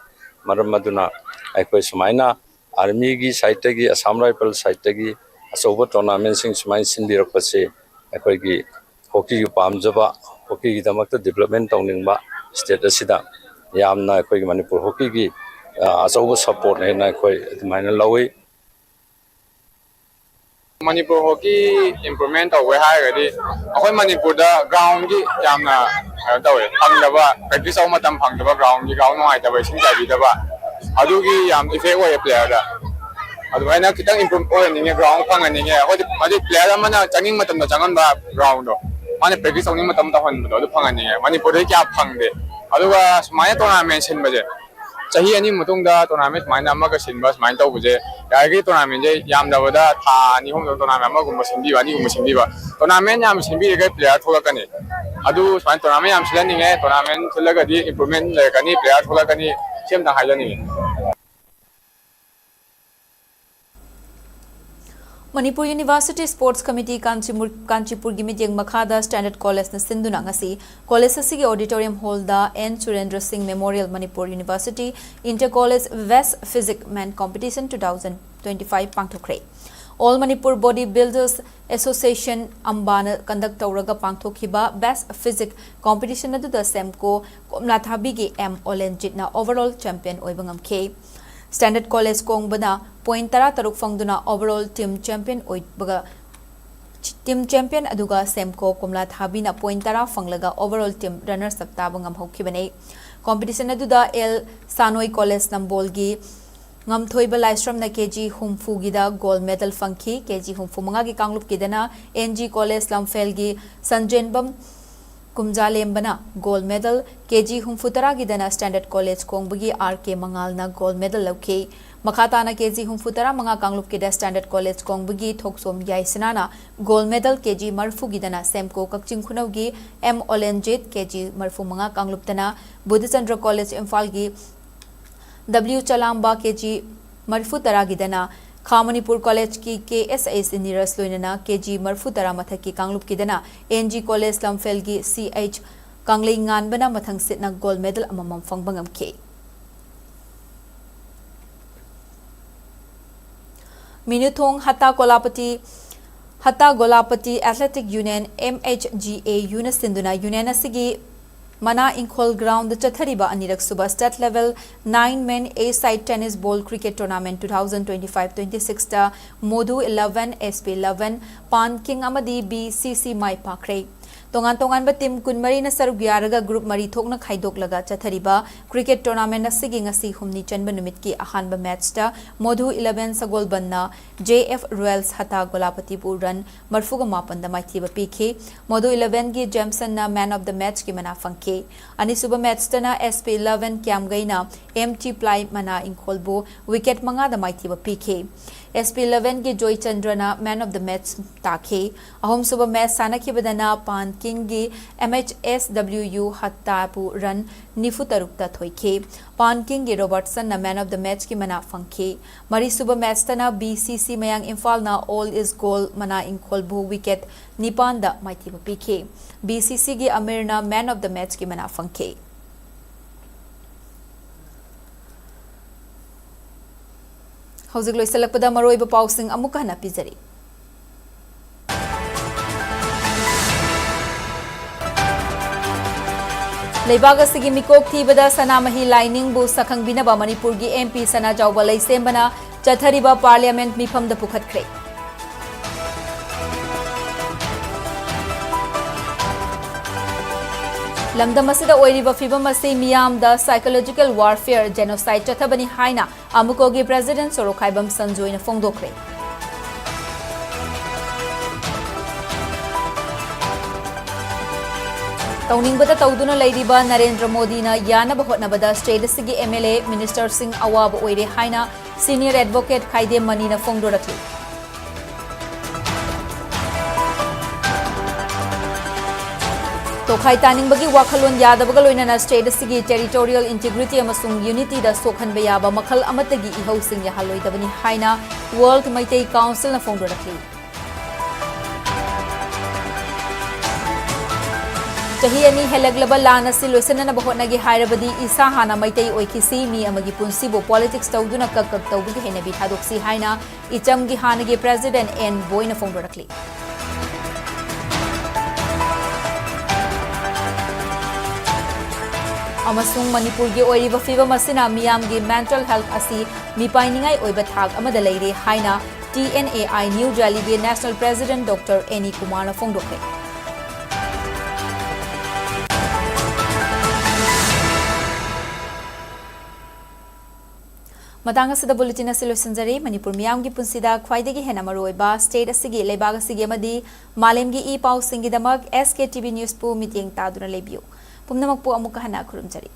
ꯃꯔꯝ ꯑꯗꯨꯅ ꯑꯩꯈꯣꯏ ꯁꯨꯃꯥꯏꯅ Armyꯒꯤ sideꯇꯒꯤ, Assam Rifles sideꯇꯒꯤ ꯑꯆꯧꯕ tournamentꯁꯤꯡ ꯁꯨꯃꯥꯏꯅ ꯁꯤꯟꯕꯤꯔꯛꯄꯁꯤ ꯑꯩꯈꯣꯏꯒꯤ hockeyꯒꯤ ꯄꯥꯝꯖꯕ, hockeyꯒꯤꯗꯃꯛꯇ development ꯇꯧꯅꯤꯡꯕ state ꯑꯁꯤꯗ ꯌꯥꯝꯅ ꯑꯩꯈꯣꯏꯒꯤ ꯃꯅꯤꯄꯨꯔ hockeyꯒꯤ ꯑꯆꯧꯕ support ꯍꯥꯏꯅ ꯑꯩꯈꯣꯏ ꯑꯗꯨꯃꯥꯏꯅ ꯂꯧꯏ꯫ ꯃꯅꯤꯄꯨꯔ hockey improvement ꯇꯧꯕꯩ ꯍꯥꯏꯔꯒꯗꯤ ꯑꯩꯈꯣꯏ ꯃꯅꯤꯄꯨꯔꯗ groundꯒꯤ ꯌꯥꯝꯅ ꯀꯩꯅꯣ ꯇꯧꯋꯦ, ꯐꯪꯗꯕ, practice ꯇꯧꯕ ꯃꯇꯝ ꯐꯪꯗꯕ, groundꯒꯤ ground ꯅꯨꯡꯉꯥꯏꯇꯕ, ꯏꯁꯤꯡ ꯆꯥꯏꯕꯤꯗꯕ, ꯑꯗꯨꯒꯤ ꯌꯥꯝ effect ꯑꯣꯏꯌꯦ playerꯗ꯫ ꯑꯗꯨꯃꯥꯏꯅ ꯈꯤꯇꯪ improve ꯑꯣꯏꯍꯟꯅꯤꯡꯉꯦ, ground ꯐꯪꯍꯟꯅꯤꯡꯉꯦ꯫ ꯑꯩꯈꯣꯏꯗꯤ ꯍꯥꯏꯗꯤ player ꯑꯃꯅ ꯆꯪꯅꯤꯡꯕ ꯃꯇꯝꯗ ꯆꯪꯍꯟꯕ groundꯗꯣ꯫ ꯃꯥꯅ practice ꯇꯧꯅꯤꯡꯕ ꯃꯇꯝ ꯇꯧꯍꯟꯕꯗꯣ ꯑꯗꯨ ꯐꯪꯍꯟꯅꯤꯡꯉꯦ꯫ ꯃꯅꯤꯄꯨꯔꯗꯗꯤ ꯀꯌꯥ ꯐꯪꯗꯦ꯫ ꯑꯗꯨꯒ ꯁꯨꯃꯥꯏꯅ tournament ꯁꯤꯟꯕꯁꯦ, ꯆꯍꯤ ꯑꯅꯤ ꯃꯇꯨꯡꯗ tournament ꯁꯨꯃꯥꯏꯅ ꯑꯃꯒ ꯁꯤꯟꯕ ꯁꯨꯃꯥꯏꯅ ꯇꯧꯕꯁꯦ, ꯌꯥꯔꯤꯈꯩ tournament ꯁꯦ ꯌꯥꯝꯗꯕꯗ ꯊꯥ ꯑꯅꯤ ꯑꯍꯨꯝꯗ tournament ꯑꯃꯒꯨꯝꯕ ꯁꯤꯟꯕꯤꯕ, ꯑꯅꯤꯒꯨꯝꯕ ꯁꯤꯟꯕꯤꯕ꯫ Tournament ꯌꯥꯝ ꯁꯤꯟꯕꯤꯔꯒ player ꯊꯣꯛꯂꯛꯀꯅꯤ꯫ ꯑꯗꯨ ꯁꯨꯃꯥꯏꯅ tournament ꯌꯥꯝ ꯁꯤꯜꯍꯟꯅꯤꯡꯉꯦ꯫ Tournament ꯁꯤꯜꯂꯒꯗꯤ improvement ꯂꯩꯔꯛꯀꯅꯤ, player ꯊꯣꯛꯂꯛꯀꯅꯤ, ꯁꯤ ꯑꯝꯇ ꯍꯥꯏꯖꯅꯤꯡꯉꯤ꯫ ꯃꯅꯤꯄꯨꯔ ꯌꯨꯅꯤꯚꯔꯁꯤꯇꯤ ꯁ꯭ꯄꯣꯔꯠꯁ ꯀꯃꯤꯇꯤ ꯀꯥꯟꯆꯤꯃꯨꯔ-, ꯀꯥꯟꯆꯤꯄꯨꯔꯒꯤ ꯃꯤꯠꯌꯦꯡ ꯃꯈꯥꯗ ꯁ꯭ꯇꯦꯟꯗꯔꯗ ꯀꯣꯂꯦꯖꯅ ꯁꯤꯟꯗꯨꯅ ꯉꯁꯤ ꯀꯣꯂꯦꯖ ꯑꯁꯤꯒꯤ auditorium hall ꯗ N Surendra Singh memorial Manipur university inter college best physique men competition two thousand twenty five ꯄꯥꯡꯊꯣꯛꯈ꯭ꯔꯦ꯫ All Manipur Body Builders Association, ꯑꯝꯕꯥꯅ conduct ꯇꯧꯔꯒ ꯄꯥꯡꯊꯣꯛꯈꯤꯕ ꯕꯦꯁ ꯐꯤꯖꯤꯛ ꯀꯝꯄꯤꯇꯤꯁꯟ ꯑꯗꯨꯗ ꯁꯦꯝꯀꯣ ꯀꯣꯝꯂꯥꯊꯥꯕꯤꯒꯤ ꯑꯦꯝ ꯑꯣꯂꯦꯟꯖꯤꯠꯅ overall champion ꯑꯣꯏꯕ ꯉꯝꯈꯤ꯫ ꯁ꯭ꯇꯦꯟꯗꯔꯗ ꯀꯣꯂꯦꯖ ꯀꯣꯡꯕꯅ point ꯇꯔꯥ ꯇꯔꯨꯛ ꯐꯪꯗꯨꯅ overall team champion ꯑꯣꯏꯕꯒ, team champion ꯑꯗꯨꯒ ꯁꯦꯝꯀꯣ ꯀꯣꯝꯂꯥꯊꯥꯕꯤꯅ point ꯇꯔꯥ ꯐꯪꯂꯒ overall team runners up ꯇꯥꯕ ꯉꯝꯍꯧꯈꯤꯕꯅꯤ꯫ ꯀꯝꯄꯤꯇꯤꯁꯟ ꯑꯗꯨꯗ ꯑꯦꯜ ꯁꯥꯅꯣꯏ ꯀꯣꯂꯦꯖ ꯅꯝꯕꯣꯜꯒꯤ ꯉꯝꯊꯣꯏꯕ ꯂꯥꯏꯁ꯭ꯔꯝꯅ ꯀꯦ ꯖꯤ ꯍꯨꯝꯐꯨꯒꯤꯗ ꯒꯣꯜꯗ ꯃꯦꯗꯜ ꯐꯪꯈꯤ꯫ ꯀꯦ ꯖꯤ ꯍꯨꯝꯐꯨ ꯃꯉꯥꯒꯤ ꯀꯥꯡꯂꯨꯞꯀꯤꯗꯅ ꯑꯦꯟ ꯖꯤ ꯀꯣꯂꯦꯖ ꯂꯝꯐꯦꯜꯒꯤ ꯁꯟꯖꯦꯟꯕꯝ ꯀꯨꯝꯖꯥꯂꯦꯝꯕꯅ ꯒꯣꯜꯗ ꯃꯦꯗꯜ, ꯀꯦ ꯖꯤ ꯍꯨꯝꯐꯨ ꯇꯔꯥꯒꯤꯗꯅ ꯁ꯭ꯇꯦꯟꯗꯔꯗ ꯀꯣꯂꯦꯖ ꯀꯣꯡꯕꯒꯤ ꯑꯥꯔ ꯀꯦ ꯃꯉꯥꯜꯅ ꯒꯣꯜꯗ ꯃꯦꯗꯜ ꯂꯧꯈꯤ꯫ ꯃꯈꯥ ꯇꯥꯅ ꯀꯦ ꯖꯤ ꯍꯨꯝꯐꯨ ꯇꯔꯥ ꯃꯉꯥ ꯀꯥꯡꯂꯨꯞꯀꯤꯗ ꯁ꯭ꯇꯦꯟꯗꯔꯗ ꯀꯣꯂꯦꯖ ꯀꯣꯡꯕꯒꯤ ꯊꯣꯛꯆꯣꯝ ꯌꯥꯏꯁꯅꯥꯅ ꯒꯣꯜꯗ ꯃꯦꯗꯜ, ꯀꯦ ꯖꯤ ꯃꯔꯤꯐꯨꯒꯤꯗꯅ ꯁꯦꯝꯀꯣ ꯀꯛꯆꯤꯡ ꯈꯨꯅꯧꯒꯤ ꯑꯦꯝ ꯑꯣꯂꯦꯟꯖꯤꯠ, ꯀꯦ ꯖꯤ ꯃꯔꯤꯐꯨ ꯃꯉꯥ ꯀꯥꯡꯂꯨꯞꯇꯅ ꯕꯨꯙꯆꯟꯗ꯭ꯔ ꯀꯣꯂꯦꯖ ꯏꯝꯐꯥꯜꯒꯤ ꯗꯕ꯭ꯂꯤꯎ ꯆꯂꯥꯝꯕ, ꯀꯦ ꯖꯤ ꯃꯔꯤꯐꯨ ꯇꯔꯥꯒꯤꯗꯅ ꯈꯥ ꯃꯅꯤꯄꯨꯔ ꯀꯣꯂꯦꯖꯀꯤ ꯀꯦ ꯑꯦꯁ ꯑꯩꯆ ꯅꯤꯔꯖ ꯂꯣꯏꯅꯅ ꯀꯦ ꯖꯤ ꯃꯔꯤꯐꯨ ꯇꯔꯥ ꯃꯊꯛꯀꯤ ꯀꯥꯡꯂꯨꯞꯀꯤꯗꯅ ꯑꯦꯟ ꯖꯤ ꯀꯣꯂꯦꯖ ꯂꯝꯐꯦꯜꯒꯤ ꯁꯤ ꯑꯩꯆ ꯀꯪꯂꯩꯉꯥꯟꯕꯅ ꯃꯊꯪ ꯁꯤꯠꯅ ꯒꯣꯜꯗ ꯃꯦꯗꯜ ꯑꯃꯃꯝ ꯐꯪꯕ ꯉꯝꯈꯤ꯫ ꯃꯤꯅꯨꯊꯣꯡ Hatta Golapati, Hatta Golapati athletic union, M H G A ꯌꯨꯅ ꯁꯤꯟꯗꯨꯅ ꯌꯨꯅꯤꯌꯟ ꯑꯁꯤꯒꯤ ꯃꯅꯥ ꯏꯪꯈꯣꯜ ꯒ꯭ꯔꯥꯎꯟꯗ ꯆꯠꯊꯔꯤꯕ ꯑꯅꯤꯔꯛ ꯁꯨꯕ state level nine men A side tennis ball cricket tournament two thousand twenty five twenty six ꯇ ꯃꯣꯙꯨ eleven, ꯑꯦꯁ ꯄꯤ eleven, ꯄꯥꯟ ꯀꯤꯡ ꯑꯃꯗꯤ ꯕꯤ ꯁꯤ ꯁꯤ ꯃꯥꯏ ꯄꯥꯛꯈ꯭ꯔꯦ꯫ ꯇꯣꯉꯥꯟ ꯇꯣꯉꯥꯟꯕ team ꯀꯨꯟꯃꯔꯤꯅ ꯁꯔꯨꯛ ꯌꯥꯔꯒ group ꯃꯔꯤ ꯊꯣꯛꯅ ꯈꯥꯏꯗꯣꯛꯂꯒ ꯆꯠꯊꯔꯤꯕ cricket tournament ꯑꯁꯤꯒꯤ ꯉꯁꯤ ꯍꯨꯝꯅꯤ ꯆꯟꯕ ꯅꯨꯃꯤꯠꯀꯤ ꯑꯍꯥꯟꯕ matchꯇ ꯃꯣꯙꯨ eleven ꯁꯒꯣꯜꯕꯟꯅ J F Royals ꯍꯇꯥ ꯒꯣꯂꯥꯄꯇꯤꯕꯨ run ꯃꯔꯤꯐꯨꯒ ꯃꯥꯄꯟꯗ ꯃꯥꯏꯊꯤꯕ ꯄꯤꯈꯤ꯫ ꯃꯣꯙꯨ elevenꯒꯤ ꯖꯦꯝꯁꯟꯅ man of the matchꯀꯤ ꯃꯅꯥ ꯐꯪꯈꯤ꯫ ꯑꯅꯤꯁꯨꯕ matchꯇꯅ S P eleven ꯀ꯭ꯌꯥꯝꯒꯩꯅ M T Ply ꯃꯅꯥ ꯏꯪꯈꯣꯜꯕꯨ wicket ꯃꯉꯥꯗ ꯃꯥꯏꯊꯤꯕ ꯄꯤꯈꯤ꯫ S P elevenꯒꯤ ꯖꯣꯏꯆꯟꯗ꯭ꯔꯅ man of the match ꯇꯥꯈꯤ꯫ ꯑꯍꯨꯝꯁꯨꯕ match ꯁꯥꯟꯅꯈꯤꯕꯗꯅ ꯄꯥꯟꯀꯤꯡꯒꯤ M H S W U ꯍꯠꯇꯥꯕꯨ run ꯅꯤꯐꯨ ꯇꯔꯨꯛꯇ ꯊꯣꯏꯈꯤ꯫ ꯄꯥꯟꯀꯤꯡꯒꯤ ꯔꯣꯕꯔꯠꯁꯟꯅ man of the matchꯀꯤ ꯃꯅꯥ ꯐꯪꯈꯤ꯫ ꯃꯔꯤꯁꯨꯕ matchꯇꯅ B C C ꯃꯌꯥꯡ ꯏꯝꯐꯥꯜꯅ All is Gold ꯃꯅꯥ ꯏꯪꯈꯣꯜꯕꯨ wicket ꯅꯤꯄꯥꯟꯗ ꯃꯥꯏꯊꯤꯕ ꯄꯤꯈꯤ꯫ B C Cꯒꯤ ꯑꯃꯤꯔꯅ man of the matchꯀꯤ ꯃꯅꯥ ꯐꯪꯈꯤ꯫ ꯍꯧꯖꯤꯛ ꯂꯣꯏꯁꯤꯜꯂꯛꯄꯗ ꯃꯔꯨꯑꯣꯏꯕ ꯄꯥꯎꯁꯤꯡ ꯑꯃꯨꯛꯀ ꯍꯟꯅ ꯄꯤꯖꯔꯤ꯫ ꯂꯩꯕꯥꯛ ꯑꯁꯤꯒꯤ ꯃꯤꯀꯣꯛ ꯊꯤꯕꯗ ꯁꯅꯥꯃꯍꯤ ꯂꯥꯏꯅꯤꯡꯕꯨ ꯁꯛꯈꯪꯕꯤꯅꯕ ꯃꯅꯤꯄꯨꯔꯒꯤ M P ꯁꯅꯥꯖꯥꯎꯕ ꯂꯩꯁꯦꯝꯕꯅ ꯆꯠꯊꯔꯤꯕ parliament ꯃꯤꯐꯝꯗ ꯄꯨꯈꯠꯈ꯭ꯔꯦ꯫ ꯂꯝꯗꯝ ꯑꯁꯤꯗ ꯑꯣꯏꯔꯤꯕ ꯐꯤꯕꯝ ꯑꯁꯤ ꯃꯤꯌꯥꯝꯗ psychological warfare, genocide ꯆꯠꯊꯕꯅꯤ ꯍꯥꯏꯅ ꯑꯃꯨꯀꯣꯒꯤ president ꯁꯣꯔꯣꯛꯈꯥꯏꯕꯝ ꯁꯟꯖꯣꯏꯅ ꯐꯣꯡꯗꯣꯛꯈ꯭ꯔꯦ꯫ ꯇꯧꯅꯤꯡꯕꯗ ꯇꯧꯗꯨꯅ ꯂꯩꯔꯤꯕ ꯅꯔꯦꯟꯗ꯭ꯔ ꯃꯣꯗꯤꯅ ꯌꯥꯅꯕ ꯍꯣꯠꯅꯕꯗ state ꯑꯁꯤꯒꯤ M L A, ministerꯁꯤꯡ ꯑꯋꯥꯕ ꯑꯣꯏꯔꯦ ꯍꯥꯏꯅ senior advocate ꯈꯥꯏꯗꯦꯝ ꯃꯅꯤꯅ ꯐꯣꯡꯗꯣꯔꯛꯂꯤ꯫ ꯇꯣꯈꯥꯏ ꯇꯥꯅꯤꯡꯕꯒꯤ ꯋꯥꯈꯜꯂꯣꯟ ꯌꯥꯗꯕꯒ ꯂꯣꯏꯅꯅ state ꯑꯁꯤꯒꯤ territorial integrity ꯑꯃꯁꯨꯡ unityꯗ ꯁꯣꯛꯍꯟꯕ ꯌꯥꯕ ꯃꯈꯜ ꯑꯃꯠꯇꯒꯤ ꯏꯍꯧꯁꯤꯡ ꯌꯥꯍꯜꯂꯣꯏꯗꯕꯅꯤ ꯍꯥꯏꯅ World ꯃꯩꯇꯩ Councilꯅ ꯐꯣꯡꯗꯣꯔꯛꯂꯤ꯫ ꯆꯍꯤ ꯑꯅꯤ ꯍꯦꯜꯂꯛꯂꯕ ꯂꯥꯟ ꯑꯁꯤ ꯂꯣꯏꯁꯤꯟꯅꯅꯕ ꯍꯣꯠꯅꯒꯦ ꯍꯥꯏꯔꯕꯗꯤ ꯏꯁꯥ ꯍꯥꯟꯅ ꯃꯩꯇꯩ ꯑꯣꯏꯈꯤꯁꯤ, ꯃꯤ ꯑꯃꯒꯤ ꯄꯨꯟꯁꯤꯕꯨ politics ꯇꯧꯗꯨꯅ ꯀꯛ ꯀꯛ ꯇꯧꯕꯒꯤ ꯍꯩꯅꯕꯤ ꯊꯥꯗꯣꯛꯁꯤ ꯍꯥꯏꯅ ꯏꯆꯝꯒꯤ ꯍꯥꯟꯅꯒꯤ president N ꯕꯣꯏꯅ ꯐꯣꯡꯗꯣꯔꯛꯂꯤ꯫ ꯑꯃꯁꯨꯡ ꯃꯅꯤꯄꯨꯔꯒꯤ ꯑꯣꯏꯔꯤꯕ ꯐꯤꯕꯝ ꯑꯁꯤꯅ ꯃꯤꯌꯥꯝꯒꯤ mental health ꯑꯁꯤ ꯃꯤꯄꯥꯏꯅꯤꯡꯉꯥꯏ ꯑꯣꯏꯕ ꯊꯥꯛ ꯑꯃꯗ ꯂꯩꯔꯦ ꯍꯥꯏꯅ T N A I New Delhiꯒꯤ national president Doctor N E ꯀꯨꯃꯥꯔꯅ ꯐꯣꯡꯗꯣꯛꯈ꯭ꯔꯦ꯫ ꯃꯇꯥꯡ ꯑꯁꯤꯗ ꯕꯨꯂꯦꯇꯤꯟ ꯑꯁꯤ ꯂꯣꯏꯁꯤꯟꯖꯔꯤ꯫ ꯃꯅꯤꯄꯨꯔ ꯃꯤꯌꯥꯝꯒꯤ ꯄꯨꯟꯁꯤꯗ ꯈ꯭ꯋꯥꯏꯗꯒꯤ ꯍꯦꯟꯅ ꯃꯔꯨꯑꯣꯏꯕ ꯁ꯭ꯇꯦꯠ ꯑꯁꯤꯒꯤ, ꯂꯩꯕꯥꯛ ꯑꯁꯤꯒꯤ ꯑꯃꯗꯤ ꯃꯥꯂꯦꯝꯒꯤ E ꯄꯥꯎꯁꯤꯡꯒꯤꯗꯃꯛ S K T V News ꯄꯨ ꯃꯤꯠꯌꯦꯡ ꯇꯥꯗꯨꯅ ꯂꯩꯕꯤꯌꯨ꯫ ꯄꯨꯝꯅꯃꯛꯄꯨ ꯑꯃꯨꯛꯀ ꯍꯟꯅ ꯈꯨꯔꯨꯝꯖꯔꯤ꯫